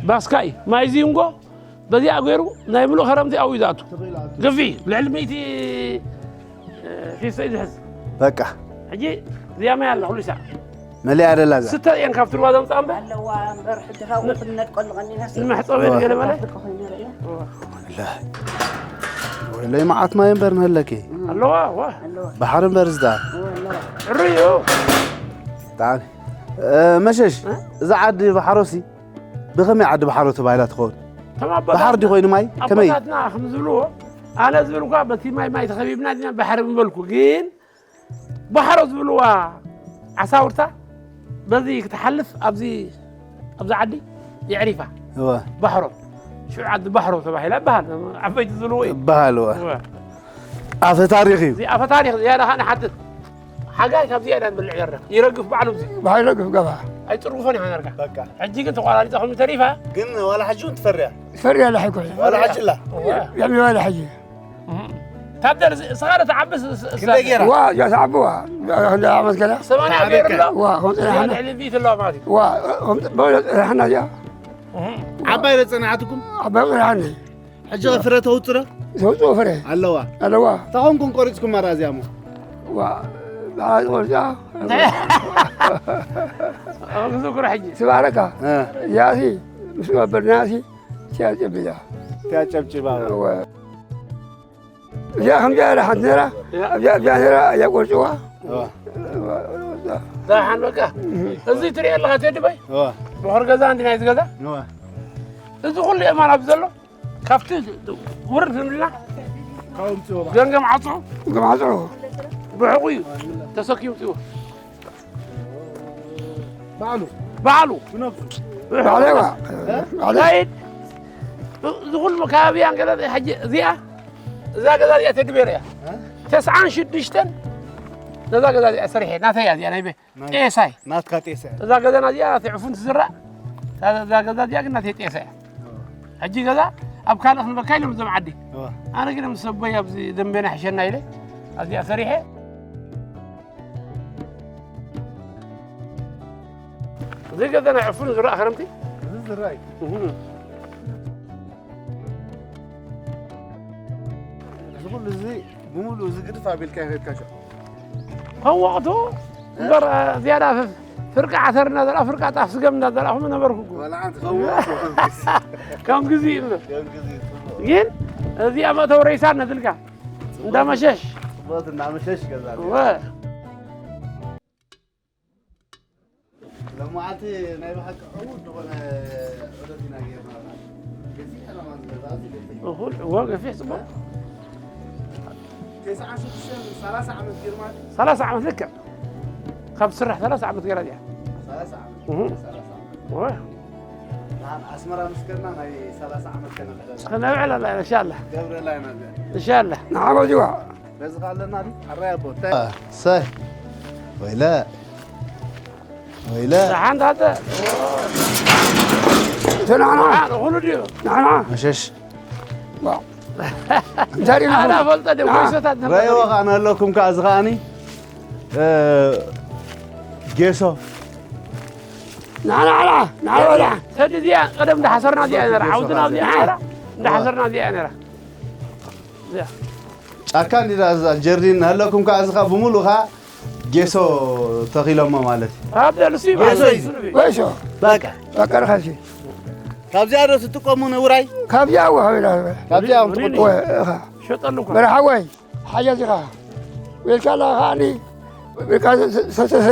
ባስካይ ማይ ዚንጎ በዚኣ ገይሩ ናይ ምሉእ ከረምቲ ኣብኡ እዩ ዝኣቱ። ግፊ ልዕሊ ሚእቲ ፊስቶ እዩ ዝሕዝ። በቃ። ሕጂ እዚኣ ማይ ኣላ ኩሉ ሳዕ። መሊኣ ደላ እዛ። ስተ እየን ካብ ትርዋ ዘምፅኣ እምበር። ኣለዋ እምበር ሕጂ ካብኡ ክንነድቀሉ ቀኒና ሲ። ንመሕፀቢ እዋ። ገለ መለ። ወላሂ። ወለይ መዓት ማይ እምበር ንህለኪ። ኣለዋ፣ ዋ። ኣለዋ። ባሕሪ እምበር ዝዳ። እዋ፣ ኣለዋ። ሕሩይ እዩ። ብጣዕሚ። እ፣ መሸሽ፣ እ? እዛ ዓዲ ባሕሮሲ ብኸመይ ዓዲ ባሕሮ ተባሂላ ትኸውን? ከም ኣቦታት-፣ ባሕሪ ድዩ ኮይኑ ማይ? ከመይ? ኣቦታትና ከም ዝብልዎ፣ ኣነ ዝብል እኳ በቲ ማይ ማይ ተኸቢብና ዲና ባሕሪ ምበልኩ፣ ግን ባሕሮ ዝብልዋ ዓሳውርታ በዚ ክትሓልፍ ኣብዚ፣ ኣብዚ ዓዲ የዕሪፋ። እወ። ባሕሮ። ሽዑ ዓዲ ባሕሮ ተባሂላ ይበሃል። ዓበይቲ ዝብልዎ እዩ። ይበሃል፣ እወ። እወ። ኣፈ ታሪኽ እዩ። እዚ ኣፈ ታሪኽ ዝያዳ ኸኣ ንሓትት። ሓጋይ ካብዚኣ ኢና ንበልዕ ነርና። ይረግፍ ባዕሉ እዚ። ባሕሪ ይረግፍ ገባ። ኣይጽርግፎን ኢኻ ነርካ። በቃ። ሕጂ ግን ተቆራሪጻ ከምኡ ተሪፋ። ግን ዋላ ሕጂ እውን ትፈርያ? ትፈርያ ኣላ ሕጂ። ዋላ ሕጂ ኣላ? እወ። ያሚ ዋላ ሕጂ። እህ። ታደር፣ ስ-፣ ስኻ ዶ ትዓቢ ስ-፣ ስ-፣ ክንደይ እሳ-፣ ገይራ? ዋ፣ እዚኣ ትዓቢ ዋ። እዚኣ ክንደይ ዓመት ገላ? ሰማንያ ገይሩ ኣሎ? ዋ፣ ከምኡ እዚኣ ጽኒሓና። ልዕሊ ሚእቲ ኣለዋ ማለት እዩ። ዋ፣ ከምኡ ጽ-፣ በሎ ጽኒሓና እዚኣ። እህ። ዓባይ ዶ ጸኒሓትኩም? ዓባይ ጸኒሓኒ። ሕጂ ኸ ፍረ ተውጽእ ዶ? ተውጽኦ ፍረ። ኣለዋ? ኣለዋ። እንታይ ኾንኩም ቆሪጽኩም ማራ እዚኣ እሞ? ዋ፣ ብሓ-፣ ቆርጫ። ኣብ ክዝክሮ ሕጂ። ስባረካ። እ። እዚኣሲ፣ ምስ ገበርናሲ፣ እቲኣ ጨቢጣ። እቲኣ ጨብጭባ። እወ። እዚኣ ከምዚኣ ኢላ ሓንቲ ነይራ፣ እያ። እዚኣ፣ እዚኣ ነይራ፣ እዚኣ ቆርጭዋ። እዋ። ደሓን በቃ። እዚ ትሪኦ ኣለኻ ቴዲ በይ? እዋ። ድሑር ገዛ እንዲ ናይዚ ገዛ? እዋ። እዚ ኩሉ የማን ኣብዚ ዘሎ፣ ካብቲ ውርድ ክንብልና ካብኡ ምፅኦ በዓል። ገምገም ዓፅሑ። ገምገም ዓፅሑ። ብሕቑ እዩ ተሰኪሙ ፅዎ። በዓሉ። በዓሉ። ብነብሱ። ባዕለዋ ባዕለ ሳይድ፣ እዚ ኩሉ ከባቢያን ገለ ሕጂ እዚኣ፣ እዛ ገዛ እዚኣ ተድቤር እያ። ተስዓን ሽዱሽተን ነዛ ገዛ እዚኣ ሰሪሐ፣ ናተይ እያ እዚኣ፣ ናይ ቤ-፣ ናይ ጤሳይ። ናትካ ጤሳ እያ። እዛ ገዛና እዚኣ ናተይ ዕፉን ትዝራእ፣ እዛ፣ እዛ ገዛ እዚኣ ግን ናተይ ጤሳ እያ። ሕጂ ገዛ ኣብ ካልእ ክንበካ ኢሎም እዞም ዓዲ። እዋ። ኣነ ግን ምስ ሰቦይ ኣብዚ ደንቤና ሕሸና ኢለ ኣብዚኣ ሰሪሐ። እዚ ገዛና ዕፉን ዝረኣ ክረምቲ። እዚ ዝረኣ እዩ። እህ። እዚ ኩሉ እዚ ብምሉእ እዚ ግድፍ ኣቢልካ ይኸድካ ሸ። ከም ወቕቱ እምበር፣ ዝያዳ ፍ-፣ ፍርቂ ዓተር እናዘርኣ፣ ፍርቂ ጣፍ ስገም እናዘርኣኹም ነበርኩ እኮ። ዋላ ሓንቲ ከም ወቕቱ ከም ግዜ። ከም ግዜ እዩ። ከም ግዜ ጽቡቕ። ግን እዚኣ መእተዊ ሬሳ ነትልካ። ጽቡቕ። እንዳመሸሽ። ጽቡቕ እናመሸሽ ገዛ። ወ። ሎማዓንቲ ናይ ብሓቂ ዕዉት ዝኾነ ዑደት ኢና ጌርና። ገዚፍ ዕላማ ዝገዛ፣ እዚ ገዚፍ። እኹል፣ እወ፣ ገፊሕ፣ ጽቡቕ። ተስዓን ሽዱሽተን፣ ሰላሳ ዓመት ጌርና። ሰላሳ ዓመት ልክዕ። ካብ ትስራሕ ሰላሳ ዓመት ገይራ እዚኣ። ሰላሳ ዓመት። እሁ። ሰላሳ ዓመት። እወ። ንዓን ኣስመራ ምስ ከድና ናይ ሰላሳ ዓመት ከነብዕል። ከነብዕል ኣላ፣ ኢንሻላህ። ገብረላ ኢና እዚኣ። ኢንሻላህ። ንዓወት ይዋ። በዚ ከ ኣለና ድዩ? ኣራይ ኣቦ፣ እንታይ? ሰይ። ወይለ። ወይለ። ደሓን ታተ። ደሓን፣ ኩሉ ድዩ? ደሓን። መሸሽ። ዋ። እንታይ ዲና ኣና ኩሉ? ፈልጠ ድዩ? ና። ኮይሶታት ነበር። ረእይዎ ከኣ ንህለኩም ከኣ እዚ ከኣኒ፣ እ፣ ጌሶ። ና፣ ና፣ ና፣ ና፣ ና። ሰዲ እዚኣ ቀደም እንዳሓሰርና እዚኣ ነራ። ዓውድና እዚኣ ነራ። እንዳሓሰርና እዚኣ ነራ። እዚኣ። ጫካ እንዲዳ እዛ ጀርዲን ሃለኩም ከኣ እዚ ከኣ ብምሉእ ከኣ ጌሶ ተኺሎሞ ማለት እዩ። ኣብ ደልሲ ጌሶ ማለት እዩ። እዩ። ጌሶ። በቃ። በቃ፣ ርኻሲ። ካብዚኣ ዶ ትጥቀሙ ንውራይ? ካብዚኣ ወሃቢና። ካብዚኣ ትጥቀሙ? ወ-፣ እኻ። ሸጠሉ እኮ። በረሓወይ፣ ሓየት ኢኻ። ወይልካ ኣለኻ ከኣኒ፣ ወይልካ ሰ-፣ ሰ-፣ ሰሰ።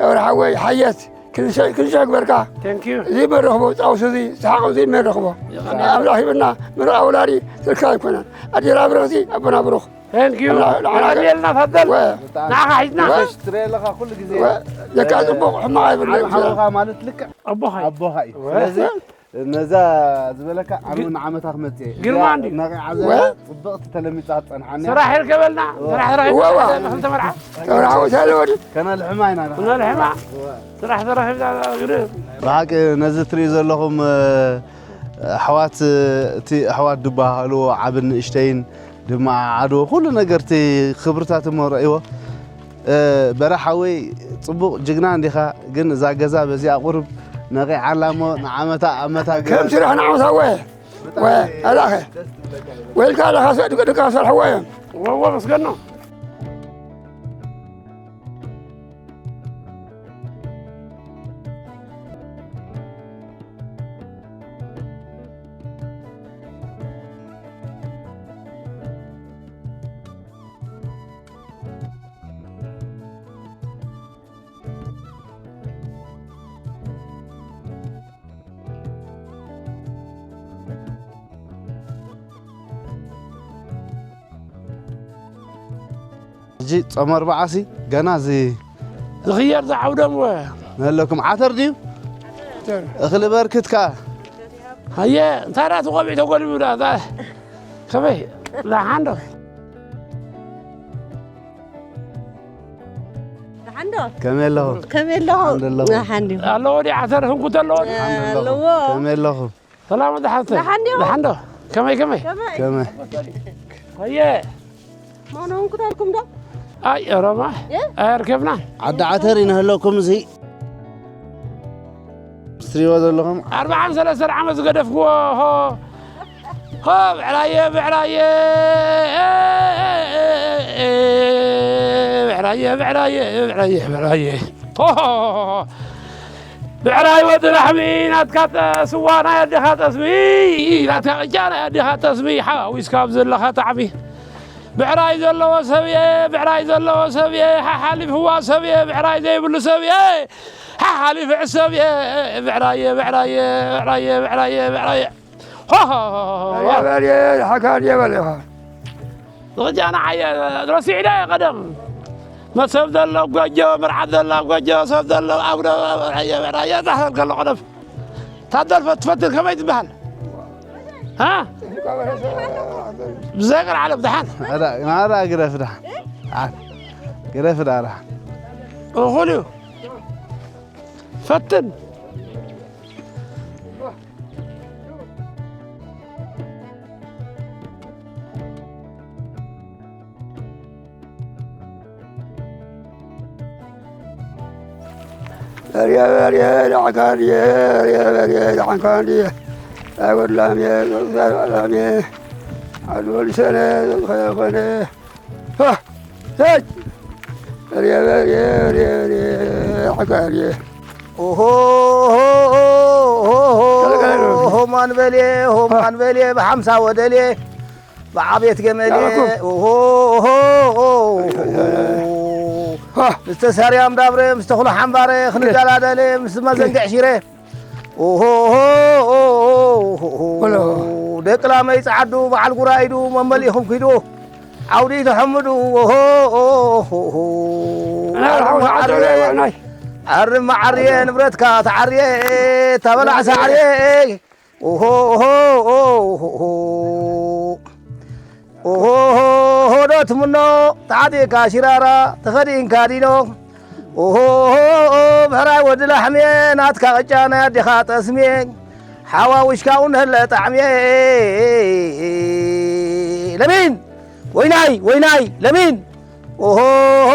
በረሓወይ፣ ሓየት። ክንሸ-፣ ክንሸ ግበርካ። Thank you። እዚ መረኽቦ፣ ጻውሲ እዚ፣ ሰሓቕ እዚ መረኽቦ። ይቕኒ። ኣምላኽ ሂብና፣ ምርቓ ወላዲ ትርካ ኣይኮነን። ኣዴና ብርኽቲ፣ ኣቦና ብሩኽ። Thank you። ኣምላኽ፣ ንዓና ይቐንየልና፣ ታደል። ወ-፣ ንዓኻ ሒዝና። ወ-፣ ትረአ ኣለኻ ኩሉ ግዜ። ወ-፣ ደቃ ጽቡቕ፣ ሕማቕ ኣይብልን። ዓቢ ሓውኻ ማለት ልክዕ ኣቦኻ እዩ። ኣቦኻ እዩ። ወ-፣ ስለዚ ነዛ ዝበለካ ኣነ ግ-፣ እውን ንዓመታ ክመጽእ እየ። ግርማ እዚኣ እንድዩ። ነቒዓ ዘላ ወ-፣ ጽብቕቲ ተለሚጻ ክትጸንሓኒ እያ። ስራሕ ይርከበልና፣ ወ-፣ ስራሕ ተረኺብና ወ-፣ ወ-፣ ንኽልተ መርዓ። ተብርሃዊ ተለወዲ። ከነልሕማ ኢና ንሓ-፣ ከነልሕማ። ወ-፣ ስራሕ ተረኺብና ግርም። ብሓቂ ነዚ ትርእዩ ዘለኹም፣ እ፣ ኣሕዋት፣ እቲ ኣሕዋት ድበሃሃልዎ ዓብን ንእሽተይን ድማ ዓዶ ኩሉ ነገር እቲ ክብርታት እሞ ረእይዎ። እ፣ በራሕ ሓወይ ጽቡቕ ጅግና እንዲኻ፣ ግን እዛ ገዛ በዚኣ ቁሩብ ነቒዓ ኣላ እሞ ንዓመታ ዓመታ ከም ግበር። ስራሕ ንዓመታ ወ-፣ ወ-፣ ኣላኸ። ወይልካ ኣለኻ ሰ-፣ ድቃ ሰርሕዎ እዮም። ወ-፣ ወ-፣ መስገኖ። ሕጂ ጾም ኣርብዓሲ ገና እዚ ዝኽየር ዝዓውዶም ወ-፣ ነለኩም ዓተር ድዩ? ዓተር። እኽሊ በርክት ከኣ። ሃየ፣ እንታይ ደኣ እቲ ቆቢዕ ተጎልቢቡ ደኣ፣ እታ ከመይ? ደሓን ዶ? ደሓን ዶ? ከመይ ኣለኹም? ከመይ ኣለኹም? ደሓን ኣለኹም? ደሓን ድዩ? ኣለዎ ድዩ? ዓተር ህንኩት ኣለዎ ድዩ? ደሓን ኣለኹም? ኣለዎ። ከመይ ኣለኹም? ሰላም ደሓን ሰ-፣ ደሓን ዲኹም? ደሓን ዶ? ከመይ፣ ከመይ? ከመይ? ከመይ? ሃየ። ማኖ እንኩታልኩም ዶ? ኣይ፣ ኦሮማ። እ? ኣየርከብና። ዓዲ ዓተር ይንህለኩም እዚ። እስትሪዎ ዘለኹም። ኣርብዓን ሰለስተን ዓመት ዝገደፍክዎ፣ ሆ። ሆ፣ ብዕራየ፣ ብዕራየ። ብዕራየ፣ ብዕራየ፣ ብዕራየ፣ ብዕራየ። ሆ፣ ሆ፣ ሆ፣ ሆ። ብዕራይ ወዲ ላሕሚ ናትካ ጠ-፣ ስዋ ናይ ኣዴኻ ጠስሚ፣ ናትካ ቅጫ ናይ ኣዴኻ ጠስሚ፣ ሓዊስካ ኣብ ዘለኻ ጣዕሚ። ብዕራይ ዘለዎ ሰብየ፣ ብዕራይ ዘለዎ ሰብየ፣ ሓሓሊፍ ህዋ ሰብየ፣ ብዕራይ ዘይብሉ ሰብየ፣ ሓሓሊፍ ዕሰብየ፣ ብዕራየ፣ ብዕራየ፣ ብዕራየ፣ ብዕራየ፣ ብዕራየ። ሆ፣ ሆ፣ ሆ፣ ሆ፣ ሆ። የበል፣ የበል፣ ሓካን የበል ኢኻ። ዝቕጃ ንዓየ ረሲዕዳ እየ ቀደም። መሰብ ዘሎ ጎጆ፣ መርዓት ዘላ ጎጆ፣ ሰብ ዘሎ ኣጉዶ፣ ብዕራየ፣ ብዕራየ፣ ዛሕዘል ከሎ ቀደም። ታደል ፈት-፣ ትፈትን ከመይ ትበሃል? ሃ? ብዘይ ቅርዓለ ብደሓን። ኣዳ፣ ኣዳ ግረፍ ደሓን። ደሓን። ግረፍ ደኣ ደሓን። እኹል እዩ። ፈትን። በርየ በርየ ዳዕካ ድየ፣ በርየ በርየ ዳዕካ ድየ፣ ኣይወድላምየ ዘብዛላምየ፣ ኣልወልሰነ ዘዝኸየኾነ፣ ሃ፣ ሄይ፣ በርየ በርየ በርየ በርየ ዳዕካ ድየ። ኦሆ፣ ኦሆ፣ ኦሆ፣ ኦሆ፣ ኦሆ፣ ሆማን በልየ፣ ሆማን በልየ፣ ብሓምሳ ወደልየ። ብዓቤት ገመል ኣኩ። ኦሆ፣ ኦሆ፣ ኦሆ። ሃ። ምስ ተሳርያም ዳብረ፣ ምስ ተኽሎ ሓምባረ፣ ክንደላደለ፣ ምስ መዘንግዕ ሽረ። ኦሆ፣ ኦሆ፣ ኦሆ፣ ኦሆ። ወሎ። ደቂ ላመይ ጸዓዱ፣ በዓል ጉራይዱ፣ መመሊእኹም ኪዱ። ዓውዲ ተሐምዱ፣ ኦሆ፣ ኦሆ፣ ኦሆ። ኣና ዓርቢ ዓውዲ መዓርየ፣ ዓውዲ ናይ። ዓርቢ መዓርየ፣ ንብረትካ ተዓርየ፣ ተበላዕ ሳዕርየ። ኦሆ፣ ኦሆ፣ ኦሆ፣ ኦሆ። ኦሆ፣ ኦሆ፣ ኦሆ፣ ዶ ትምኖ፣ ተዓጢቕካ ሽራራ፣ ተኸዲንካ ዲኖ። ኦሆ፣ ኦሆ፣ ኦሆ፣ ብሕራይ ወዲ ላሕሜ፣ ናትካ ቅጫ ናይ ኣዴኻ ጠስሜ። ሓዋውሽካ እውን ህለ ጣዕሜ። ለሚን፣ ወይናይ፣ ወይናይ፣ ለሚን። ኦሆ፣ ኦሆ፣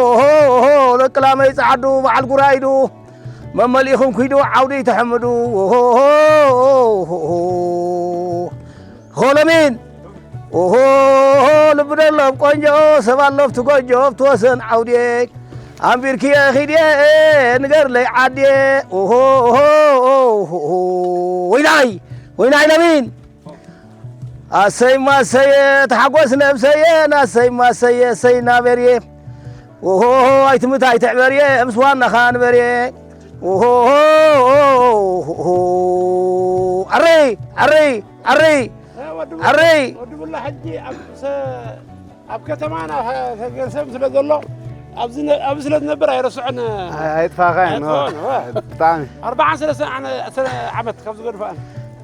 ኦሆ፣ ኦሆ፣ ደቂ ላመይ ጸዓዱ፣ በዓል ጉራይዱ። መመሊእኹም ኪዱ ዓውዲ ተሐምዱ። ኦሆ፣ ኦሆ፣ ኦሆ፣ ኦሆ። ሆለሚን። ኦሆ፣ ልቢ ደለብ ቆንጆ፣ ሰብ ኣሎ ኣብቲ ጎጆ፣ ኣብቲ ወሰን ዓውድየ። ኣንቢርክየ ኺድየ፣ ንገርለይ ዓድየ። ኦሆ፣ ኦሆ፣ ኦሆ፣ ኦሆ። ወይናይ፣ ወይናይ ለሚን። ኣሰይ ማሰየ፣ ተሓጎስ ነብሰየ፣ ናሰይ ማሰየ፣ ሰይ ናበርየ። ኦሆ፣ ኣይትምት ኣይትዕበርየ፣ ምስ ዋናኻ ንበርየ። ኦሆ፣ ኣረይ፣ ኣረይ፣ ኣረይ፣ ኣረይ። ወዲ ቡላ ሕጂ ኣብ ሰ-፣ ኣብ ከተማና ገንዘብ ስለ ዘሎ፣ ኣብዚ ነ-፣ ኣብዚ ስለ ዝነብር ኣይረስዖን። ኣይ-፣ ኣይጥፋኻን፣ ኣይጥፋን፣ ዋ። ብጣዕሚ። ኣርባዓን ሰለስተን ዓነ-፣ ሰነ ዓመት ካብ ዝገድፋን።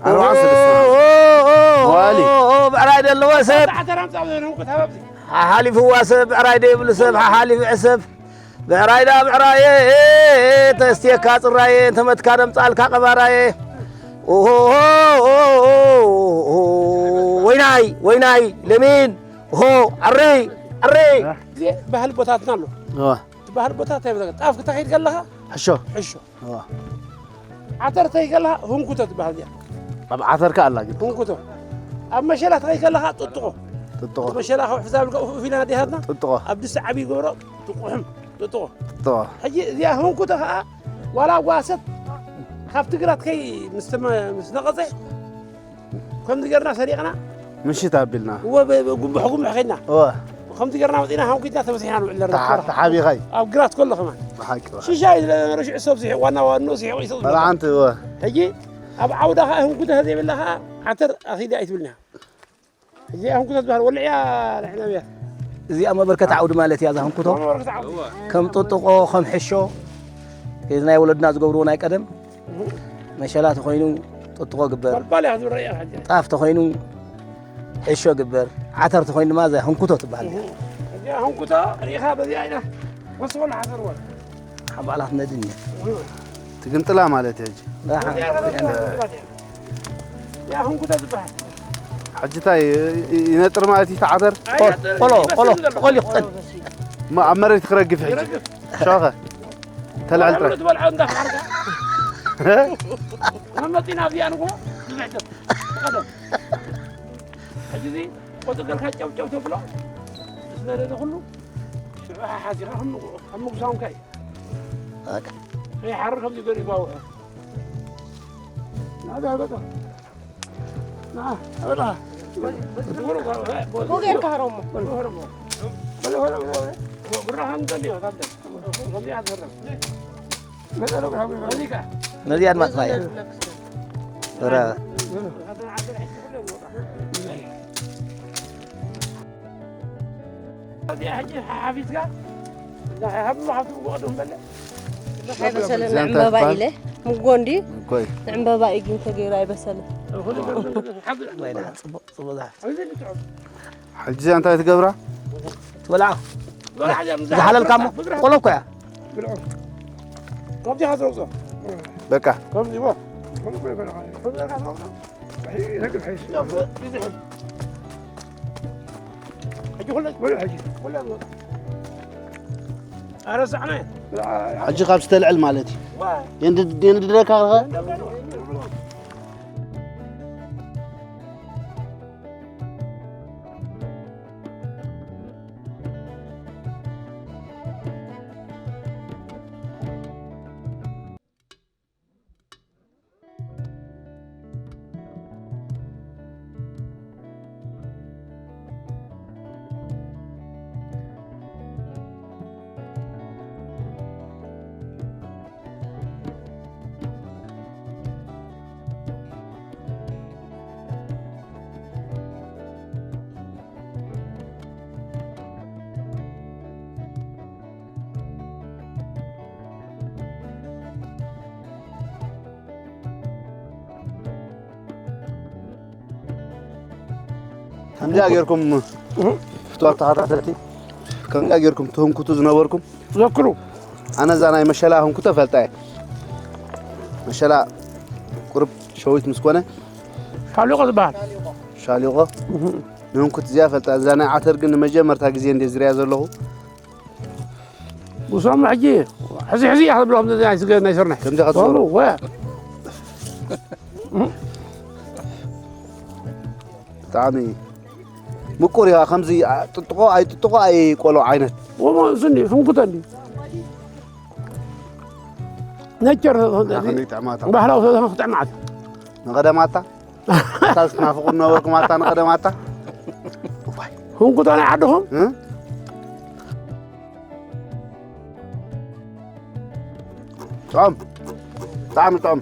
ኣርባዓን ሰለስተን ዓመት። ኦ፣ ኦ፣ ኦ፣ መዋሊ። ኦ፣ ኦ፣ ብዕራይ ደለዎ ሰብ። ኣርባዕተ ራምጻ ብዘይ ነንቁ ተባብዚ። ሓሓሊፍዋ ሰብ፣ ብዕራይ ደይብሉ ሰብ፣ ሓሓሊፍ ሰብ። ብዕራይ ዳ ብዕራየ፣ ተስትየካ ጽራየ፣ እንተመትካ ደምጻልካ ቀባራየ። ኦሆ፣ ወይናይ፣ ወይናይ፣ ለሚን፣ ኦሆ፣ ኣሪ፣ ኣሪ። እዚ ባህሊ ቦታትና ኣሎ። እዋ። እቲ ባህሊ ቦታ እንታይ ይብለካ? ጣፍ ክተኸይድ ከለኻ? ሕሾ። ሕሾ። እዋ። ዓተር ተኸይድ ከለኻ ህንኩቶ ትበሃል እዚኣ። ኣብ ዓተር ከኣ ኣላ ግን። ህንኩቶ። ኣብ መሸላ ተኸይድ ከለኻ ጥጥቖ። ጥጥቖ። መሸላ ካብ ሕዛብ ኢልካ ኡፍ ኢልና ኣዴታትና ጥጥቖ። ኣብ ድስቲ ዓብዪ ገብሮ ጥቑሕም ጥጥቖ። ጥጥቖ። ሕጂ እዚኣ ህንኩቶ ከኣ ዋላ ጓሰት ካብ ትግራት ከይ ምስ ተመ-፣ ምስ ነቐጸ ከምዚ ጌርና ሰሪቕና ምሽት ኣቢልና። እወ፣ ብ-፣ ብ-፣ ጉምሕ ጉምሕ ኸይድና። እወ። ከምዚ ጌርና መጺና ሃንኪትና ተበሲሕና ንውዕል ነርና። ተሓ-፣ ተሓቢኸይ። ኣብ ግራት ከሎ ከማን። ብሓቂ፣ ብሓቂ። ሽሻይ ዝለ-፣ ነበረ ሽዑ ሰብ ዝስሕቕ ዋና ዋንኡ ዝስሕቑ ይስቕ ዝበሉ። በላዕንቲ፣ እወ። ሕጂ ኣብ ዓውዳ ኸኣ ህንኩቶ ዘይብላ ኸኣ ዓተር ኣኺዳ ኣይትብልና። ሕጂ ኣህንኩቶ ዝበሃል ወልዕያ ንሕና እያ። እዚኣ መበርከት ዓውዲ ማለት እያ፣ እዛ ህንኩቶ። መበርከት ዓውዲ። ከም ጥጥቖ፣ ከም ሕሾ፣ እዚ ናይ ወለድና ዝገብርዎ ናይ ቀደም። መሸላ ተኾይኑ ጥጥቖ ግበር። ባልባል እያ ክትብል ርእያ ሕጂ። ጣፍ ተኾይኑ ሕሾ ግበር። ዓተር ተኾይኑ ድማ እዛ ህንኩቶ ትበሃል እያ። እዚኣ ህንኩቶ ርኢኻ በዚኣ ኢና ወስቦ ንሓሰር ወር። ሓባላት ነድን እያ። ትግንጥላ ማለት እያ ሕጂ። ኣሓ። እዚኣ ህንኩቶ ትበሃል። ሕጂ እንታይ ይ-፣ ይ-፣ ይነጥር ማለት እዩ፣ ተዓተር? ቆሎ፣ ቆሎ፣ ቆሎ፣ ቆሎ ይኽጠን። እሞ ኣብ መሬት ክረግፍ ሕጂ። ይረግፍ። ሸኸ። ተልዕል ጥራይ። ትበልዖ እንዳፈሓርካ። መመፂና ኣብዚኣ ንግሆ ንብሕተት። ቀደም። ሕጂ እዚ ቆፅገርካ ጨብጨብ ተብሎ። ዝነደደ ኩሉ ሽዑ ሓሓዚኻ ከም፣ ከም ምጉሳምካ እዩ። በቃ። ከይሓርር ከምዚ ገይሩ ይጓውዖ። ናብያ ገጾ። ና፣ ኣበላ። ጌርካ ሃሮሞ። ነዚኣ ድማ ጥፋያ። ረ። እዚኣ ሕጂ ሓፊዝካ፣ እዛ ሃብሞ ካብቲ ብቕድም በለ። ኣይበሰለን። እዚኣ እንታይ ዕምበባ ትበሃል? ኢለ ምጎ እንዲ እኮይ። ዕምበባ እዩ ግን ተገይሩ ኣይበሰለን። ጽቡቕ፣ ጽቡቕ። ሕጂ እንታይ ትገብራ? ትበልዓ። ዝሓለልካ እሞ ቆሎ እኮ እያ። በቃ። ሕጂ ካብ ዝተልዕል ማለት እዩ። የንድ-፣ የንድደካ ኸ? ከምዚኣ ጌርኩም ፍትዋት ተኸታተልቲ፣ ከምዚኣ ጌርኩም ትህንኩቱ ዝነበርኩም ዘክሩ። ኣነ እዛ ናይ መሸላ ህንኩቶ ፈልጣ እየ። መሸላ ቁርብ ሸዊት ምስ ኮነ ሻሊቆ ዝበሃል። ሻሊቆ ንህንኩት እዚኣ ፈልጣ። እዛ ናይ ዓተር ግን ንመጀመርታ ግዜ እንደ ዝሪያ ዘለኹ። ውሶም ሕጂ ሕዚ ሕዚ እያ ክትብሎ ከምዚ ናይ ስገ-፣ ናይ ስርናይ። ከምዚ ክትብሎ። ወ-፣ ብጣዕሚ ምቁር እያ። ከምዚ ጥጥቆ ኣይጥጥቆ ኣይቆሎ ዓይነት። ወሞ እሱ እንዲ ህንኩተ እንዲ ነቸር ከመይ ጥዕማታ? ባህላዊ ክጥዕማት። ንቐደማታ? እታ ዝትናፍቑ ነበርኩም ኣታ ንቐደማታ? እዋይ። ህንኩተ ናይ ዓድኹም? እ? ጥዑም። ብጣዕሚ ጥዑም።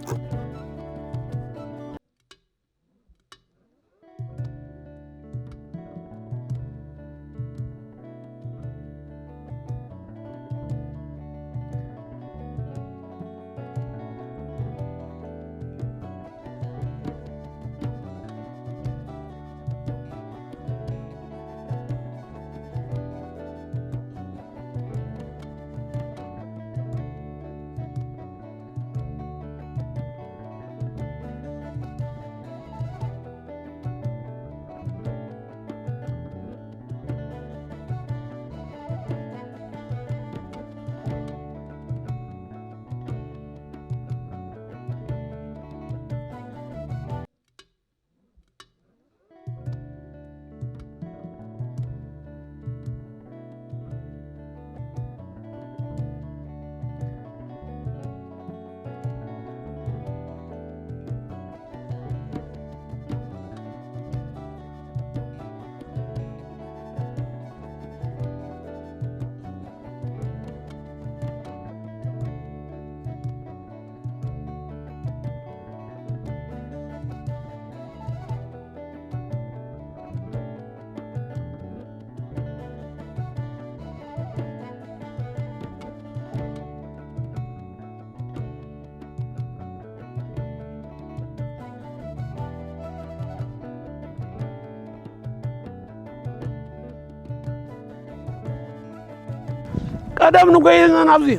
ቀደም ንጎይና ናብዚ።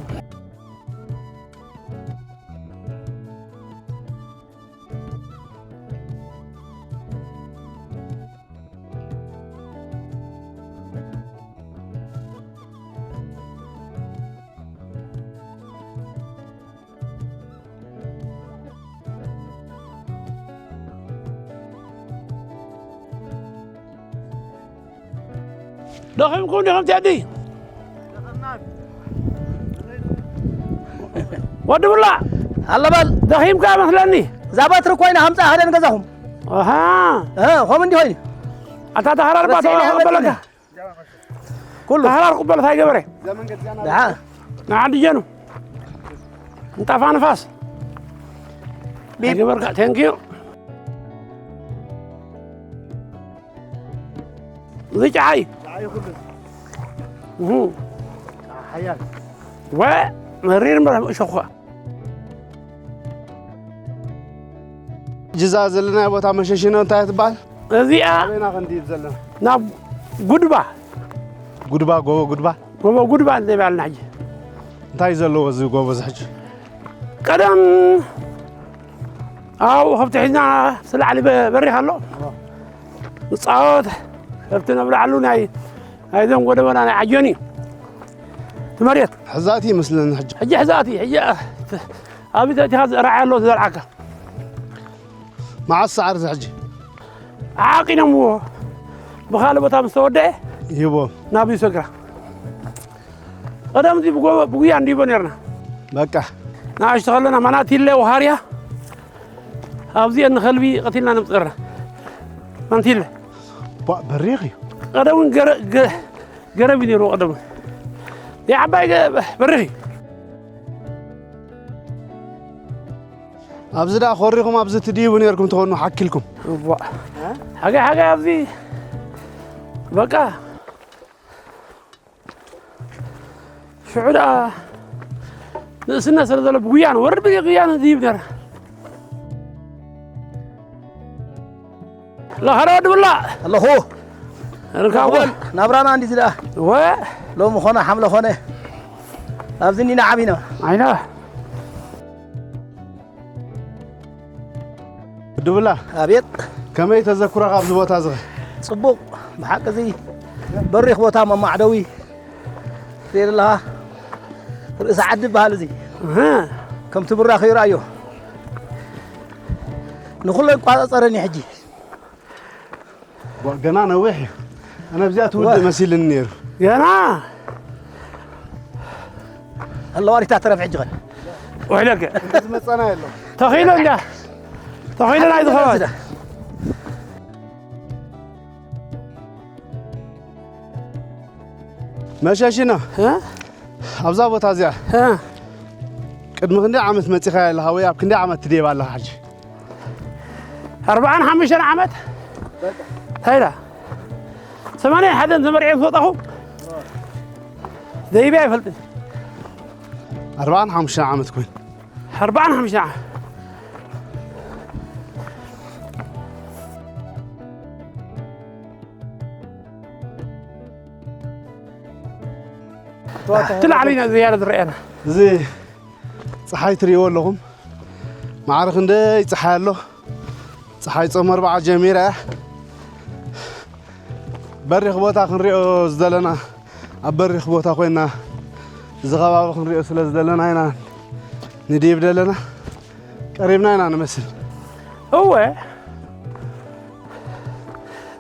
ደኺምኩም ዲኹም ቴዲ? ወዲ ብላዕ። ኣለበል። ደኺምካ መስለኒ። እዛ ባትሪ ኮይና ሃምፃ ሃደን ገዛኹም። ኣሃ። እ፣ ኾም እንዲህ ሆይ። ኣታ ተኸራርባ ተኸበለካ። ኩሉ። ተኸራር ቁበል እንታይ ገበረ? ደሓ። ንዓዲ ጀኑ። እንጣፋ ንፋስ። ቢብ። ገበርካ፣ ቴንኪዩ። እዚ ጨዓይ። ጨዓይ ኩሉ። እሁ። ሓያል። ወ-፣ መሪር እምበር እሾኽ ኸኣ። ጅዛ ዘለና ቦታ መሸሽኖ እንታይ ትበሃል? እዚኣ ኣበይና ክንድይብ ዘለና? ናብ ጉድባ። ጉድባ፣ ጎቦ ጉድባ? ጎቦ ጉድባ እንደ ይባልና ሕጂ። እንታይ ዘለዎ እዚ ጎቦ እዚ ሕጂ? ቀደም ኣብኡ ከብቲ ሒዝና ስላዕሊ በ-፣ በሪኽ ኣሎ። ንጻወት፣ ከብቲ ነብልዓሉ ናይ፣ ናይዞም ጎደቦና ናይ ዓጆኒ። እቲ መሬት። ሕዛእቲ ይመስለኒ ሕጂ። ሕጂ ሕዛእቲ፣ ሕጂ ኣብ ተቲኻ ዝራዕያ ኣሎ ዝዘርዓካ። መዓስ ሰዓር እዚ ሕጂ? ዓቂኖምዎ። ብኻልእ ቦታ ምስ ተወደአ ይቦ። ናብ ይሰግራ። ቀደም እዚ ብጎ-፣ ብጉያ እንዲቦ ነርና። በቃ። ንኣሽቱ ከለና ማናቲለ ወሃርያ ኣብዚአን ንኸልቢ ቀቲልና ነምፅእና። ማንቲለ። ቧ-፣ በሪኽ እዩ። ቀደም እውን ገረ-፣ ገ-፣ ገረብ እዩ ነይሩ ቀደም። የዓባይ ገ-፣ በሪኽ እዩ። ኣብዚ ደኣ ኮሪኹም ኣብዚ ትድይቡ ነርኩም ትኾኑ ሓኪልኩም። እዋ። ሓጋይ ሓጋይ ኣብዚ በቃ ሽዑ ደኣ ንእስነት ስለ ዘሎ ብጉያን ወርድ ብጉያን ዝይብ ነረ። ለኸረ ወዲ ብላ ኣለኹ። ርካቦ። ናብራና እንዲዚ ደኣ። ወ። ሎሚ ኾነ ሓምለ ኾነ። ኣብዚ እኒና ዓቢና። ዓይና። ወዲ ብላ። ኣቤት። ከመይ ተዘክሮኻ ኣብዚ ቦታ እዚ? ጽቡቕ። ብሓቂ እዚ በሪኽ ቦታ መማዕደዊ ትርኢ ኣለኻ። ርእሲ ዓዲ ይበሃል እዚ። እህ። ከምቲ ብራኽ ይርኣዮ። ንኹሎ ይቋጻጸረኒ ሕጂ። ዋ፣ ገና ነዊሕ እዩ። ኣነ ኣብዚኣ ትውድእ ወ- መሲልኒ ነይሩ። ገና ኣለዋ ሪታ ተረፍ ሕጂ ኸን። ውሕለከ። ዝመጸና የሎ። ተኺሉ እንዳ። ተኺሉ ናይ ዝኸዋል። መሸሽና። እ? ኣብዛ ቦታ እዚኣ። እ? ቅድሚ ክንደይ ዓመት መጺኻ ኣለኻ ወይ ኣብ ክንደይ ዓመት ትድየብ ኣለኻ ሕጂ? ኣርባዓን ሓሙሽተን ዓመት። እንታይ ኢላ? ሰማንያን ሓደን ተመርዕየ ምስ ወጣኹ ዘይብያ ኣይፈልጥን። ኣርባዓን ሓሙሽተን ዓመት ኮይኑ። ኣርባዓን ሓሙሽተን ዓመት። እቲ ላዕሊ ኢና ዝያዳ ዝረኣየና። እዚ ጸሓይ ትርእይዎ ኣለኹም። ማዕረ ክንደይ ጸሓይ ኣሎ። ጸሓይ ጾም ኣርብዓ ጀሚራ እያ። በሪኽ ቦታ ክንሪኦ ዝደለና፣ ኣብ በሪኽ ቦታ ኮይና እዚ ከባቢ ክንሪኦ ስለ ዝደለና ኢና ንድይብ ደለና። ቀሪብና ኢና ንመስል። እወ።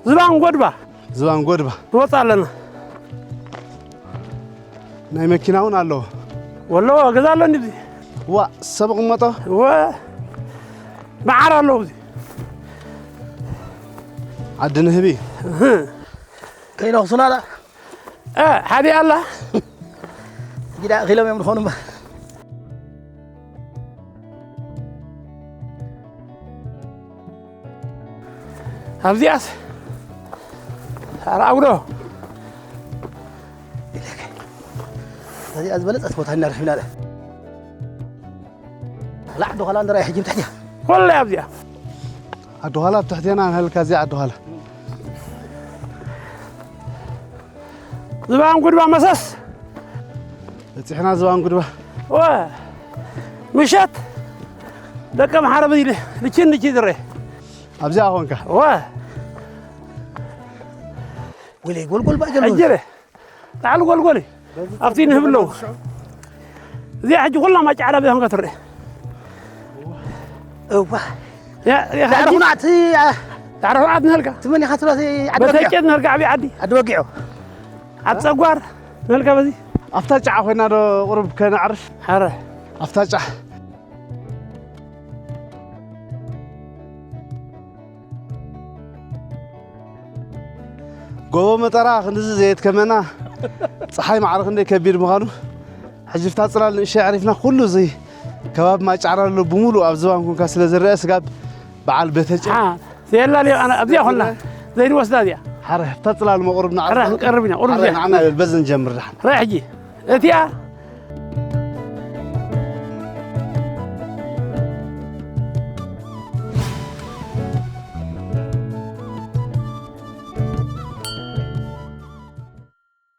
ዝባን ጎድባ። ዝባን ጎድባ። ንወጽእ ኣለና። ናይ መኪና እውን ኣለዎ። ወሎ ገዛ ኣሎ እንዲ። ዋ፣ ሰብ ቅመጦ? ወ-፣ መዓር ኣለዎ እዚ። ዓዲ ንህቢ። እህ። ከይነኽሱና ዳ? እ፣ ሓዲ ኣላ። ጊዳ ኣኺሎም እዮም ዝኾኑ እምበር። ኣብዚኣስ፣ ኧረ ኣውዶ። እዚኣ ዝበለጸት ቦታ ኢና ረኺብና። ላዕ ዶ ኸላ ንራይ ሕጂ ብትሕቲያ። ኮለይ ኣብዚኣ። ዓዲ ኋላ ብትሕቴና ንሃልካ እዚኣ ዓዲ ኋላ። ዝባን ጉድባ መሰስ። በጺሕና ዝባን ጉድባ። ወ-፣ ምሸት ደቀ መሓረብ ኢለ ልችን ልችን ዝረ። ኣብዚኣ ኾንካ። ወ-፣ ወይለይ ጎልጎል ባጀሎ። ሕጂ ረ። ላዕሊ ጎልጎል እዩ። ኣብቲ ንህብ ኣለዉ። እዚኣ ሕጂ ኩላ ማጫዕራ ብዚኣ ኾንካ ትረአ። እዋ። ያ፣ ያ፣ ዳዕሮ ሕጂ ኩናት፣ ያ። ዳዕሮ ኩናት ንህልካ። ትመኒ ኻትሎ፣ ሲ፣ ዓዲ በተጨት ወጊዖ። ንህልካ ዓብዪ ዓዲ። ዓዲ ወጊዖ። ዓዲ ጸጓር ንህልካ በዚ። ኣብታ ጫዓ ኮይና ዶ ቁሩብ ከነዕርፍ? ሓረ። ኣብታ ጫዓ። ጎቦ መጠራ ክንድዚ ዘየድከመና፣ ጸሓይ ማዕረ ክንደይ ከቢድ ምዃኑ፣ ሕጂ ፍታ ጽላል ንእሽተይ ኣዕሪፍና፣ ኩሉ እዚ ከባቢ ማይ ጫዕራ ኣሎ ብምሉእ ኣብ ዝባን ኮንካ ስለ ዝረአ፣ ስጋብ በዓል ቤተጨ-፣ ሓ፣ ዘየላ ሊ-፣ ኣነ ኣብዚኣ ኮና ዘይንወስዳ እዚኣ። ሓረ፣ ፍታ ጽላል መቑርብ ንዓ-፣ ሓረ፣ ክንቀርብ ኢና፣ ቁሩብ ሓረ፣ እዚኣ። ንዓና በዚ ንጀምር ደሓን። ራይ ሕጂ፣ እቲኣ